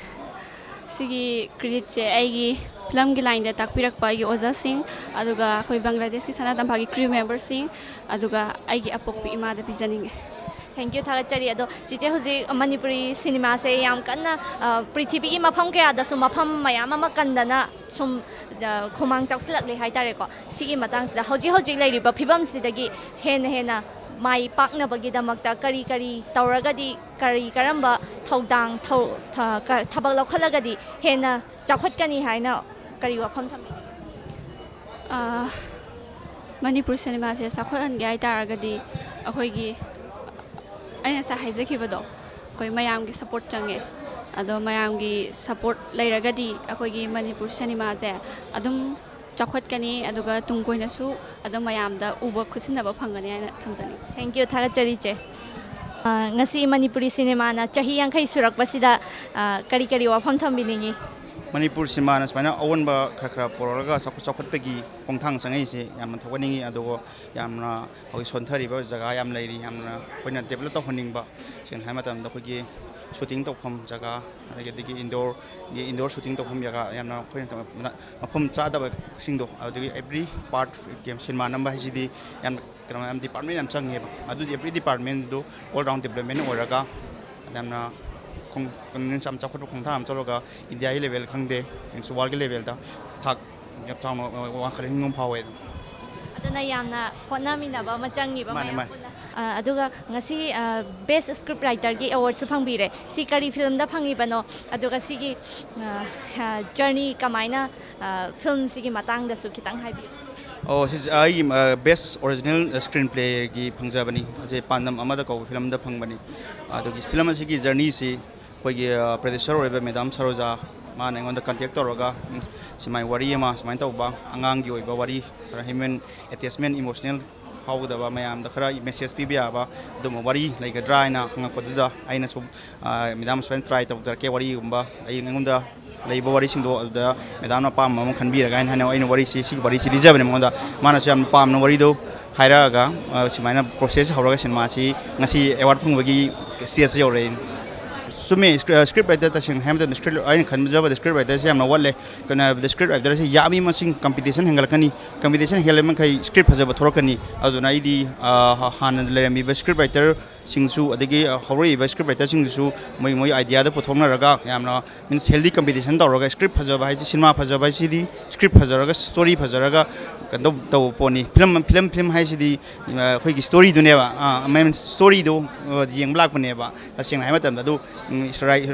ꯁꯤꯒꯤ creditꯁꯦ ꯑꯩꯒꯤ ꯐꯤꯂꯝꯒꯤ lineꯗ ꯇꯥꯛꯄꯤꯔꯛꯄ ꯑꯩꯒꯤ ꯑꯣꯖꯥꯁꯤꯡ, ꯑꯗꯨꯒ ꯑꯩꯈꯣꯏ ꯕꯪꯒ꯭ꯂꯥꯗꯦꯁꯀꯤ ꯁꯅꯥ ꯇꯝꯐꯥꯒꯤ crew memberꯁꯤꯡ, ꯑꯗꯨꯒ ꯑꯩꯒꯤ ꯑꯄꯣꯛꯄ ꯏꯃꯥꯗ ꯄꯤꯖꯅꯤꯡꯉꯤ꯫ Thank you, ꯊꯥꯒꯠꯆꯔꯤ꯫ ꯑꯗꯣ ꯆꯤꯆꯦ, ꯍꯧꯖꯤꯛ ꯃꯅꯤꯄꯨꯔꯤ ꯁꯤꯅꯦꯃꯥꯁꯦ ꯌꯥꯝ ꯀꯟꯅ, ꯑ, ꯄ꯭ꯔꯤꯊꯤꯕꯤꯒꯤ ꯃꯐꯝ ꯀꯌꯥꯗꯁꯨ ꯃꯐꯝ ꯃꯌꯥꯝ ꯑꯃ ꯀꯟꯗꯅ ꯁꯨꯝ, ꯑ, ꯈꯨꯃꯥꯡ ꯆꯥꯎꯁꯤꯜꯂꯛꯂꯤ ꯍꯥꯏꯇꯥꯔꯦꯀꯣ꯫ ꯁꯤꯒꯤ ꯃꯇꯥꯡꯁꯤꯗ ꯍꯧꯖꯤꯛ ꯍꯧꯖꯤꯛ ꯂꯩꯔꯤꯕ ꯐꯤꯕꯝꯁꯤꯗꯒꯤ ꯍꯦꯟꯅ ꯍꯦꯟꯅ ꯃꯥꯏ ꯄꯥꯛꯅꯕꯒꯤꯗꯃꯛꯇ ꯀꯔꯤ ꯀꯔꯤ ꯇꯧꯔꯒꯗꯤ, ꯀꯔꯤ ꯀꯔꯝꯕ ꯊꯧꯗꯥꯡ, ꯊꯧ-, ꯊ-, ꯀ-, ꯊꯕꯛ ꯂꯧꯈꯠꯂꯒꯗꯤ ꯍꯦꯟꯅ ꯆꯥꯎꯈꯠꯀꯅꯤ ꯍꯥꯏꯅ ꯀꯔꯤ ꯋꯥꯐꯝ ꯊꯝꯕꯤꯅꯤꯡꯉꯤ? ꯑꯥ, ꯃꯅꯤꯄꯨꯔ ꯁꯤꯅꯦꯃꯥꯁꯦ ꯆꯥꯎꯈꯠꯍꯟꯒꯦ ꯍꯥꯏ ꯇꯥꯔꯒꯗꯤ ꯑꯩꯈꯣꯏꯒꯤ, ꯑꯩꯅ ꯉꯁꯥꯏ ꯍꯥꯏꯖꯈꯤꯕꯗꯣ, ꯑꯩꯈꯣꯏ ꯃꯌꯥꯝꯒꯤ ꯁꯄꯣꯔꯠ ꯆꯪꯉꯦ꯫ ꯑꯗꯣ ꯃꯌꯥꯝꯒꯤ ꯁꯄꯣꯔꯠ ꯂꯩꯔꯒꯗꯤ ꯑꯩꯈꯣꯏꯒꯤ ꯃꯅꯤꯄꯨꯔ ꯁꯤꯅꯦꯃꯥꯁꯦ ꯑꯗꯨꯝ ꯆꯥꯎꯈꯠꯀꯅꯤ, ꯑꯗꯨꯒ ꯇꯨꯡ ꯀꯣꯏꯅꯁꯨ ꯑꯗꯨꯝ ꯃꯌꯥꯝꯗ ꯎꯕ ꯈꯨꯠꯁꯤꯟꯅꯕ ꯐꯪꯒꯅꯤ ꯍꯥꯏꯅ ꯊꯝꯖꯅꯤꯡꯉꯤ꯫ Thank you, ꯊꯥꯒꯠꯆꯔꯤ ꯏꯆꯦ꯫ ꯑ, ꯉꯁꯤ ꯃꯅꯤꯄꯨꯔꯤ ꯁꯤꯅꯦꯃꯥꯅ ꯆꯍꯤ ꯌꯥꯡꯈꯩ ꯁꯨꯔꯛꯄꯁꯤꯗ, ꯑ, ꯀꯔꯤ ꯀꯔꯤ ꯋꯥꯐꯝ ꯊꯝꯕꯤꯅꯤꯡꯉꯤ? ꯃꯅꯤꯄꯨꯔ ꯁꯤꯅꯦꯃꯥꯅ ꯁꯨꯃꯥꯏꯅ ꯑꯑꯣꯟꯕ ꯈꯔ ꯈꯔ ꯄꯨꯔꯛꯂꯒ ꯆꯥꯎꯈꯠ-, ꯆꯥꯎꯈꯠꯄꯒꯤ ꯈꯣꯡꯊꯥꯡ ꯆꯪꯉꯛꯏꯁꯦ ꯌꯥꯝꯅ ꯊꯧꯒꯠꯅꯤꯡꯉꯤ꯫ ꯑꯗꯨꯒ ꯌꯥꯝꯅ ꯍꯧꯖꯤꯛ ꯁꯣꯟꯊꯔꯤꯕ ꯖꯒꯥ ꯌꯥꯝ ꯂꯩꯔꯤ, ꯌꯥꯝꯅ ꯑꯩꯈꯣꯏꯅ ꯗꯦꯕꯂꯞ ꯇꯧꯍꯟꯅꯤꯡꯕ꯫ ꯁꯦꯡꯅ ꯍꯥꯏꯕ ꯃꯇꯝꯗ ꯑꯩꯈꯣꯏꯒꯤ ꯁꯨꯇꯤꯡ ꯇꯧꯐꯝ ꯖꯒꯥ, ꯑꯗꯒꯤ, ꯑꯗꯒꯤ ꯏꯟꯗꯣꯔꯒꯤ, ꯏꯟꯗꯣꯔ ꯁꯨꯇꯤꯡ ꯇꯧꯐꯝ ꯖꯒꯥ, ꯌꯥꯝꯅ ꯑꯩꯈꯣꯏꯅ ꯃꯐꯝ ꯆꯥꯗꯕꯁꯤꯡꯗꯣ, ꯑꯗꯨꯗꯒꯤ ꯑꯦꯕ꯭ꯔꯤ ꯄꯥꯔꯠ ꯁꯤꯅꯦꯃꯥ ꯅꯝꯕ ꯍꯥꯏꯁꯤꯗꯤ ꯌꯥꯝ ꯀꯩꯅꯣ, ꯌꯥꯝ ꯗꯤꯄꯥꯔꯠꯃꯦꯟ ꯌꯥꯝ ꯆꯪꯉꯦꯕ꯫ ꯑꯗꯨꯗꯤ ꯑꯦꯕ꯭ꯔꯤ ꯗꯤꯄꯥꯔꯠꯃꯦꯟꯗꯨ ꯑꯣꯜ ꯔꯥꯎꯟ ꯗꯤꯕꯂꯞꯃꯦꯟ ꯑꯣꯏꯔꯒ ꯌꯥꯝꯅ ꯈꯣꯡ-, ꯀꯩꯅꯣ, ꯌꯥꯝ ꯆꯥꯎꯈꯠꯄ ꯈꯣꯡꯊꯥꯡ ꯑꯃ ꯆꯠꯂꯒ ꯏꯟꯗꯤꯌꯥꯒꯤ ꯂꯦꯚꯦꯜ ꯈꯪꯗꯦ, ꯃꯤꯟꯁ ꯋꯥꯔꯜꯒꯤ ꯂꯦꯚꯦꯜꯗ ꯊꯥꯛ ꯌꯥꯝ ꯆꯥꯎꯅ ꯋꯥꯡꯈꯠꯍꯟꯅꯤꯡꯕ ꯑꯃ ꯐꯥꯎꯋꯦ ꯑꯗꯨꯝ꯫ ꯑꯗꯨꯅ ꯌꯥꯝꯅ ꯍꯣꯠꯅꯃꯤꯟꯅꯕ ꯑꯃ ꯆꯪꯉꯤꯕ ꯃꯥꯅꯦ, ꯃꯌꯥꯝ ꯃꯥꯅꯦ꯫ ꯄꯨꯟꯅ꯫ ꯑ, ꯑꯗꯨꯒ ꯉꯁꯤ, ꯑ, ꯕꯦꯁ ꯁ꯭ꯀ꯭ꯔꯤꯞ ꯔꯥꯏꯇꯔꯒꯤ ꯑꯦꯋꯥꯔꯗꯁꯨ ꯐꯪꯕꯤꯔꯦ꯫ ꯁꯤ ꯀꯔꯤ ꯐꯤꯂꯝꯗ ꯐꯪꯉꯤꯕꯅꯣ? ꯑꯗꯨꯒ ꯁꯤꯒꯤ, ꯑ, ꯑ, ꯖꯔꯅꯤ ꯀꯃꯥꯏꯅ, ꯑ, ꯐꯤꯂꯝꯁꯤꯒꯤ ꯃꯇꯥꯡꯗꯁꯨ ꯈꯤꯇꯪ ꯍꯥꯏꯕꯤꯌꯨ꯫ ꯑꯣ, ꯁꯤ ꯑꯩꯒꯤ, ꯑ, ꯕꯦꯁ ꯑꯣꯔꯤꯖꯤꯅꯦꯜ ꯁ꯭ꯀ꯭ꯔꯤꯟ ꯄ꯭ꯂꯦꯒꯤ ꯐꯪꯖꯕꯅꯤ꯫ ꯑꯁꯤ ꯄꯥꯟꯗꯝ ꯑꯃꯗ ꯀꯧꯕ ꯐꯤꯂꯝꯗ ꯐꯪꯕꯅꯤ꯫ ꯑꯗꯨꯒꯤ ꯐꯤꯂꯝ ꯑꯁꯤꯒꯤ ꯖꯔꯅꯤꯁꯤ ꯑꯩꯈꯣꯏꯒꯤ, ꯑ, ꯄ꯭ꯔꯗ꯭ꯌꯨꯁꯔ ꯑꯣꯏꯕ ꯃꯦꯗꯥꯝ ꯁꯔꯣꯖꯥ, ꯃꯥꯅ ꯑꯩꯉꯣꯟꯗ ꯀꯟꯇꯦꯛ ꯇꯧꯔꯒ, ꯁꯤ ꯃꯥꯏ ꯋꯥꯔꯤ ꯑꯃ ꯁꯨꯃꯥꯏꯅ ꯇꯧꯕ, ꯑꯉꯥꯡꯒꯤ ꯑꯣꯏꯕ ꯋꯥꯔꯤ, ꯈꯔ ꯍ꯭ꯌꯨꯃꯦꯟ ꯑꯦꯇꯦꯆꯃꯦꯟ, ꯏꯃꯣꯁꯅꯦꯜ ꯐꯥꯎꯒꯗꯕ, ꯃꯌꯥꯝꯗ ꯈꯔ ꯃꯦꯁꯦꯖ ꯄꯤꯕ ꯌꯥꯕ ꯑꯗꯨꯝꯕ ꯋꯥꯔꯤ ꯂꯩꯒꯗ꯭ꯔꯥ ꯍꯥꯏꯅ ꯍꯪꯉꯛꯄꯗꯨꯗ, ꯑꯩꯅꯁꯨ, ꯑ, ꯃꯦꯗꯥꯝ ꯁꯨꯃꯥꯏꯅ ꯇ꯭ꯔꯥꯏ ꯇꯧꯖꯔꯛꯀꯦ, ꯋꯥꯔꯤꯒꯨꯝꯕ ꯑꯩ, ꯑꯩꯉꯣꯟꯗ ꯂꯩꯕ ꯋꯥꯔꯤꯁꯤꯡꯗꯣ ꯑꯗꯨꯗ ꯃꯦꯗꯥꯝꯅ ꯑꯄꯥꯝꯕ ꯑꯃ ꯈꯟꯕꯤꯔꯒ ꯍꯥꯏꯅ, ꯍꯥꯏꯅ ꯑꯩꯅ ꯋꯥꯔꯤꯁꯤ, ꯁꯤꯒꯤ ꯋꯥꯔꯤꯁꯤ ꯂꯤꯖꯕꯅꯦ ꯃꯉꯣꯟꯗ꯫ ꯃꯥꯅꯁꯨ ꯌꯥꯝ ꯄꯥꯝꯅ ꯋꯥꯔꯤꯗꯣ ꯍꯥꯏꯔꯛꯑꯒ, ꯑ, ꯁꯨꯃꯥꯏꯅ ꯄ꯭ꯔꯣꯁꯦꯁ ꯍꯧꯔꯒ ꯁꯤꯅꯦꯃꯥꯁꯤ ꯉꯁꯤ ꯑꯦꯋꯥꯔꯗ ꯐꯪꯕꯒꯤ ꯁ꯭ꯇꯦꯖꯇ ꯌꯧꯔꯛꯏ꯫ ꯆꯨꯝꯃꯦ, ꯁ꯭ꯀ꯭ꯔꯤ-, ꯁ꯭ꯀ꯭ꯔꯤꯞ ꯔꯥꯏꯇꯔ, ꯇꯁꯦꯡꯅ ꯍꯥꯏꯕ ꯃꯇꯝꯗ ꯁ꯭ꯀ꯭ꯔꯤꯞ, ꯑꯩꯅ ꯈꯟꯖꯕꯗ ꯁ꯭ꯀ꯭ꯔꯤꯞ ꯔꯥꯏꯇꯔꯁꯦ ꯌꯥꯝꯅ ꯋꯥꯠꯂꯦ꯫ ꯀꯩꯅꯣ ꯍꯥꯏꯕꯗ ꯁ꯭ꯀ꯭ꯔꯤꯞ ꯔꯥꯏꯇꯔꯁꯦ ꯌꯥꯝꯃꯤ ꯃꯁꯤꯡ, ꯀꯝꯄꯤꯇꯤꯁꯟ ꯍꯦꯟꯒꯠꯂꯛꯀꯅꯤ꯫ ꯀꯝꯄꯤꯇꯤꯁꯟ ꯍꯦꯟꯒꯠꯂꯛꯄ ꯃꯈꯩ ꯁ꯭ꯀ꯭ꯔꯤꯞ ꯐꯖꯕ ꯊꯣꯔꯛꯀꯅꯤ꯫ ꯑꯗꯨꯅ ꯑꯩꯗꯤ, ꯑ, ꯍ-, ꯍꯥꯟꯅ ꯂꯩꯔꯝꯃꯤꯕ ꯁ꯭ꯀ꯭ꯔꯤꯞ ꯔꯥꯏꯇꯔ ꯁꯤꯡꯁꯨ, ꯑꯗꯒꯤ ꯍꯧꯔꯛꯏꯕ script writer ꯁꯤꯡꯗꯨꯁꯨ ꯃꯣꯏ ꯃꯣꯏ idea ꯗ ꯄꯨꯊꯣꯛꯅꯔꯒ, ꯌꯥꯝꯅ means healthy competition ꯇꯧꯔꯒ, script ꯐꯖꯕ ꯍꯥꯏꯁꯤ, ꯁꯤꯅꯦꯃꯥ ꯐꯖꯕ ꯍꯥꯏꯁꯤꯗꯤ script ꯐꯖꯔꯒ, story ꯐꯖꯔꯒ ꯀꯩꯅꯣ ꯇꯧ- ꯇꯧꯕ ꯄꯣꯠꯅꯤ꯫ Film film film ꯍꯥꯏꯁꯤꯗꯤ ꯑꯩꯈꯣꯏꯒꯤ story ꯗꯨꯅꯦꯕ, means story ꯗꯣ ꯌꯦꯡꯕ ꯂꯥꯛꯄꯅꯦꯕ꯫ ꯇꯁꯦꯡꯅ ꯍꯥꯏꯕ ꯃꯇꯝꯗ ꯑꯗꯨ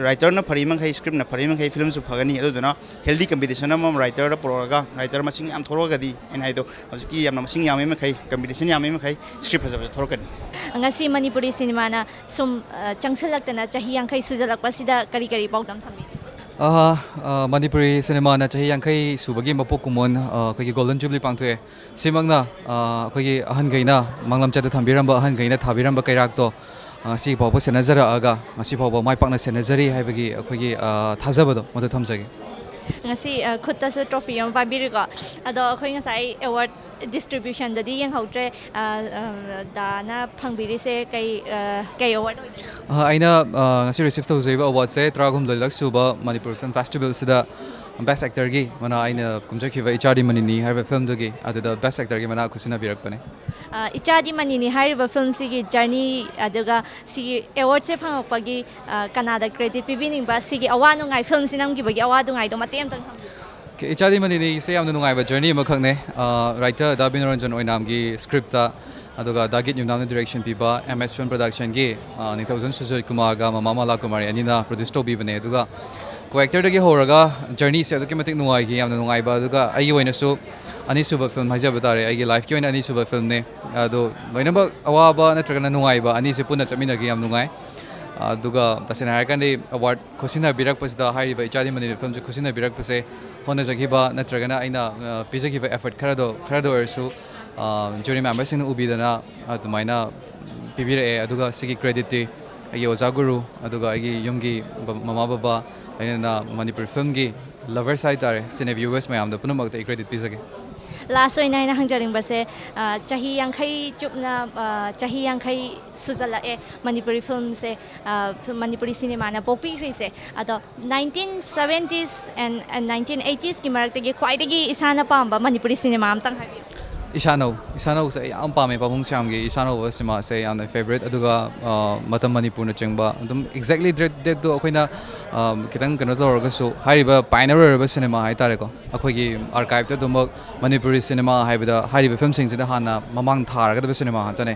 writer ꯅ ꯐꯔꯤ ꯃꯈꯩ, script ꯅ ꯐꯔꯤ ꯃꯈꯩ film ꯁꯨ ꯐꯒꯅꯤ꯫ ꯑꯗꯨꯗꯨꯅ healthy competition ꯑꯃ writer ꯗ ꯄꯨꯔꯛꯑꯒ, writer ꯃꯁꯤꯡ ꯌꯥꯝ ꯊꯣꯛꯂꯛꯑꯒꯗꯤ, ꯑꯩꯅ ꯍꯥꯏꯗꯣ, ꯍꯧꯖꯤꯛꯀꯤ ꯌꯥꯝꯅ ꯃꯁꯤꯡ ꯌꯥꯝꯃꯤ ꯃꯈꯩ, competition ꯌꯥꯝꯃꯤ ꯃꯈꯩ script ꯐꯖꯕꯁꯨ ꯊꯣꯛꯂꯛꯀꯅꯤ꯫ ꯉꯁꯤ ꯃꯅꯤꯄꯨꯔꯤ ꯁꯤꯅꯦꯃꯥꯅ ꯁꯨꯝ, ꯑ, ꯆꯪꯁꯤꯜꯂꯛꯇꯅ ꯆꯍꯤ ꯌꯥꯡꯈꯩ ꯁꯨꯖꯜꯂꯛꯄꯁꯤꯗ ꯀꯔꯤ ꯀꯔꯤ ꯄꯥꯎꯗꯝ ꯊꯝꯕꯤꯒꯦ? ꯑꯍ, ꯑ, ꯃꯅꯤꯄꯨꯔꯤ ꯁꯤꯅꯦꯃꯥꯅ ꯆꯍꯤ ꯌꯥꯡꯈꯩ ꯁꯨꯕꯒꯤ ꯃꯄꯣꯛ ꯀꯨꯝꯑꯣꯟ, ꯑ, ꯑꯩꯈꯣꯏꯒꯤ Golden Jubilee ꯄꯥꯡꯊꯣꯛꯑꯦ꯫ ꯁꯤꯃꯛꯅ, ꯑ, ꯑꯩꯈꯣꯏꯒꯤ ꯑꯍꯟꯈꯩꯅ ꯃꯥꯡꯂꯝꯆꯠꯇ ꯊꯝꯕꯤꯔꯝꯕ, ꯑꯍꯟꯈꯩꯅ ꯊꯥꯕꯤꯔꯝꯕ ꯀꯩꯔꯥꯛꯇꯣ, ꯑ, ꯉꯁꯤ ꯐꯥꯎꯕ ꯁꯦꯟꯅꯖꯔꯛꯑꯒ, ꯉꯁꯤ ꯐꯥꯎꯕ ꯃꯥꯏ ꯄꯥꯛꯅ ꯁꯦꯟꯅꯖꯔꯤ ꯍꯥꯏꯕꯒꯤ ꯑꯩꯈꯣꯏꯒꯤ, ꯑ, ꯊꯥꯖꯕꯗꯣ ꯃꯗꯨ ꯊꯝꯖꯒꯦ꯫ ꯉꯁꯤ, ꯑ, ꯈꯨꯠꯇꯁꯨ trophy ꯑꯃ ꯄꯥꯏꯕꯤꯔꯤꯀꯣ꯫ ꯑꯗꯣ ꯑꯩꯈꯣꯏ ꯉꯁꯥꯏ award distribution ꯗꯗꯤ ꯌꯦꯡꯍꯧꯗ꯭ꯔꯦ꯫ ꯑ, ꯑ, ꯗꯥꯅ ꯐꯪꯕꯤꯔꯤꯁꯦ ꯀꯩ, ꯑ, ꯀꯩ award ꯑꯣꯏꯗꯣꯏꯅꯣ? ꯑ, ꯑꯩꯅ, ꯑ, ꯉꯁꯤ receive ꯇꯧꯖꯔꯤꯕ award ꯁꯦ ꯇꯔꯥꯍꯨꯝꯗꯣꯏꯂꯛ ꯁꯨꯕ ꯃꯅꯤꯄꯨꯔ Film Festival ꯁꯤꯗ Best Actor ꯒꯤ, ꯃꯅꯥ ꯑꯩꯅ ꯀꯨꯝꯖꯈꯤꯕ ꯏꯆꯥꯗꯤ ꯃꯅꯤꯅꯤ ꯍꯥꯏꯔꯤꯕ film ꯗꯨꯒꯤ, ꯑꯗꯨꯗ Best Actor ꯒꯤ ꯃꯅꯥ ꯈꯨꯠꯁꯤꯟꯅꯕꯤꯔꯛꯄꯅꯦ꯫ ꯑ, ꯏꯆꯥꯗꯤ ꯃꯅꯤꯅꯤ ꯍꯥꯏꯔꯤꯕ film ꯁꯤꯒꯤ journey, ꯑꯗꯨꯒ ꯁꯤꯒꯤ award ꯁꯦ ꯐꯪꯉꯛꯄꯒꯤ, ꯑ, ꯀꯅꯥꯗ credit ꯄꯤꯕꯤꯅꯤꯡꯕ? ꯁꯤꯒꯤ ꯑꯋꯥ ꯅꯨꯡꯉꯥꯏ, film ꯁꯤ ꯅꯝꯈꯤꯕꯒꯤ ꯑꯋꯥ ꯅꯨꯡꯉꯥꯏꯗꯣ ꯃꯇꯦꯛ ꯑꯝꯇꯪ ꯊꯝꯕꯤꯌꯨ꯫ ꯏꯆꯥꯗꯤ ꯃꯅꯤꯅꯤꯁꯦ ꯌꯥꯝꯅ ꯅꯨꯡꯉꯥꯏꯕ journey ꯑꯃꯈꯛꯅꯦ꯫ ꯑ, writer ꯗꯥ ꯕꯤꯅꯣꯔꯟꯖꯟ ꯑꯣꯏꯅꯥꯝꯒꯤ script ꯇ, ꯑꯗꯨꯒ ꯗꯥ ꯒꯤꯠ ꯌꯨꯝꯅꯥꯝꯅ direction ꯄꯤꯕ M S Film Production ꯒꯤ, ꯑ, ꯅꯤꯡꯊꯧꯖꯝ ꯁꯨꯖꯤꯠ ꯀꯨꯃꯥꯔꯒ ꯃꯃꯥ ꯃꯂꯥ ꯀꯨꯃꯥꯔꯤ ꯑꯅꯤꯅ produce ꯇꯧꯕꯤꯕꯅꯦ꯫ ꯑꯗꯨꯒ co-actor ꯗꯒꯤ ꯍꯧꯔꯒ journey ꯁꯦ ꯑꯗꯨꯛꯀꯤ ꯃꯇꯤꯛ ꯅꯨꯡꯉꯥꯏꯈꯤ, ꯌꯥꯝꯅ ꯅꯨꯡꯉꯥꯏꯕ꯫ ꯑꯗꯨꯒ ꯑꯩꯒꯤ ꯑꯣꯏꯅꯁꯨ ꯑꯅꯤꯁꯨꯕ film ꯍꯥꯏꯖꯕ ꯇꯥꯔꯦ, ꯑꯩꯒꯤ life ꯀꯤ ꯑꯣꯏꯅ ꯑꯅꯤꯁꯨꯕ film ꯅꯦ꯫ ꯑꯗꯣ ꯂꯣꯏꯅꯃꯛ ꯑꯋꯥꯕ ꯅꯠꯇ꯭ꯔꯒꯅ ꯅꯨꯡꯉꯥꯏꯕ ꯑꯅꯤꯁꯦ ꯄꯨꯟꯅ ꯆꯠꯃꯤꯟꯅꯈꯤ, ꯌꯥꯝ ꯅꯨꯡꯉꯥꯏ꯫ ꯑꯗꯨꯒ ꯇꯁꯦꯡꯅ ꯍꯥꯏꯔꯀꯥꯟꯗꯤ award ꯈꯨꯠꯁꯤꯟꯅꯕꯤꯔꯛꯄꯁꯤꯗ ꯍꯥꯏꯔꯤꯕ ꯏꯆꯥꯗꯤ ꯃꯅꯤꯅꯤ film ꯁꯦ ꯈꯨꯠꯁꯤꯟꯅꯕꯤꯔꯛꯄꯁꯦ, ꯍꯣꯠꯅꯖꯈꯤꯕ ꯅꯠꯇ꯭ꯔꯒꯅ ꯑꯩꯅ, ꯑ, ꯄꯤꯖꯈꯤꯕ effort ꯈꯔꯗꯣ, ꯈꯔꯗ ꯑꯣꯏꯔꯁꯨ, ꯑ, jury member ꯁꯤꯡꯅ ꯎꯕꯤꯗꯅ ꯑꯗꯨꯃꯥꯏꯅ ꯄꯤꯕꯤꯔꯛꯑꯦ꯫ ꯑꯗꯨꯒ ꯁꯤꯒꯤ credit ꯇꯤ ꯑꯩꯒꯤ ꯑꯣꯖꯥ ꯒꯨꯔꯨ, ꯑꯗꯨꯒ ꯑꯩꯒꯤ ꯌꯨꯝꯒꯤ ꯕ-, ꯃꯃꯥ ꯕꯕꯥ, ꯂꯣꯏꯅꯅ ꯃꯅꯤꯄꯨꯔꯤ film ꯒꯤ lovers ꯍꯥꯏꯇꯥꯔꯦ, ꯁꯤꯅꯦ viewers ꯃꯌꯥꯝꯗ ꯄꯨꯝꯅꯃꯛꯇ ꯑꯩ credit ꯄꯤꯖꯒꯦ꯫ Last ꯑꯣꯏꯅ ꯑꯩꯅ ꯍꯪꯖꯅꯤꯡꯕꯁꯦ, ꯑ, ꯆꯍꯤ ꯌꯥꯡꯈꯩ ꯆꯨꯞꯅ, ꯑ, ꯆꯍꯤ ꯌꯥꯡꯈꯩ ꯁꯨꯖꯜꯂꯛꯑꯦ ꯃꯅꯤꯄꯨꯔꯤ film ꯁꯦ, ꯑ, ꯐꯤ-, ꯃꯅꯤꯄꯨꯔꯤ ꯁꯤꯅꯦꯃꯥꯅ ꯄꯣꯛꯄꯤꯈ꯭ꯔꯤꯁꯦ꯫ ꯑꯗꯣ nineteen seventies and, and nineteen eighties ꯀꯤ ꯃꯔꯛꯇꯒꯤ ꯈ꯭ꯋꯥꯏꯗꯒꯤ ꯏꯁꯥꯅ ꯄꯥꯝꯕ ꯃꯅꯤꯄꯨꯔꯤ ꯁꯤꯅꯦꯃꯥ ꯑꯝꯇꯪ ꯍꯥꯏꯕꯤꯌꯨ꯫ ꯏꯁꯥꯅꯧ, ꯏꯁꯥꯅꯧꯁꯦ ꯑꯩ ꯌꯥꯝ ꯄꯥꯝꯃꯦ꯫ ꯄꯥꯕꯨꯡ ꯁ꯭ꯌꯥꯝꯒꯤ ꯏꯁꯥꯅꯧ ꯁꯤꯅꯦꯃꯥꯁꯦ ꯌꯥꯝꯅ ꯐꯦꯕꯔꯦꯠ꯫ ꯑꯗꯨꯒ ꯑ, ꯃꯇꯝ ꯃꯅꯤꯄꯨꯔꯅꯆꯤꯡꯕ ꯑꯗꯨꯝ ꯑꯦꯛꯖꯦꯛꯂꯤ ꯗꯦꯠꯇꯣ ꯑꯩꯈꯣꯏꯅ ꯑ, ꯈꯤꯇꯪ ꯀꯩꯅꯣ ꯇꯧꯔꯒꯁꯨ, ꯍꯥꯏꯔꯤꯕ ꯄꯥꯏꯅꯔ ꯑꯣꯏꯔꯕ ꯁꯤꯅꯦꯃꯥ ꯍꯥꯏꯇꯥꯔꯦꯀꯣ, ꯑꯩꯈꯣꯏꯒꯤ ꯑꯥꯔꯀꯥꯏꯞꯇ ꯑꯗꯨꯃꯛ ꯃꯅꯤꯄꯨꯔꯤ ꯁꯤꯅꯦꯃꯥ ꯍꯥꯏꯕꯗ ꯍꯥꯏꯔꯤꯕ ꯐꯤꯂꯝꯁꯤꯡꯁꯤꯗ ꯍꯥꯟꯅ ꯃꯃꯥꯡ ꯊꯥꯔꯒꯗꯕ ꯁꯤꯅꯦꯃꯥ ꯉꯥꯛꯇꯅꯦ꯫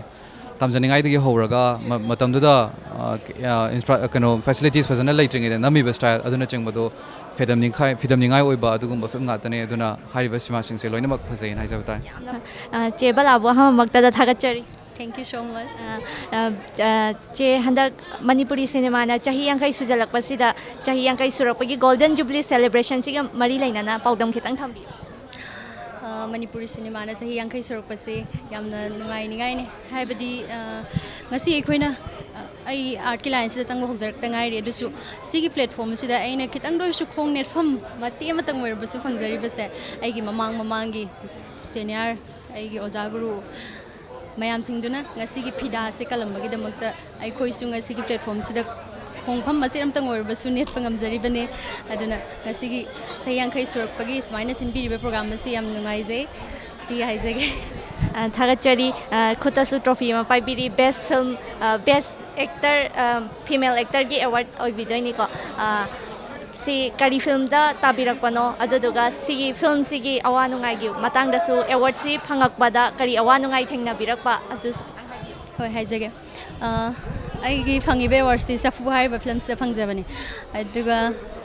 ꯇꯝꯖꯅꯤꯡꯉꯥꯏꯗꯒꯤ ꯍꯧꯔꯒ ꯃ- ꯃꯇꯝꯗꯨꯗ ꯑ, ꯏꯟꯐ꯭ꯔꯥ ꯀꯩꯅꯣ ꯐꯦꯁꯤꯂꯤꯇꯤꯁ ꯐꯖꯅ ꯂꯩꯇ꯭ꯔꯤꯉꯩꯗ ꯅꯝꯃꯤꯕ ꯁ꯭ꯇꯥꯏꯜ ꯑꯗꯨꯅꯆꯤꯡꯕꯗꯣ ꯐꯤꯗꯝꯅꯤꯡꯈꯥꯏ ꯐꯤꯗꯝꯅꯤꯡꯉꯥꯏ ꯑꯣꯏꯕ ꯑꯗꯨꯒꯨꯝꯕ ꯐꯤꯂꯝ ꯉꯥꯛꯇꯅꯦ꯫ ꯑꯗꯨꯅ ꯍꯥꯏꯔꯤꯕ ꯁꯤꯅꯦꯃꯥꯁꯤꯡꯁꯦ ꯂꯣꯏꯅꯃꯛ ꯐꯖꯩꯅ ꯍꯥꯏꯖꯕ ꯇꯥꯔꯦ꯫ ꯌꯥꯝꯅ ꯑ, ꯆꯦ ꯕꯂꯥꯕꯨ ꯑꯍꯥꯟꯕꯃꯛꯇꯗ ꯊꯥꯒꯠꯆꯔꯤ꯫ Thank you so much. ꯑ, ꯑ, ꯆꯦ, ꯍꯟꯗꯛ ꯃꯅꯤꯄꯨꯔꯤ ꯁꯤꯅꯦꯃꯥꯅ ꯆꯍꯤ ꯌꯥꯡꯈꯩ ꯁꯨꯖꯜꯂꯛꯄꯁꯤꯗ, ꯆꯍꯤ ꯌꯥꯡꯈꯩ ꯁꯨꯔꯛꯄꯒꯤ ꯒꯣꯜꯗꯟ ꯖꯨꯕ꯭ꯂꯤ ꯁꯦꯂꯦꯕ꯭ꯔꯦꯁꯟꯁꯤꯒ ꯃꯔꯤ ꯂꯩꯅꯅ ꯄꯥꯎꯗꯝ ꯈꯤꯇꯪ ꯊꯝꯕꯤꯌꯨ꯫ ꯑ, ꯃꯅꯤꯄꯨꯔꯤ ꯁꯤꯅꯦꯃꯥꯅ ꯆꯍꯤ ꯌꯥꯡꯈꯩ ꯁꯨꯔꯛꯄꯁꯦ ꯌꯥꯝꯅ ꯅꯨꯡꯉꯥꯏꯅꯤꯡꯉꯥꯏꯅꯤ꯫ ꯍꯥꯏꯕꯗꯤ ꯑ, ꯉꯁꯤ ꯑꯩꯈꯣꯏꯅ ꯑ, ꯑꯩ ꯑꯥꯔꯠꯀꯤ ꯂꯥꯏꯟꯁꯤꯗ ꯆꯪꯕ ꯍꯧꯖꯔꯛꯇ ꯉꯥꯏꯔꯤ꯫ ꯑꯗꯨꯁꯨ ꯁꯤꯒꯤ ꯄ꯭ꯂꯦꯠꯐꯣꯝꯁꯤꯗ ꯑꯩꯅ ꯈꯤꯇꯪꯗ ꯑꯣꯏꯔꯁꯨ ꯈꯣꯡ ꯅꯦꯠꯐꯝ ꯃꯇꯦꯛ ꯑꯃꯇꯪ ꯑꯣꯏꯔꯕꯁꯨ ꯐꯪꯖꯔꯤꯕꯁꯦ, ꯑꯩꯒꯤ ꯃꯃꯥꯡ ꯃꯃꯥꯡꯒꯤ ꯁꯦꯅꯤꯌꯔ, ꯑꯩꯒꯤ ꯑꯣꯖꯥ ꯒꯨꯔꯨ ꯃꯌꯥꯝꯁꯤꯡꯗꯨꯅ ꯉꯁꯤꯒꯤ ꯐꯤꯗꯥꯁꯦ ꯀꯜꯂꯝꯕꯒꯤꯗꯃꯛꯇ ꯑꯩꯈꯣꯏꯁꯨ ꯉꯁꯤꯒꯤ ꯄ꯭ꯂꯦꯠꯐꯣꯝꯁꯤꯗ ꯈꯣꯡꯐꯝ ꯃꯆꯦꯠ ꯑꯃꯇꯪ ꯑꯣꯏꯔꯕꯁꯨ ꯅꯦꯠꯄ ꯉꯝꯖꯔꯤꯕꯅꯤ꯫ ꯑꯗꯨꯅ ꯉꯁꯤꯒꯤ ꯆꯍꯤ ꯌꯥꯡꯈꯩ ꯁꯨꯔꯛꯄꯒꯤ ꯁꯨꯃꯥꯏꯅ ꯁꯤꯟꯕꯤꯔꯤꯕ ꯄ꯭ꯔꯣꯒ꯭ꯔꯥꯝ ꯑꯁꯤ ꯌꯥꯝ ꯅꯨꯡꯉꯥꯏꯖꯩ꯫ ꯁꯤ ꯍꯥꯏꯖꯒꯦ꯫ ꯑ, ꯊꯥꯒꯠꯆꯔꯤ꯫ ꯑ, ꯈꯨꯠꯇꯁꯨ ꯇ꯭ꯔꯣꯐꯤ ꯑꯃ ꯄꯥꯏꯕꯤꯔꯤ, ꯕꯦꯁ ꯐꯤꯂꯝ, ꯑ, ꯕꯦꯁ ꯑꯦꯛꯇꯔ, ꯑ, ꯐꯤꯃꯦꯜ ꯑꯦꯛꯇꯔꯒꯤ ꯑꯦꯋꯥꯔꯗ ꯑꯣꯏꯕꯤꯗꯣꯏꯅꯤꯀꯣ꯫ ꯑ, ꯁꯤ ꯀꯔꯤ ꯐꯤꯂꯝꯗ ꯇꯥꯕꯤꯔꯛꯄꯅꯣ, ꯑꯗꯨꯗꯨꯒ ꯁꯤꯒꯤ ꯐꯤꯂꯝꯁꯤꯒꯤ ꯑꯋꯥ ꯅꯨꯡꯉꯥꯏꯒꯤ ꯃꯇꯥꯡꯗꯁꯨ, ꯑꯦꯋꯥꯔꯗꯁꯤ ꯐꯪꯉꯛꯄꯗ ꯀꯔꯤ ꯑꯋꯥ ꯅꯨꯡꯉꯥꯏ ꯊꯦꯡꯅꯕꯤꯔꯛꯄ, ꯑꯗꯨꯁꯨ ꯈꯤꯇꯪ ꯍꯥꯏꯕꯤꯌꯨ꯫ ꯍꯣꯏ, ꯍꯥꯏꯖꯒꯦ꯫ ꯑ, ꯑꯩꯒꯤ ꯐꯪꯉꯤꯕ ꯑꯦꯋꯥꯔꯗꯁꯤ ꯆꯐꯨ ꯍꯥꯏꯔꯤꯕ ꯐꯤꯂꯝꯁꯤꯗ ꯐꯪꯖꯕꯅꯤ꯫ ꯑꯗꯨꯒ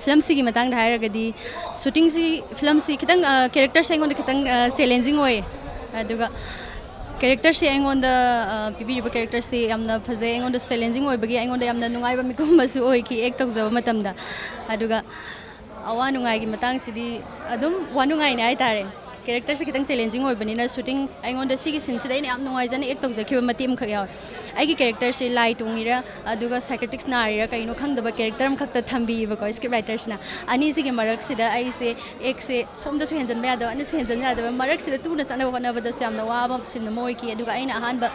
ꯐꯤꯂꯝꯁꯤꯒꯤ ꯃꯇꯥꯡꯗ ꯍꯥꯏꯔꯒꯗꯤ, ꯁꯨꯇꯤꯡꯁꯤ, ꯐꯤꯂꯝꯁꯤ ꯈꯤꯇꯪ, ꯑ, ꯀꯦꯔꯦꯛꯇꯔꯁꯦ ꯑꯩꯉꯣꯟꯗ ꯈꯤꯇꯪ, ꯑ, ꯆꯦꯂꯦꯟꯖꯤꯡ ꯑꯣꯏ꯫ ꯑꯗꯨꯒ ꯀꯦꯔꯦꯛꯇꯔꯁꯤ ꯑꯩꯉꯣꯟꯗ, ꯑ, ꯄꯤꯕꯤꯔꯤꯕ ꯀꯦꯔꯦꯛꯇꯔꯁꯤ ꯌꯥꯝꯅ ꯐꯖꯩ, ꯑꯩꯉꯣꯟꯗ ꯆꯦꯂꯦꯟꯖꯤꯡ ꯑꯣꯏꯕꯒꯤ ꯑꯩꯉꯣꯟꯗ ꯌꯥꯝꯅ ꯅꯨꯡꯉꯥꯏꯕ ꯃꯤꯀꯨꯞ ꯑꯃꯁꯨ ꯑꯣꯏꯈꯤ ꯑꯦꯛ ꯇꯧꯖꯕ ꯃꯇꯝꯗ꯫ ꯑꯗꯨꯒ ꯑꯋꯥ ꯅꯨꯡꯉꯥꯏꯒꯤ ꯃꯇꯥꯡꯁꯤꯗꯤ ꯑꯗꯨꯝ ꯋꯥ ꯅꯨꯡꯉꯥꯏꯅꯦ ꯍꯥꯏꯇꯥꯔꯦ꯫ ꯀꯦꯔꯦꯛꯇꯔꯁꯦ ꯈꯤꯇꯪ ꯆꯦꯂꯦꯟꯖꯤꯡ ꯑꯣꯏꯕꯅꯤꯅ, ꯁꯨꯇꯤꯡ ꯑꯩꯉꯣꯟꯗ ꯁꯤꯒꯤ ꯁꯤꯟꯁꯤꯗ ꯑꯩꯅ ꯌꯥꯝ ꯅꯨꯡꯉꯥꯏꯖꯅ ꯑꯦꯛ ꯇꯧꯖꯈꯤꯕ ꯃꯇꯦꯛ ꯑꯃꯈꯛ ꯌꯥꯎꯋꯦ꯫ ꯑꯩꯒꯤ ꯀꯦꯔꯦꯛꯇꯔꯁꯤ ꯂꯥꯏ ꯇꯣꯡꯉꯤꯔꯥ, ꯑꯗꯨꯒ ꯁꯥꯏꯀ꯭ꯔꯦꯇꯤꯛꯁ ꯅꯥꯔꯤꯔꯥ ꯀꯩꯅꯣ ꯈꯪꯗꯕ ꯀꯦꯔꯦꯛꯇꯔ ꯑꯃꯈꯛꯇ ꯊꯝꯕꯤꯌꯦꯕꯀꯣ ꯁ꯭ꯀ꯭ꯔꯤꯞ ꯔꯥꯏꯇꯔꯁꯤꯅ꯫ ꯑꯅꯤꯁꯤꯒꯤ ꯃꯔꯛꯁꯤꯗ ꯑꯩꯁꯦ ꯑꯦꯛꯁꯦ ꯁꯣꯝꯗꯁꯨ ꯍꯦꯟꯖꯟꯕ ꯌꯥꯗꯕ, ꯑꯅꯤꯁꯨ ꯍꯦꯟꯖꯟꯕ ꯌꯥꯗꯕ, ꯃꯔꯛꯁꯤꯗ ꯇꯨꯅ ꯆꯠꯅꯕ ꯍꯣꯠꯅꯕꯗꯁꯨ ꯌꯥꯝꯅ ꯋꯥꯕ ꯁꯤꯟ ꯑꯃ ꯑꯣꯏꯈꯤ꯫ ꯑꯗꯨꯒ ꯑꯩꯅ ꯑꯍꯥꯟꯕ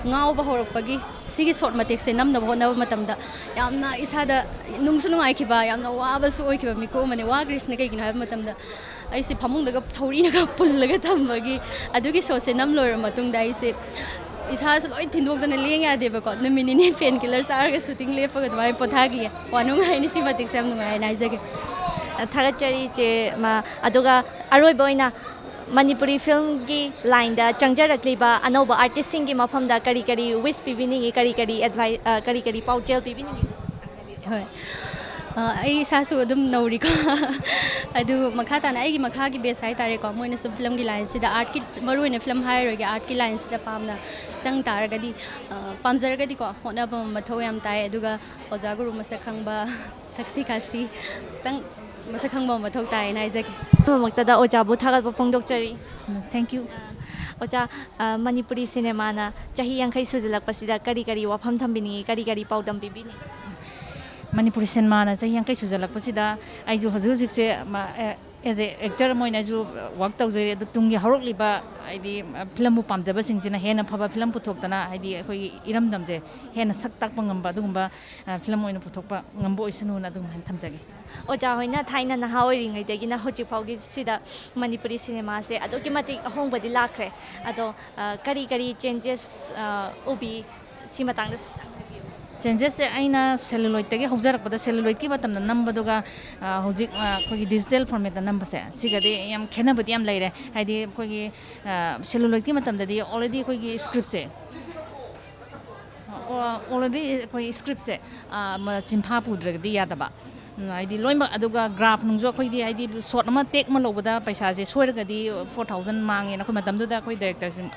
ꯉꯥꯎꯕ ꯍꯧꯔꯛꯄꯒꯤ ꯁꯤꯒꯤ ꯁꯣꯔꯠ ꯃꯇꯦꯛꯁꯦ ꯅꯝꯅꯕ ꯍꯣꯠꯅꯕ ꯃꯇꯝꯗ ꯌꯥꯝꯅ ꯏꯁꯥꯗ ꯅꯨꯡꯁꯨ ꯅꯨꯡꯉꯥꯏꯈꯤꯕ, ꯌꯥꯝꯅ ꯋꯥꯕꯁꯨ ꯑꯣꯏꯈꯤꯕ ꯃꯤꯀꯨꯞ ꯑꯃꯅꯦ꯫ ꯋꯥꯈ꯭ꯔꯤꯁꯤꯅ ꯀꯩꯒꯤꯅꯣ ꯍꯥꯏꯕ ꯃꯇꯝꯗ, ꯑꯩꯁꯦ ꯐꯃꯨꯡꯗꯒ ꯊꯧꯔꯤꯅꯒ ꯄꯨꯜꯂꯒ ꯊꯝꯕꯒꯤ, ꯑꯗꯨꯒꯤ ꯁꯣꯠꯁꯦ ꯅꯝ ꯂꯣꯏꯔ ꯃꯇꯨꯡꯗ ꯑꯩꯁꯦ ꯏꯁꯥꯁꯦ ꯂꯣꯏ ꯊꯤꯟꯗꯣꯛꯇꯅ ꯂꯦꯡ ꯌꯥꯗꯦꯕꯀꯣ꯫ ꯅꯨꯃꯤꯠ ꯅꯤꯅꯤ ꯄꯦꯟ ꯀꯤꯂꯔ ꯆꯥꯔꯒ ꯁꯨꯇꯤꯡ ꯂꯦꯞꯄꯒ ꯑꯗꯨꯃꯥꯏꯅ ꯄꯣꯊꯥꯈꯤꯌꯦ꯫ ꯋꯥꯅꯨꯡ ꯍꯥꯏꯅꯤ, ꯁꯤ ꯃꯇꯤꯛꯁꯦ ꯌꯥꯝ ꯅꯨꯡꯉꯥꯏ ꯍꯥꯏꯅ ꯍꯥꯏꯖꯒꯦ꯫ ꯊꯥꯒꯠꯆꯔꯤ ꯏꯆꯦ꯫ ꯃ-, ꯑꯗꯨꯒ ꯑꯔꯣꯏꯕ ꯑꯣꯏꯅ ꯃꯅꯤꯄꯨꯔꯤ ꯐꯤꯂꯝꯒꯤ ꯂꯥꯏꯟꯗ ꯆꯪꯖꯔꯛꯂꯤꯕ ꯑꯅꯧꯕ ꯑꯥꯔꯇꯤꯁꯁꯤꯡꯒꯤ ꯃꯐꯝꯗ ꯀꯔꯤ ꯀꯔꯤ ꯋꯤꯁ ꯄꯤꯕꯤꯅꯤꯡꯉꯤ, ꯀꯔꯤ ꯀꯔꯤ ꯑꯦꯗꯚꯥꯏ-, ꯑ, ꯀꯔꯤ ꯀꯔꯤ ꯄꯥꯎꯖꯦꯜ ꯄꯤꯕꯤꯅꯤꯡꯉꯤ? ꯍꯣꯏ꯫ ꯑ, ꯑꯩ ꯏꯁꯥꯁꯨ ꯑꯗꯨꯝ ꯅꯧꯔꯤꯀꯣ꯫ ꯑꯗꯨ ꯃꯈꯥ ꯇꯥꯅ ꯑꯩꯒꯤ ꯃꯈꯥꯒꯤ ꯕꯦꯁ ꯍꯥꯏꯇꯥꯔꯦꯀꯣ, ꯃꯣꯏꯅ ꯁꯨꯝ ꯐꯤꯂꯝꯒꯤ ꯂꯥꯏꯟꯁꯤꯗ, ꯑꯥꯔꯠꯀꯤ, ꯃꯔꯨꯑꯣꯏꯅ ꯐꯤꯂꯝ ꯍꯥꯏꯔꯔꯣꯏꯒꯦ, ꯑꯥꯔꯠꯀꯤ ꯂꯥꯏꯟꯁꯤꯗ ꯄꯥꯝꯅ ꯆꯪ ꯇꯥꯔꯒꯗꯤ, ꯑ, ꯄꯥꯝꯖꯔꯒꯗꯤꯀꯣ, ꯍꯣꯠꯅꯕ ꯑꯃ ꯃꯊꯧ ꯌꯥꯝ ꯇꯥꯏ꯫ ꯑꯗꯨꯒ ꯑꯣꯖꯥ ꯒꯨꯔꯨ ꯃꯁꯛ ꯈꯪꯕ, ꯊꯛꯁꯤ ꯈꯥꯁꯤ ꯈꯤꯇꯪ ꯃꯁꯛ ꯈꯪꯕ ꯑꯃ ꯃꯊꯧ ꯇꯥꯏꯌꯦꯅ ꯍꯥꯏꯖꯒꯦ꯫ ꯄꯨꯝꯅꯃꯛꯇꯗ ꯑꯣꯖꯥꯕꯨ ꯊꯥꯒꯠꯄ ꯐꯣꯡꯗꯣꯛꯆꯔꯤ꯫ Thank you. ꯑ, ꯑꯣꯖꯥ, ꯑ, ꯃꯅꯤꯄꯨꯔꯤ ꯁꯤꯅꯦꯃꯥꯅ ꯆꯍꯤ ꯌꯥꯡꯈꯩ ꯁꯨꯖꯜꯂꯛꯄꯁꯤꯗ ꯀꯔꯤ ꯀꯔꯤ ꯋꯥꯐꯝ ꯊꯝꯕꯤꯅꯤꯡꯉꯤ, ꯀꯔꯤ ꯀꯔꯤ ꯄꯥꯎꯗꯝ ꯄꯤꯕꯤꯅꯤꯡꯉꯤ? ꯃꯅꯤꯄꯨꯔꯤ ꯁꯤꯅꯦꯃꯥꯅ ꯆꯍꯤ ꯌꯥꯡꯈꯩ ꯁꯨꯖꯜꯂꯛꯄꯁꯤꯗ ꯑꯩꯁꯨ ꯍꯧꯖꯤꯛ ꯍꯧꯖꯤꯛꯁꯦ ꯃ-, ꯑꯦ, as a actor ꯑꯃ ꯑꯣꯏꯅꯁꯨ work ꯇꯧꯖꯔꯤ꯫ ꯑꯗꯣ ꯇꯨꯡꯒꯤ ꯍꯧꯔꯛꯂꯤꯕ, ꯍꯥꯏꯗꯤ, ꯐꯤꯂꯝꯕꯨ ꯄꯥꯝꯖꯕꯁꯤꯡꯁꯤꯅ ꯍꯦꯟꯅ ꯐꯕ ꯐꯤꯂꯝ ꯄꯨꯊꯣꯛꯇꯅ, ꯍꯥꯏꯗꯤ, ꯑꯩꯈꯣꯏꯒꯤ ꯏꯔꯝꯗꯝꯁꯦ ꯍꯦꯟꯅ ꯁꯛ ꯇꯥꯛꯄ ꯉꯝꯕ ꯑꯗꯨꯒꯨꯝꯕ, ꯑ, ꯐꯤꯂꯝ ꯑꯣꯏꯅ ꯄꯨꯊꯣꯛꯄ ꯉꯝꯕ ꯑꯣꯏꯁꯅꯨꯅ ꯑꯗꯨꯝ ꯍꯥꯏꯅ ꯊꯝꯖꯒꯦ꯫ ꯑꯣꯖꯥ ꯍꯣꯏꯅ ꯊꯥꯏꯅ ꯅꯍꯥ ꯑꯣꯏꯔꯤꯉꯩꯗꯒꯤꯅ ꯍꯧꯖꯤꯛ ꯐꯥꯎꯒꯤꯁꯤꯗ ꯃꯅꯤꯄꯨꯔꯤ ꯁꯤꯅꯦꯃꯥꯁꯦ ꯑꯗꯨꯛꯀꯤ ꯃꯇꯤꯛ ꯑꯍꯣꯡꯕꯗꯤ ꯂꯥꯛꯈ꯭ꯔꯦ꯫ ꯑꯗꯣ, ꯑ, ꯀꯔꯤ ꯀꯔꯤ changes, ꯑ, ꯎꯕꯤ? ꯁꯤ ꯃꯇꯥꯡꯗꯁꯨ ꯈꯤꯇꯪ ꯍꯥꯏꯕꯤꯌꯨ꯫ Changesꯁꯦ ꯑꯩꯅ celluloidꯇꯒꯤ ꯍꯧꯖꯔꯛꯄꯗ, celluloidꯀꯤ ꯃꯇꯝꯗ ꯅꯝꯕꯗꯨꯒ, ꯑ, ꯍꯧꯖꯤꯛ, ꯑ, ꯑꯩꯈꯣꯏꯒꯤ digital formatꯇ ꯅꯝꯕꯁꯦ, ꯁꯤꯒꯗꯤ ꯌꯥꯝ ꯈꯦꯠꯅꯕꯗꯤ ꯌꯥꯝ ꯂꯩꯔꯦ꯫ ꯍꯥꯏꯗꯤ ꯑꯩꯈꯣꯏꯒꯤ, ꯑ, celluloidꯀꯤ ꯃꯇꯝꯗꯗꯤ already ꯑꯩꯈꯣꯏꯒꯤ scriptꯁꯦ, ꯑ, already ꯑꯩꯈꯣꯏ scriptꯁꯦ, ꯑ, ꯃ-, ꯆꯤꯟꯐꯥ ꯄꯨꯗ꯭ꯔꯒꯗꯤ ꯌꯥꯗꯕ꯫ ꯎꯝ, ꯍꯥꯏꯗꯤ ꯂꯣꯏꯅꯃꯛ, ꯑꯗꯨꯒ graph ꯅꯨꯡꯁꯨ ꯑꯩꯈꯣꯏꯗꯤ, ꯍꯥꯏꯗꯤ, shot ꯑꯃ take ꯑꯃ ꯂꯧꯕꯗ ꯄꯩꯁꯥꯁꯦ ꯁꯣꯏꯔꯒꯗꯤ four thousand ꯃꯥꯡꯉꯦꯅ ꯑꯩꯈꯣꯏ ꯃꯇꯝꯗꯨꯗ ꯑꯩꯈꯣꯏ directorꯁꯤꯡ,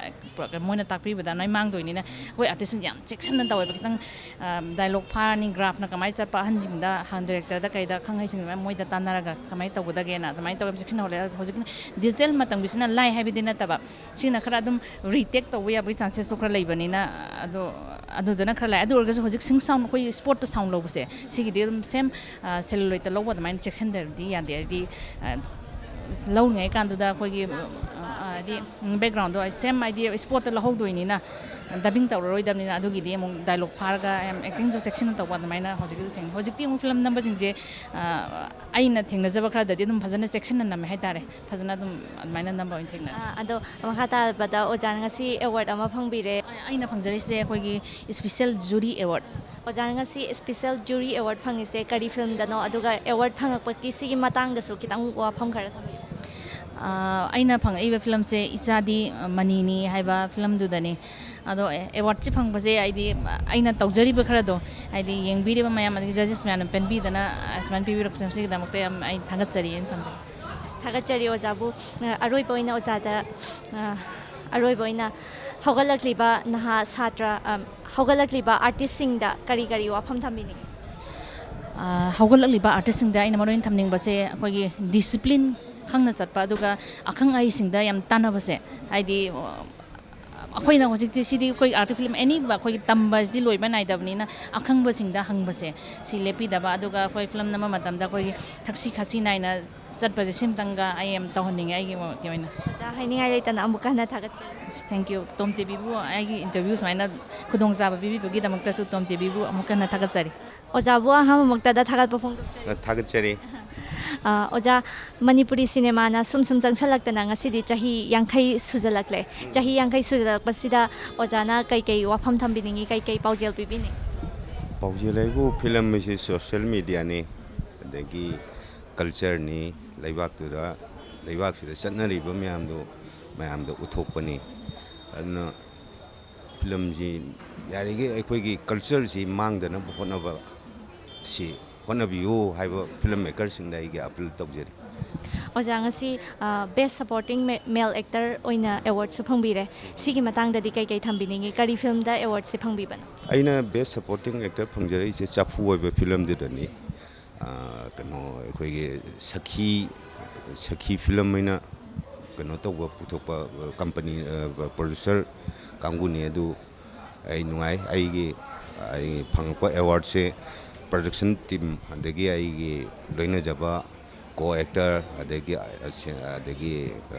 ꯑ, ꯃꯣꯏꯅ ꯇꯥꯛꯄꯤꯕꯗ ꯅꯣꯏ ꯃꯥꯡꯗꯣꯏꯅꯤꯅ ꯑꯩꯈꯣꯏ artistꯁꯤꯡ ꯌꯥꯝ ꯆꯦꯛꯁꯤꯟꯅ ꯇꯧꯋꯦꯕ꯫ ꯈꯤꯇꯪ, ꯑ, dialogue ꯐꯥꯔꯅꯤ, graphꯅ ꯀꯃꯥꯏꯅ ꯆꯠꯄ, ꯑꯍꯟꯁꯤꯡꯗ, ꯍꯥꯟꯅ directorꯗ ꯀꯩꯗ ꯈꯪꯍꯩꯁꯤꯡꯗ ꯃꯣꯏꯗ ꯇꯥꯟꯅꯔꯒ ꯀꯃꯥꯏꯅ ꯇꯧꯒꯗꯒꯦꯅ ꯑꯗꯨꯃꯥꯏꯅ ꯇꯧꯔꯒ ꯌꯥꯝ ꯆꯦꯛꯁꯤꯟꯅ ꯍꯧꯔꯦ꯫ ꯍꯧꯖꯤꯛ digital ꯃꯇꯝꯒꯤꯁꯤꯅ ꯂꯥꯏ ꯍꯥꯏꯕꯗꯤ ꯅꯠꯇꯕ, ꯁꯤꯅ ꯈꯔ ꯑꯗꯨꯝ retake ꯇꯧꯕ ꯌꯥꯕꯒꯤ chances ꯁꯨ ꯈꯔ ꯂꯩꯕꯅꯤꯅ, ꯑꯗꯣ ꯑꯗꯨꯗꯅ ꯈꯔ ꯂꯥꯛꯑꯦ꯫ ꯑꯗꯨ ꯑꯣꯏꯔꯒꯁꯨ ꯍꯧꯖꯤꯛ sync sound, ꯑꯩꯈꯣꯏ spotꯇ sound ꯂꯧꯕꯁꯦ, ꯁꯤꯒꯤꯗꯤ ꯑꯗꯨꯝ same, ꯑ, celluloidꯇ ꯂꯧꯕ ꯑꯗꯨꯃꯥꯏꯅ ꯆꯦꯛꯁꯤꯟꯗꯕꯗꯤ ꯌꯥꯗꯦ꯫ ꯍꯥꯏꯗꯤ, ꯑ, ꯂꯧꯔꯤꯉꯩ ꯀꯥꯟꯗꯨꯗ ꯑꯩꯈꯣꯏꯒꯤ, ꯑ, ꯑ, ꯍꯥꯏꯗꯤ ꯕꯦꯛꯒ꯭ꯔꯥꯎꯟꯗꯣ ꯁꯦꯝ ꯍꯥꯏꯗꯤ ꯏꯁꯄꯣꯠꯇ ꯂꯧꯍꯧꯗꯣꯏꯅꯤꯅ, ꯗꯕꯤꯡ ꯇꯧꯔꯔꯣꯏꯗꯕꯅꯤꯅ, ꯑꯗꯨꯒꯤꯗꯤ ꯑꯃꯨꯛ ꯗꯥꯏꯂꯣꯛ ꯐꯥꯔꯒ ꯌꯥꯝ ꯑꯦꯛꯇꯤꯡꯗꯣ ꯆꯦꯛꯁꯤꯟꯅ ꯇꯧꯕ ꯑꯗꯨꯃꯥꯏꯅ ꯍꯧꯖꯤꯛꯀꯤ ꯊꯦꯡꯅꯩ꯫ ꯍꯧꯖꯤꯛꯇꯤ ꯑꯃꯨꯛ ꯐꯤꯂꯝ ꯅꯝꯕꯁꯤꯡꯁꯦ ꯑꯩꯅ ꯊꯦꯡꯅꯖꯕ ꯈꯔꯗꯗꯤ ꯑꯗꯨꯝ ꯐꯖꯅ ꯆꯦꯛꯁꯤꯟꯅ ꯅꯝꯃꯦ ꯍꯥꯏꯇꯥꯔꯦ꯫ ꯐꯖꯅ ꯑꯗꯨꯝ ꯑꯗꯨꯃꯥꯏꯅ ꯅꯝꯕ ꯑꯣꯏꯅ ꯊꯦꯡꯅꯔꯦ꯫ ꯑꯗꯣ ꯃꯈꯥ ꯇꯥꯕꯗ ꯑꯣꯖꯥꯅ ꯉꯁꯤ ꯑꯦꯋꯥꯔꯗ ꯑꯃ ꯐꯪꯕꯤꯔꯦ꯫ ꯑꯩꯅ ꯐꯪꯖꯔꯤꯁꯦ ꯑꯩꯈꯣꯏꯒꯤ ꯏꯁꯄꯤꯁꯦꯜ ꯖꯨꯔꯤ ꯑꯦꯋꯥꯔꯗ꯫ ꯑꯣꯖꯥꯅ ꯉꯁꯤ ꯏꯁꯄꯤꯁꯦꯜ ꯖꯨꯔꯤ ꯑꯦꯋꯥꯔꯗ ꯐꯪꯉꯤꯁꯦ ꯀꯔꯤ ꯐꯤꯂꯝꯗꯅꯣ, ꯑꯗꯨꯒ ꯑꯦꯋꯥꯔꯗ ꯐꯪꯉꯛꯄꯒꯤ ꯁꯤꯒꯤ ꯃꯇꯥꯡꯗꯁꯨ ꯈꯤꯇꯪ ꯋꯥꯐꯝ ꯈꯔ ꯊꯝꯕꯤꯌꯨ꯫ ꯑꯩꯅ ꯐꯪꯉꯛꯏꯕ ꯐꯤꯂꯝꯁꯦ ꯏꯆꯥꯗꯤ ꯃꯅꯤꯅꯤ ꯍꯥꯏꯕ ꯐꯤꯂꯝꯗꯨꯗꯅꯤ꯫ ꯑꯗꯣ ꯑꯦꯋꯥꯔꯗꯁꯤ ꯐꯪꯕꯁꯦ ꯍꯥꯏꯗꯤ ꯑꯩꯅ ꯇꯧꯖꯔꯤꯕ ꯈꯔꯗꯣ ꯍꯥꯏꯗꯤ ꯌꯦꯡꯕꯤꯔꯤꯕ ꯃꯌꯥꯝ ꯑꯗꯒꯤ ꯖꯖꯦꯁ ꯃꯌꯥꯝꯅ ꯄꯦꯟꯕꯤꯗꯅ ꯑꯁꯨꯃꯥꯏꯅ ꯄꯤꯕꯤꯔꯛꯄꯁꯦ ꯃꯁꯤꯒꯤꯗꯃꯛꯇ ꯌꯥꯝ ꯑꯩ ꯊꯥꯒꯠꯆꯔꯤꯅ ꯊꯝꯖꯒꯦ꯫ ꯊꯥꯒꯠꯆꯔꯤ ꯑꯣꯖꯥꯕꯨ꯫ ꯑꯔꯣꯏꯕ ꯑꯣꯏꯅ ꯑꯣꯖꯥꯗ, ꯑꯔꯣꯏꯕ ꯑꯣꯏꯅ ꯍꯧꯒꯠꯂꯛꯂꯤꯕ ꯅꯍꯥ ꯁꯥꯇ꯭ꯔ, ꯍꯧꯒꯠꯂꯛꯂꯤꯕ ꯑꯥꯔꯇꯤꯁꯁꯤꯡꯗ ꯀꯔꯤ ꯀꯔꯤ ꯋꯥꯐꯝ ꯊꯝꯕꯤꯅꯤꯡꯉꯤ? ꯍꯧꯒꯠꯂꯛꯂꯤꯕ ꯑꯥꯔꯇꯤꯁꯁꯤꯡꯗ ꯑꯩꯅ ꯃꯔꯨ ꯑꯣꯏꯅ ꯊꯝꯅꯤꯡꯕꯁꯦ ꯑꯩꯈꯣꯏꯒꯤ ꯗꯤꯁꯤꯄ꯭ꯂꯤꯟ ꯈꯪꯅ ꯆꯠꯄ, ꯑꯗꯨꯒ ꯑꯈꯪ ꯑꯍꯩꯁꯤꯡꯗ ꯌꯥꯝ ꯇꯥꯟꯅꯕꯁꯦ꯫ ꯍꯥꯏꯗꯤ ꯑꯩꯈꯣꯏꯅ ꯍꯧꯖꯤꯛꯇꯤ ꯁꯤꯗꯤ ꯑꯩꯈꯣꯏ ꯑꯥꯔꯇꯤ ꯐꯤꯂꯝ ꯑꯦꯅꯤ ꯑꯩꯈꯣꯏꯒꯤ ꯇꯝꯕꯁꯤꯗꯤ ꯂꯣꯏꯕ ꯅꯥꯏꯗꯕꯅꯤꯅ ꯑꯈꯪꯕꯁꯤꯡꯗ ꯍꯪꯕꯁꯦ ꯁꯤ ꯂꯦꯞꯄꯤꯗꯕ, ꯑꯗꯨꯒ ꯑꯩꯈꯣꯏ ꯐꯤꯂꯝ ꯅꯝꯕ ꯃꯇꯝꯗ ꯑꯩꯈꯣꯏꯒꯤ ꯊꯛꯁꯤ ꯈꯥꯁꯤ ꯅꯥꯏꯅ ꯆꯠꯄꯁꯦ ꯁꯤꯝꯇꯪꯒ ꯑꯩ ꯌꯥꯝ ꯇꯧꯍꯟꯅꯤꯡꯉꯦ ꯑꯩꯒꯤ ꯃꯣꯠꯀꯤ ꯑꯣꯏꯅ꯫ ꯑꯣꯖꯥ, ꯍꯥꯏꯅꯤꯡꯉꯥꯏ ꯂꯩꯇꯅ ꯑꯃꯨꯛꯀ ꯍꯟꯅ ꯊꯥꯒꯠꯆꯔꯤ꯫ Thank you ꯇꯣꯝ ꯇꯤꯚꯤꯕꯨ ꯑꯩꯒꯤ ꯏꯟꯇꯔꯚ꯭ꯌꯨ ꯁꯨꯃꯥꯏꯅ ꯈꯨꯗꯣꯡꯆꯥꯕ ꯄꯤꯕꯤꯕꯒꯤꯗꯃꯛꯇꯁꯨ ꯇꯣꯝ ꯇꯤꯚꯤꯕꯨ ꯑꯃꯨꯛꯀ ꯍꯟꯅ ꯊꯥꯒꯠꯆꯔꯤ꯫ ꯑꯣꯖꯥꯕꯨ ꯑꯍꯥꯟꯕꯃꯛꯇꯗ ꯊꯥꯒꯠꯄ ꯐꯣꯡꯗꯣꯛꯆꯔꯤ꯫ ꯊꯥꯒꯠꯆꯔꯤ꯫ ꯑꯣꯖꯥ, ꯃꯅꯤꯄꯨꯔꯤ ꯁꯤꯅꯦꯃꯥꯅ ꯁꯨꯝ ꯁꯨꯝ ꯆꯪꯁꯜꯂꯛꯇꯅ ꯉꯁꯤꯗꯤ ꯆꯍꯤ ꯌꯥꯡꯈꯩ ꯁꯨꯖꯜꯂꯛꯂꯦ꯫ ꯆꯍꯤ ꯌꯥꯡꯈꯩ ꯁꯨꯖꯜꯂꯛꯄꯁꯤꯗ ꯑꯣꯖꯥꯅ ꯀꯩꯀꯩ ꯋꯥꯐꯝ ꯊꯝꯕꯤꯅꯤꯡꯉꯤ, ꯀꯩꯀꯩ ꯄꯥꯎꯖꯦꯜ ꯄꯤꯕꯤꯅꯤꯡꯉꯤ? ꯄꯥꯎꯖꯦꯜ ꯍꯥꯏꯕꯨ ꯐꯤꯂꯝ ꯑꯁꯤ ꯁꯣꯁꯦꯜ ꯃꯦꯗꯤꯌꯥꯅꯤ, ꯑꯗꯒꯤ ꯀꯜꯆꯔꯅꯤ, ꯂꯩꯕꯥꯛꯇꯨꯗ, ꯂꯩꯕꯥꯛꯁꯤꯗ ꯆꯠꯅꯔꯤꯕ ꯃꯌꯥꯝꯗꯨ ꯃꯌꯥꯝꯗ ꯎꯠꯊꯣꯛꯄꯅꯤ꯫ ꯑꯗꯨꯅ ꯐꯤꯂꯝꯁꯤ ꯌꯥꯔꯤꯈꯩ ꯑꯩꯈꯣꯏꯒꯤ ꯀꯜꯆꯔꯁꯤ ꯃꯥꯡꯗꯅꯕ ꯍꯣꯠꯅꯕ ꯁꯤ ꯍꯣꯠꯅꯕꯤꯌꯨ ꯍꯥꯏꯕ ꯐꯤꯂꯝ ꯃꯦꯀꯔꯁꯤꯡꯗ ꯑꯩꯒꯤ ꯑꯄꯤꯜ ꯇꯧꯖꯔꯤ꯫ ꯑꯣꯖꯥ, ꯉꯁꯤ ꯕꯦꯁ ꯁꯄꯣꯔꯇꯤꯡ ꯃꯦꯜ ꯑꯦꯛꯇꯔ ꯑꯣꯏꯅ ꯑꯦꯋꯥꯔꯗꯁꯨ ꯐꯪꯕꯤꯔꯦ꯫ ꯁꯤꯒꯤ ꯃꯇꯥꯡꯗꯗꯤ ꯀꯩ ꯀꯩ ꯊꯝꯕꯤꯅꯤꯡꯉꯤ? ꯀꯔꯤ ꯐꯤꯂꯝꯗ ꯑꯦꯋꯥꯔꯗꯁꯦ ꯐꯪꯕꯤꯕꯅꯣ? ꯑꯩꯅ ꯕꯦꯁ ꯁꯄꯣꯔꯇꯤꯡ ꯑꯦꯛꯇꯔ ꯐꯪꯖꯔꯛꯏꯁꯦ ꯆꯐꯨ ꯍꯥꯏꯕ ꯐꯤꯂꯝꯗꯨꯗꯅꯤ꯫ ꯀꯩꯅꯣ ꯑꯩꯈꯣꯏꯒꯤ ꯁꯈꯤ, ꯁꯈꯤ ꯐꯤꯂꯝ ꯍꯥꯏꯅ ꯀꯩꯅꯣ ꯇꯧꯕ ꯄꯨꯊꯣꯛꯄ ꯀꯝꯄꯅꯤ, ꯄ꯭ꯔꯣꯗ꯭ꯌꯨꯁꯔ ꯀꯥꯡꯕꯨꯅꯤ꯫ ꯑꯗꯨ ꯑꯩ ꯅꯨꯡꯉꯥꯏ꯫ ꯑꯩꯒꯤ, ꯑꯩ ꯐꯪꯉꯛꯄ ꯑꯦꯋꯥꯔꯗꯁꯦ ꯄ꯭ꯔꯗꯛꯁꯟ ꯇꯤꯝ ꯑꯗꯒꯤ ꯑꯩꯒꯤ ꯂꯣꯏꯅꯖꯕ ꯀꯣ ꯑꯦꯛꯇꯔ, ꯑꯗꯒꯤ ꯑꯗꯒꯤ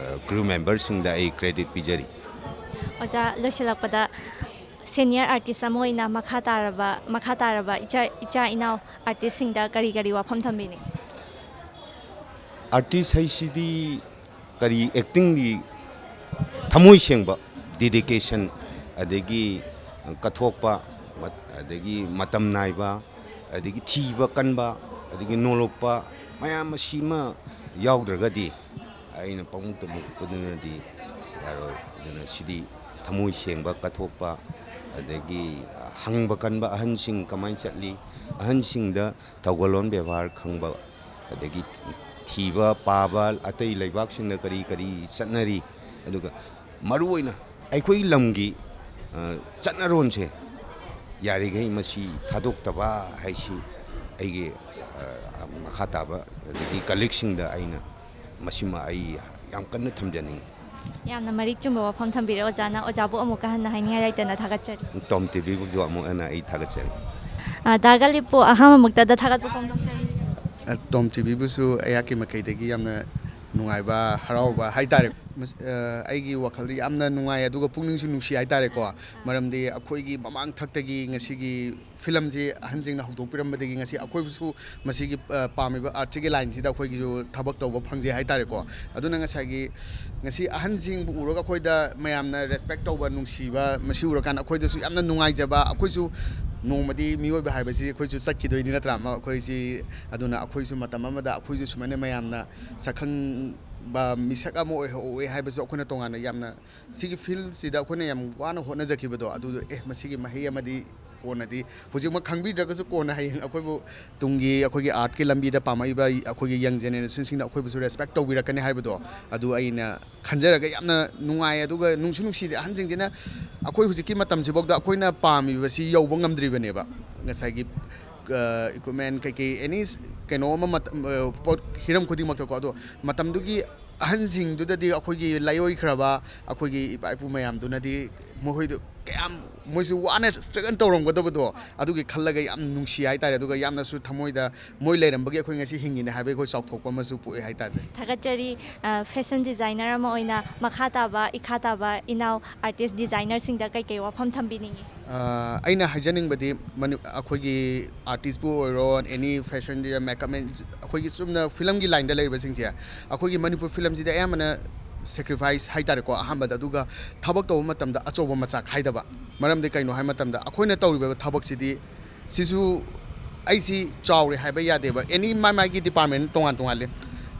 ꯀ꯭ꯔꯨ ꯃꯦꯝꯕꯔꯁꯤꯡꯗ ꯑꯩ ꯀ꯭ꯔꯦꯗꯤꯠ ꯄꯤꯖꯔꯤ꯫ ꯑꯣꯖꯥ, ꯂꯣꯏꯁꯤꯜꯂꯛꯄꯗ ꯁꯦꯅꯤꯌꯔ ꯑꯥꯔꯇꯤꯁ ꯑꯃ ꯑꯣꯏꯅ ꯃꯈꯥ ꯇꯥꯔꯕ ꯃꯈꯥ ꯇꯥꯔꯕ ꯏꯆꯥ ꯏꯆꯥ ꯏꯅꯥꯎ ꯑꯥꯔꯇꯤꯁꯁꯤꯡꯗ ꯀꯔꯤ ꯀꯔꯤ ꯋꯥꯐꯝ ꯊꯝꯕꯤꯅꯤ? ꯑꯥꯔꯇꯤꯁ ꯍꯥꯏꯁꯤꯗꯤ ꯀꯔꯤ, ꯑꯦꯛꯇꯤꯡꯗꯤ ꯊꯃꯣꯏ ꯁꯦꯡꯕ, ꯗꯦꯗꯤꯀꯦꯁꯟ, ꯑꯗꯒꯤ ꯀꯠꯊꯣꯛꯄ, ꯃꯠ- ꯑꯗꯒꯤ ꯃꯇꯝ ꯅꯥꯏꯕ, ꯑꯗꯒꯤ ꯊꯤꯕ ꯀꯟꯕ, ꯑꯗꯒꯤ ꯅꯣꯂꯣꯛꯄ, ꯃꯌꯥꯝ ꯑꯁꯤꯃ ꯌꯥꯎꯗ꯭ꯔꯒꯗꯤ ꯑꯩꯅ ꯄꯪꯃꯨꯛꯇ ꯃꯨꯛꯄꯗꯨꯅꯗꯤ ꯌꯥꯔꯣꯏ꯫ ꯑꯗꯨꯅ ꯁꯤꯗꯤ ꯊꯃꯣꯏ ꯁꯦꯡꯕ, ꯀꯠꯊꯣꯛꯄ, ꯑꯗꯒꯤ ꯍꯪꯕ ꯀꯟꯕ, ꯑꯍꯟꯁꯤꯡ ꯀꯃꯥꯏꯅ ꯆꯠꯂꯤ, ꯑꯍꯟꯁꯤꯡꯗ ꯊꯧꯒꯜꯂꯣꯟ ꯕꯦꯕꯥꯔ ꯈꯪꯕ, ꯑꯗꯒꯤ ꯊꯤꯕ ꯄꯥꯕ, ꯑꯇꯩ ꯂꯩꯕꯥꯛꯁꯤꯡꯗ ꯀꯔꯤ ꯀꯔꯤ ꯆꯠꯅꯔꯤ, ꯑꯗꯨꯒ ꯃꯔꯨꯑꯣꯏꯅ ꯑꯩꯈꯣꯏ ꯂꯝꯒꯤ ꯑ, ꯆꯠꯅꯔꯣꯟꯁꯦ ꯌꯥꯔꯤꯈꯩ ꯃꯁꯤ ꯊꯥꯗꯣꯛꯇꯕ ꯍꯥꯏꯁꯤ ꯑꯩꯒꯤ ꯑ, ꯃꯈꯥ ꯇꯥꯕ ꯑꯗꯒꯤ ꯀꯂꯤꯛꯁꯤꯡꯗ ꯑꯩꯅ ꯃꯁꯤꯃ ꯑꯩ ꯌꯥꯝ ꯀꯟꯅ ꯊꯝꯖꯅꯤꯡꯉꯤ꯫ ꯌꯥꯝꯅ ꯃꯔꯤꯛ ꯆꯨꯝꯕ ꯋꯥꯐꯝ ꯊꯝꯕꯤꯔꯦ ꯑꯣꯖꯥꯅ꯫ ꯑꯣꯖꯥꯕꯨ ꯑꯃꯨꯛꯀ ꯍꯟꯅ ꯍꯥꯏꯅꯤꯡꯉꯥꯏ ꯂꯩꯇꯅ ꯊꯥꯒꯠꯆꯔꯤ꯫ ꯇꯣꯝ ꯇꯤꯚꯤꯕꯨꯁꯨ ꯑꯃꯨꯛ ꯍꯟꯅ ꯑꯩ ꯊꯥꯒꯠꯆꯔꯤ꯫ ꯑ, ꯗꯥ ꯒꯥꯂꯤꯞꯄꯨ ꯑꯍꯥꯟꯕꯃꯛꯇꯗ ꯊꯥꯒꯠꯄ ꯐꯣꯡꯗꯣꯛꯆꯔꯤ꯫ ꯇꯣꯝ ꯇꯤꯚꯤꯕꯨꯁꯨ ꯑꯩꯍꯥꯛꯀꯤ ꯃꯥꯏꯀꯩꯗꯒꯤ ꯌꯥꯝꯅ ꯅꯨꯡꯉꯥꯏꯕ, ꯍꯔꯥꯎꯕ ꯍꯥꯏꯇꯥꯔꯦ꯫ ꯃꯁ- ꯑ, ꯑꯩꯒꯤ ꯋꯥꯈꯜꯗ ꯌꯥꯝꯅ ꯅꯨꯡꯉꯥꯏ, ꯑꯗꯨꯒ ꯄꯨꯛꯅꯤꯡꯁꯨ ꯅꯨꯡꯁꯤ ꯍꯥꯏꯇꯥꯔꯦꯀꯣ꯫ ꯃꯔꯝꯗꯤ ꯑꯩꯈꯣꯏꯒꯤ ꯃꯃꯥꯡ ꯊꯛꯇꯒꯤ ꯉꯁꯤꯒꯤ ꯐꯤꯂꯝꯁꯤ ꯑꯍꯟꯁꯤꯡꯅ ꯍꯧꯗꯣꯛꯄꯤꯔꯝꯕꯗꯒꯤ ꯉꯁꯤ ꯑꯩꯈꯣꯏꯕꯨꯁꯨ ꯃꯁꯤꯒꯤ, ꯑ, ꯄꯥꯝꯃꯤꯕ ꯑꯥꯔꯠꯁꯤꯒꯤ ꯂꯥꯏꯟꯁꯤꯗ ꯑꯩꯈꯣꯏꯒꯤꯁꯨ ꯊꯕꯛ ꯇꯧꯕ ꯐꯪꯖꯩ ꯍꯥꯏꯇꯥꯔꯦꯀꯣ꯫ ꯑꯗꯨꯅ ꯉꯁꯥꯏꯒꯤ ꯉꯁꯤ ꯑꯍꯟꯁꯤꯡꯕꯨ ꯎꯔꯒ ꯑꯩꯈꯣꯏꯗ ꯃꯌꯥꯝꯅ ꯔꯦꯁꯄꯦꯛ ꯇꯧꯕ, ꯅꯨꯡꯁꯤꯕ, ꯃꯁꯤ ꯎꯔꯀꯥꯟꯗ ꯑꯩꯈꯣꯏꯗꯁꯨ ꯌꯥꯝꯅ ꯅꯨꯡꯉꯥꯏꯖꯕ, ꯑꯩꯈꯣꯏꯁꯨ ꯅꯣꯡꯃꯗꯤ ꯃꯤꯑꯣꯏꯕ ꯍꯥꯏꯕꯁꯤ ꯑꯩꯈꯣꯏꯁꯨ ꯆꯠꯈꯤꯗꯣꯏꯅꯤ ꯅꯠꯇ꯭ꯔꯥ? ꯑꯃ ꯑꯩꯈꯣꯏꯁꯤ, ꯑꯗꯨꯅ ꯑꯩꯈꯣꯏꯁꯨ ꯃꯇꯝ ꯑꯃꯗ ꯑꯩꯈꯣꯏꯁꯨ ꯁꯨꯃꯥꯏꯅ ꯃꯌꯥꯝꯅ ꯁꯛꯈꯪꯕ ꯃꯤꯁꯛ ꯑꯃ ꯑꯣꯏꯍꯧꯋꯦ ꯍꯥꯏꯕꯁꯨ ꯑꯩꯈꯣꯏꯅ ꯇꯣꯉꯥꯟꯅ ꯌꯥꯝꯅ ꯁꯤꯒꯤ ꯐꯤꯜꯁꯤꯗ ꯑꯩꯈꯣꯏꯅ ꯌꯥꯝ ꯋꯥꯅ ꯍꯣꯠꯅꯖꯈꯤꯕꯗꯣ ꯑꯗꯨꯗꯣ, ꯑꯦ, ꯃꯁꯤꯒꯤ ꯃꯍꯩ ꯑꯃꯗꯤ ꯀꯣꯟꯅꯗꯤ, ꯍꯧꯖꯤꯛꯃꯛ ꯈꯪꯕꯤꯗ꯭ꯔꯒꯁꯨ ꯀꯣꯟꯅ ꯍꯌꯦꯡ ꯑꯩꯈꯣꯏꯕꯨ ꯇꯨꯡꯒꯤ ꯑꯩꯈꯣꯏꯒꯤ ꯑꯥꯔꯠꯀꯤ ꯂꯝꯕꯤꯗ ꯄꯥꯝꯃꯛꯏꯕ ꯑꯩꯈꯣꯏꯒꯤ ꯌꯪ ꯖꯦꯅꯦꯔꯦꯁꯟꯁꯤꯡꯅ ꯑꯩꯈꯣꯏꯕꯨꯁꯨ ꯔꯦꯁꯄꯦꯛ ꯇꯧꯕꯤꯔꯛꯀꯅꯤ ꯍꯥꯏꯕꯗꯣ ꯑꯗꯨ ꯑꯩꯅ ꯈꯟꯖꯔꯒ ꯌꯥꯝꯅ ꯅꯨꯡꯉꯥꯏ꯫ ꯑꯗꯨꯒ ꯅꯨꯡꯁꯨ ꯅꯨꯡꯁꯤꯗꯦ, ꯑꯍꯟꯁꯤꯡꯁꯤꯅ ꯑꯩꯈꯣꯏ ꯍꯧꯖꯤꯛꯀꯤ ꯃꯇꯝꯁꯤꯐꯥꯎꯗ ꯑꯩꯈꯣꯏꯅ ꯄꯥꯝꯃꯤꯕꯁꯤ ꯌꯧꯕ ꯉꯝꯗ꯭ꯔꯤꯕꯅꯦꯕ꯫ ꯉꯁꯥꯏꯒꯤ ꯏꯀ꯭ꯋꯤꯞꯃꯦꯟ ꯀꯩꯀꯩ, ꯑꯦꯅꯤ ꯀꯩꯅꯣ ꯑꯃ ꯃꯇꯝ, ꯑ, ꯄꯣꯠ ꯍꯤꯔꯝ ꯈꯨꯗꯤꯡꯃꯛꯇꯀꯣ꯫ ꯑꯗꯣ ꯃꯇꯝꯗꯨꯒꯤ ꯑꯍꯟꯁꯤꯡꯗꯨꯗꯗꯤ ꯑꯩꯈꯣꯏꯒꯤ ꯂꯥꯏꯑꯣꯏꯈ꯭ꯔꯕ ꯑꯩꯈꯣꯏꯒꯤ ꯏꯄꯥ ꯏꯄꯨ ꯃꯌꯥꯝꯗꯨꯅꯗꯤ ꯃꯈꯣꯏꯗ ꯀꯌꯥꯝ ꯃꯣꯏꯁꯨ ꯋꯥꯅ ꯁ꯭ꯇ꯭ꯔꯒꯜ ꯇꯧꯔꯝꯒꯗꯕꯗꯣ, ꯑꯗꯨꯒꯤ ꯈꯜꯂꯒ ꯌꯥꯝ ꯅꯨꯡꯁꯤ ꯍꯥꯏꯇꯥꯔꯦ꯫ ꯑꯗꯨꯒ ꯌꯥꯝꯅꯁꯨ ꯊꯃꯣꯏꯗ ꯃꯣꯏ ꯂꯩꯔꯝꯕꯒꯤ ꯑꯩꯈꯣꯏ ꯉꯁꯤ ꯍꯤꯡꯉꯤꯅꯦ ꯍꯥꯏꯕꯒꯤ ꯑꯩꯈꯣꯏ ꯆꯥꯎꯊꯣꯛꯄ ꯑꯃꯁꯨ ꯄꯣꯛꯑꯦ ꯍꯥꯏꯇꯥꯔꯦ꯫ ꯊꯥꯒꯠꯆꯔꯤ꯫ ꯑ, ꯐꯦꯁꯟ ꯗꯤꯖꯥꯏꯅꯔ ꯑꯃ ꯑꯣꯏꯅ ꯃꯈꯥ ꯇꯥꯕ, ꯏꯈꯥ ꯇꯥꯕ ꯏꯅꯥꯎ ꯑꯥꯔꯇꯤꯁ ꯗꯤꯖꯥꯏꯅꯔꯁꯤꯡꯗ ꯀꯩ ꯀꯩ ꯋꯥꯐꯝ ꯊꯝꯕꯤꯅꯤꯡꯉꯤ? ꯑ, ꯑꯩꯅ ꯍꯥꯏꯖꯅꯤꯡꯕꯗꯤ ꯃꯅꯤ-, ꯑꯩꯈꯣꯏꯒꯤ ꯑꯥꯔꯇꯤꯁꯄꯨ ꯑꯣꯏꯔꯣ, ꯑꯦꯅꯤ ꯐꯦꯁꯟ ꯗꯤꯖꯥꯏꯟ, ꯃꯦꯀꯞ ꯃꯦꯟ, ꯑꯩꯈꯣꯏꯒꯤ ꯆꯨꯝꯅ ꯐꯤꯂꯝꯒꯤ ꯂꯥꯏꯟꯗ ꯂꯩꯔꯤꯕꯁꯤꯡꯁꯦ, ꯑꯩꯈꯣꯏꯒꯤ ꯃꯅꯤꯄꯨꯔ ꯐꯤꯂꯝꯁꯤꯗꯤ ꯑꯌꯥꯝꯕꯅ ꯁꯦꯀ꯭ꯔꯤꯐꯥꯏꯁ ꯍꯥꯏꯇꯥꯔꯦꯀꯣ, ꯑꯍꯥꯟꯕꯗ, ꯑꯗꯨꯒ ꯊꯕꯛ ꯇꯧꯕ ꯃꯇꯝꯗ ꯑꯆꯧꯕ ꯃꯆꯥ ꯈꯥꯏꯗꯕ꯫ ꯃꯔꯝꯗꯤ ꯀꯩꯅꯣ ꯍꯥꯏꯕ ꯃꯇꯝꯗ, ꯑꯩꯈꯣꯏꯅ ꯇꯧꯔꯤꯕ ꯊꯕꯛꯁꯤꯗꯤ, ꯁꯤꯁꯨ ꯑꯩꯁꯤ ꯆꯥꯎꯔꯦ ꯍꯥꯏꯕ ꯌꯥꯗꯦꯕ꯫ ꯑꯦꯅꯤ ꯃꯥꯏ ꯃꯥꯏꯒꯤ ꯗꯤꯄꯥꯔꯠꯃꯦꯟ ꯇꯣꯉꯥꯟ ꯇꯣꯉꯥꯟꯂꯦ꯫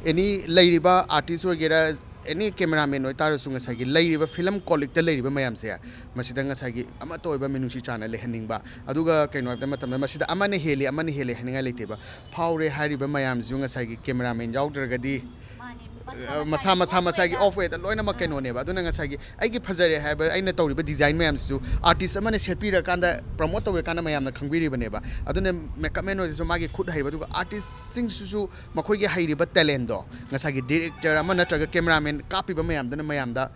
ꯑꯦꯅꯤ ꯂꯩꯔꯤꯕ ꯑꯥꯔꯇꯤꯁ ꯑꯣꯏꯒꯦꯔꯥ, ꯑꯦꯅꯤ ꯀꯦꯃꯦꯔꯥꯃꯦꯟ ꯑꯣꯏꯇꯥꯔꯁꯨ, ꯉꯁꯥꯏꯒꯤ ꯂꯩꯔꯤꯕ ꯐꯤꯂꯝ ꯀꯣꯂꯤꯛꯇ ꯂꯩꯔꯤꯕ ꯃꯌꯥꯝꯁꯦ, ꯃꯁꯤꯗ ꯉꯁꯥꯏꯒꯤ ꯑꯃꯠꯇ ꯑꯣꯏꯕ ꯃꯤꯅꯨꯡꯁꯤ ꯆꯥꯟꯅ ꯂꯩꯍꯟꯅꯤꯡꯕ꯫ ꯑꯗꯨꯒ ꯀꯩꯅꯣ ꯍꯥꯏꯕ ꯃꯇꯝꯗ, ꯃꯁꯤꯗ ꯑꯃꯅ ꯍꯦꯜꯂꯤ, ꯑꯃꯅ ꯍꯦꯜꯂꯤ ꯍꯥꯏꯅꯤꯡꯉꯥꯏ ꯂꯩꯇꯦꯕ꯫ ꯐꯥꯎꯔꯦ ꯍꯥꯏꯔꯤꯕ ꯃꯌꯥꯝꯁꯤꯁꯨ ꯉꯁꯥꯏꯒꯤ ꯀꯦꯃꯦꯔꯥꯃꯦꯟ ꯌꯥꯎꯗ꯭ꯔꯒꯗꯤ, ꯃꯥꯅꯦ, ꯃꯁꯥ ꯑ, ꯃꯁꯥ ꯃꯁꯥ ꯃꯁꯥꯒꯤ ꯃꯁꯥꯒꯤ ꯑꯣꯐ ꯋꯦꯗ ꯂꯣꯏꯅꯃꯛ ꯀꯩꯅꯣꯅꯦꯕ꯫ ꯑꯗꯨꯅ ꯉꯁꯥꯏꯒꯤ ꯑꯩꯒꯤ ꯐꯖꯔꯦ ꯍꯥꯏꯕ ꯑꯩꯅ ꯇꯧꯔꯤꯕ ꯗꯤꯖꯥꯏꯟ ꯃꯌꯥꯝꯁꯤꯁꯨ ꯑꯥꯔꯇꯤꯁ ꯑꯃꯅ ꯁꯦꯠꯄꯤꯔꯀꯥꯟꯗ, ꯄ꯭ꯔꯃꯣꯠ ꯇꯧꯔꯀꯥꯟꯗ ꯃꯌꯥꯝꯅ ꯈꯪꯕꯤꯔꯤꯕꯅꯦꯕ꯫ ꯑꯗꯨꯅ ꯃꯦꯀꯞ ꯃꯦꯟ ꯑꯣꯏꯔꯁꯨ ꯃꯥꯒꯤ ꯈꯨꯠ ꯍꯩꯕ, ꯑꯗꯨꯒ ꯑꯥꯔꯇꯤꯁꯁꯤꯡꯁꯤꯁꯨ ꯃꯈꯣꯏꯒꯤ ꯍꯩꯔꯤꯕ ꯇꯦꯂꯦꯟꯗꯣ ꯉꯁꯥꯏꯒꯤ ꯗꯤꯔꯦꯛꯇꯔ ꯑꯃ ꯅꯠꯇ꯭ꯔꯒ ꯀꯦꯃꯦꯔꯥꯃꯦꯟ ꯀꯥꯞꯄꯤꯕ ꯃꯌꯥꯝꯗꯨꯅ ꯃꯌꯥꯝꯗ,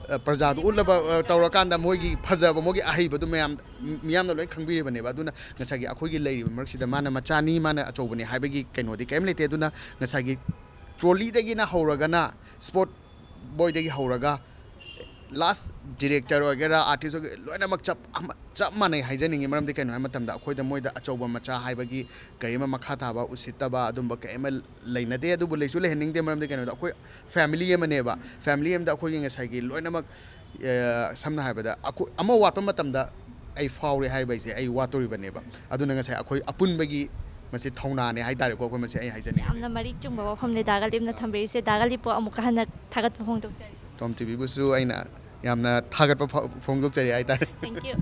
ꯑ, ꯄ꯭ꯔꯖꯥꯗꯨ ꯎꯠꯂꯕ, ꯑ, ꯇꯧꯔꯀꯥꯟꯗ ꯃꯣꯏꯒꯤ ꯐꯖꯕ, ꯃꯣꯏꯒꯤ ꯑꯍꯩꯕꯗꯨ ꯃꯌꯥꯝ, ꯃꯤꯌꯥꯝꯅ ꯂꯣꯏ ꯈꯪꯕꯤꯔꯤꯕꯅꯦꯕ꯫ ꯑꯗꯨꯅ ꯉꯁꯥꯏꯒꯤ ꯑꯩꯈꯣꯏꯒꯤ ꯂꯩꯔꯤꯕ ꯃꯔꯛꯁꯤꯗ ꯃꯥꯅ ꯃꯆꯥꯅꯤ, ꯃꯥꯅ ꯑꯆꯧꯕꯅꯤ ꯍꯥꯏꯕꯒꯤ ꯀꯩꯅꯣꯗꯤ ꯀꯔꯤꯝ ꯂꯩꯇꯦ꯫ ꯑꯗꯨꯅ ꯉꯁꯥꯏꯒꯤ ꯇ꯭ꯔꯣꯂꯤꯗꯒꯤꯅ ꯍꯧꯔꯒꯅ, ꯁ꯭ꯄꯣꯔꯠ ꯕꯣꯏꯗꯒꯤ ꯍꯧꯔꯒ, ꯂꯥꯁ ꯗꯤꯔꯦꯛꯇꯔ ꯑꯣꯏꯒꯦꯔꯥ, ꯑꯥꯔꯇꯤꯁ ꯑꯣꯏꯒꯦꯔꯥ, ꯂꯣꯏꯅꯃꯛ ꯆꯞ ꯑꯃ-, ꯆꯞ ꯃꯥꯟꯅꯩ ꯍꯥꯏꯖꯅꯤꯡꯉꯤ꯫ ꯃꯔꯝꯗꯤ ꯀꯩꯅꯣ ꯍꯥꯏꯕ ꯃꯇꯝꯗ, ꯑꯩꯈꯣꯏꯗ ꯃꯣꯏꯗ ꯑꯆꯧꯕ ꯃꯆꯥ ꯍꯥꯏꯕꯒꯤ ꯀꯔꯤꯃ ꯃꯈꯥ ꯊꯥꯕ ꯎꯁꯤꯠꯇꯕ ꯑꯗꯨꯝꯕ ꯀꯔꯤꯃ ꯂꯩꯅꯗꯦ꯫ ꯑꯗꯨꯕꯨ ꯂꯩꯁꯨ ꯂꯩꯍꯟꯅꯤꯡꯗꯦ꯫ ꯃꯔꯝꯗꯤ ꯀꯩꯅꯣꯗ, ꯑꯩꯈꯣꯏ ꯐꯦꯃꯤꯂꯤ ꯑꯃꯅꯦꯕ꯫ ꯐꯦꯃꯤꯂꯤ ꯑꯃꯗ ꯑꯩꯈꯣꯏꯒꯤ ꯉꯁꯥꯏꯒꯤ ꯂꯣꯏꯅꯃꯛ, ꯑ, ꯁꯝꯅ ꯍꯥꯏꯔꯕꯗ, ꯑꯩꯈꯣꯏ ꯑꯃ ꯋꯥꯠꯄ ꯃꯇꯝꯗ ꯑꯩ ꯐꯥꯎꯔꯦ ꯍꯥꯏꯔꯤꯕ ꯑꯩꯁꯦ ꯑꯩ ꯋꯥꯠꯇꯣꯔꯤꯕꯅꯦꯕ꯫ ꯑꯗꯨꯅ ꯉꯁꯥꯏ ꯑꯩꯈꯣꯏ ꯑꯄꯨꯟꯕꯒꯤ ꯃꯁꯤ ꯊꯧꯅꯥꯅꯦ ꯍꯥꯏꯇꯥꯔꯦꯀꯣ, ꯑꯩꯈꯣꯏ ꯃꯁꯤ ꯑꯩ ꯍꯥꯏꯖꯅꯤꯡꯉꯤ꯫ ꯌꯥꯝꯅ ꯃꯔꯤꯛ ꯆꯨꯝꯕ ꯋꯥꯐꯝꯅꯤ ꯗꯥ ꯒꯂꯤꯞꯅ ꯊꯝꯕꯤꯔꯤꯁꯦ꯫ ꯗꯥ ꯒꯂꯤꯞꯄꯨ ꯑꯃꯨꯛꯀ ꯍꯟꯅ ꯊꯥꯒꯠꯄ ꯐꯣꯡꯗꯣꯛꯆꯔꯤ꯫ ꯇꯣꯝ ꯇꯤꯚꯤꯕꯨꯁꯨ ꯑꯩꯅ ꯌꯥꯝꯅ ꯊꯥꯒꯠꯄ ꯐꯥꯎ-, ꯐꯣꯡꯗꯣꯛꯆꯔꯤ ꯍꯥꯏꯇꯥꯔꯦ꯫ Thank you.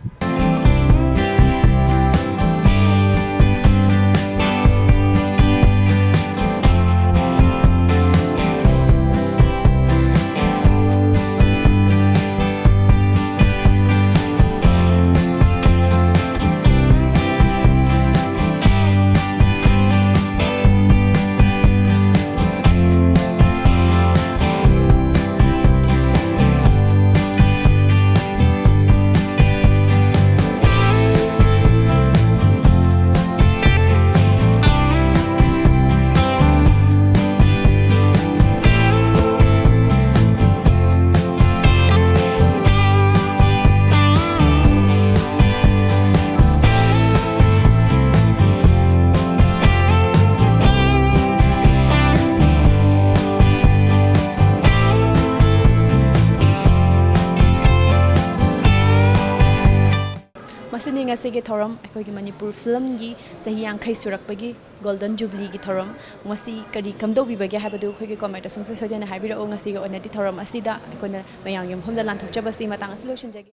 ꯉꯁꯤꯒꯤ ꯊꯧꯔꯝ, ꯑꯩꯈꯣꯏꯒꯤ ꯃꯅꯤꯄꯨꯔ ꯐꯤꯂꯝꯒꯤ ꯆꯍꯤ ꯌꯥꯡꯈꯩ ꯁꯨꯔꯛꯄꯒꯤ ꯒꯣꯜꯗꯟ ꯖꯨꯕ꯭ꯂꯤꯒꯤ ꯊꯧꯔꯝ ꯉꯁꯤ ꯀꯔꯤ ꯀꯝꯗꯧꯕꯤꯕꯒꯦ ꯍꯥꯏꯕꯗꯨ ꯑꯩꯈꯣꯏꯒꯤ ꯀꯣꯃꯦꯟꯇ ꯁꯨꯡꯁꯣꯏ ꯁꯣꯏꯗꯅ ꯍꯥꯏꯕꯤꯔꯛꯎ꯫ ꯉꯁꯤꯒꯤ ꯑꯣꯏꯅꯗꯤ ꯊꯧꯔꯝ ꯑꯁꯤꯗ ꯑꯩꯈꯣꯏꯅ ꯃꯌꯥꯝꯒꯤ ꯃꯐꯝꯗ ꯂꯥꯟꯊꯣꯛꯆꯕꯁꯤ ꯃꯇꯥꯡ ꯑꯁꯤ ꯂꯣꯏꯁꯤꯟꯖꯒꯦ꯫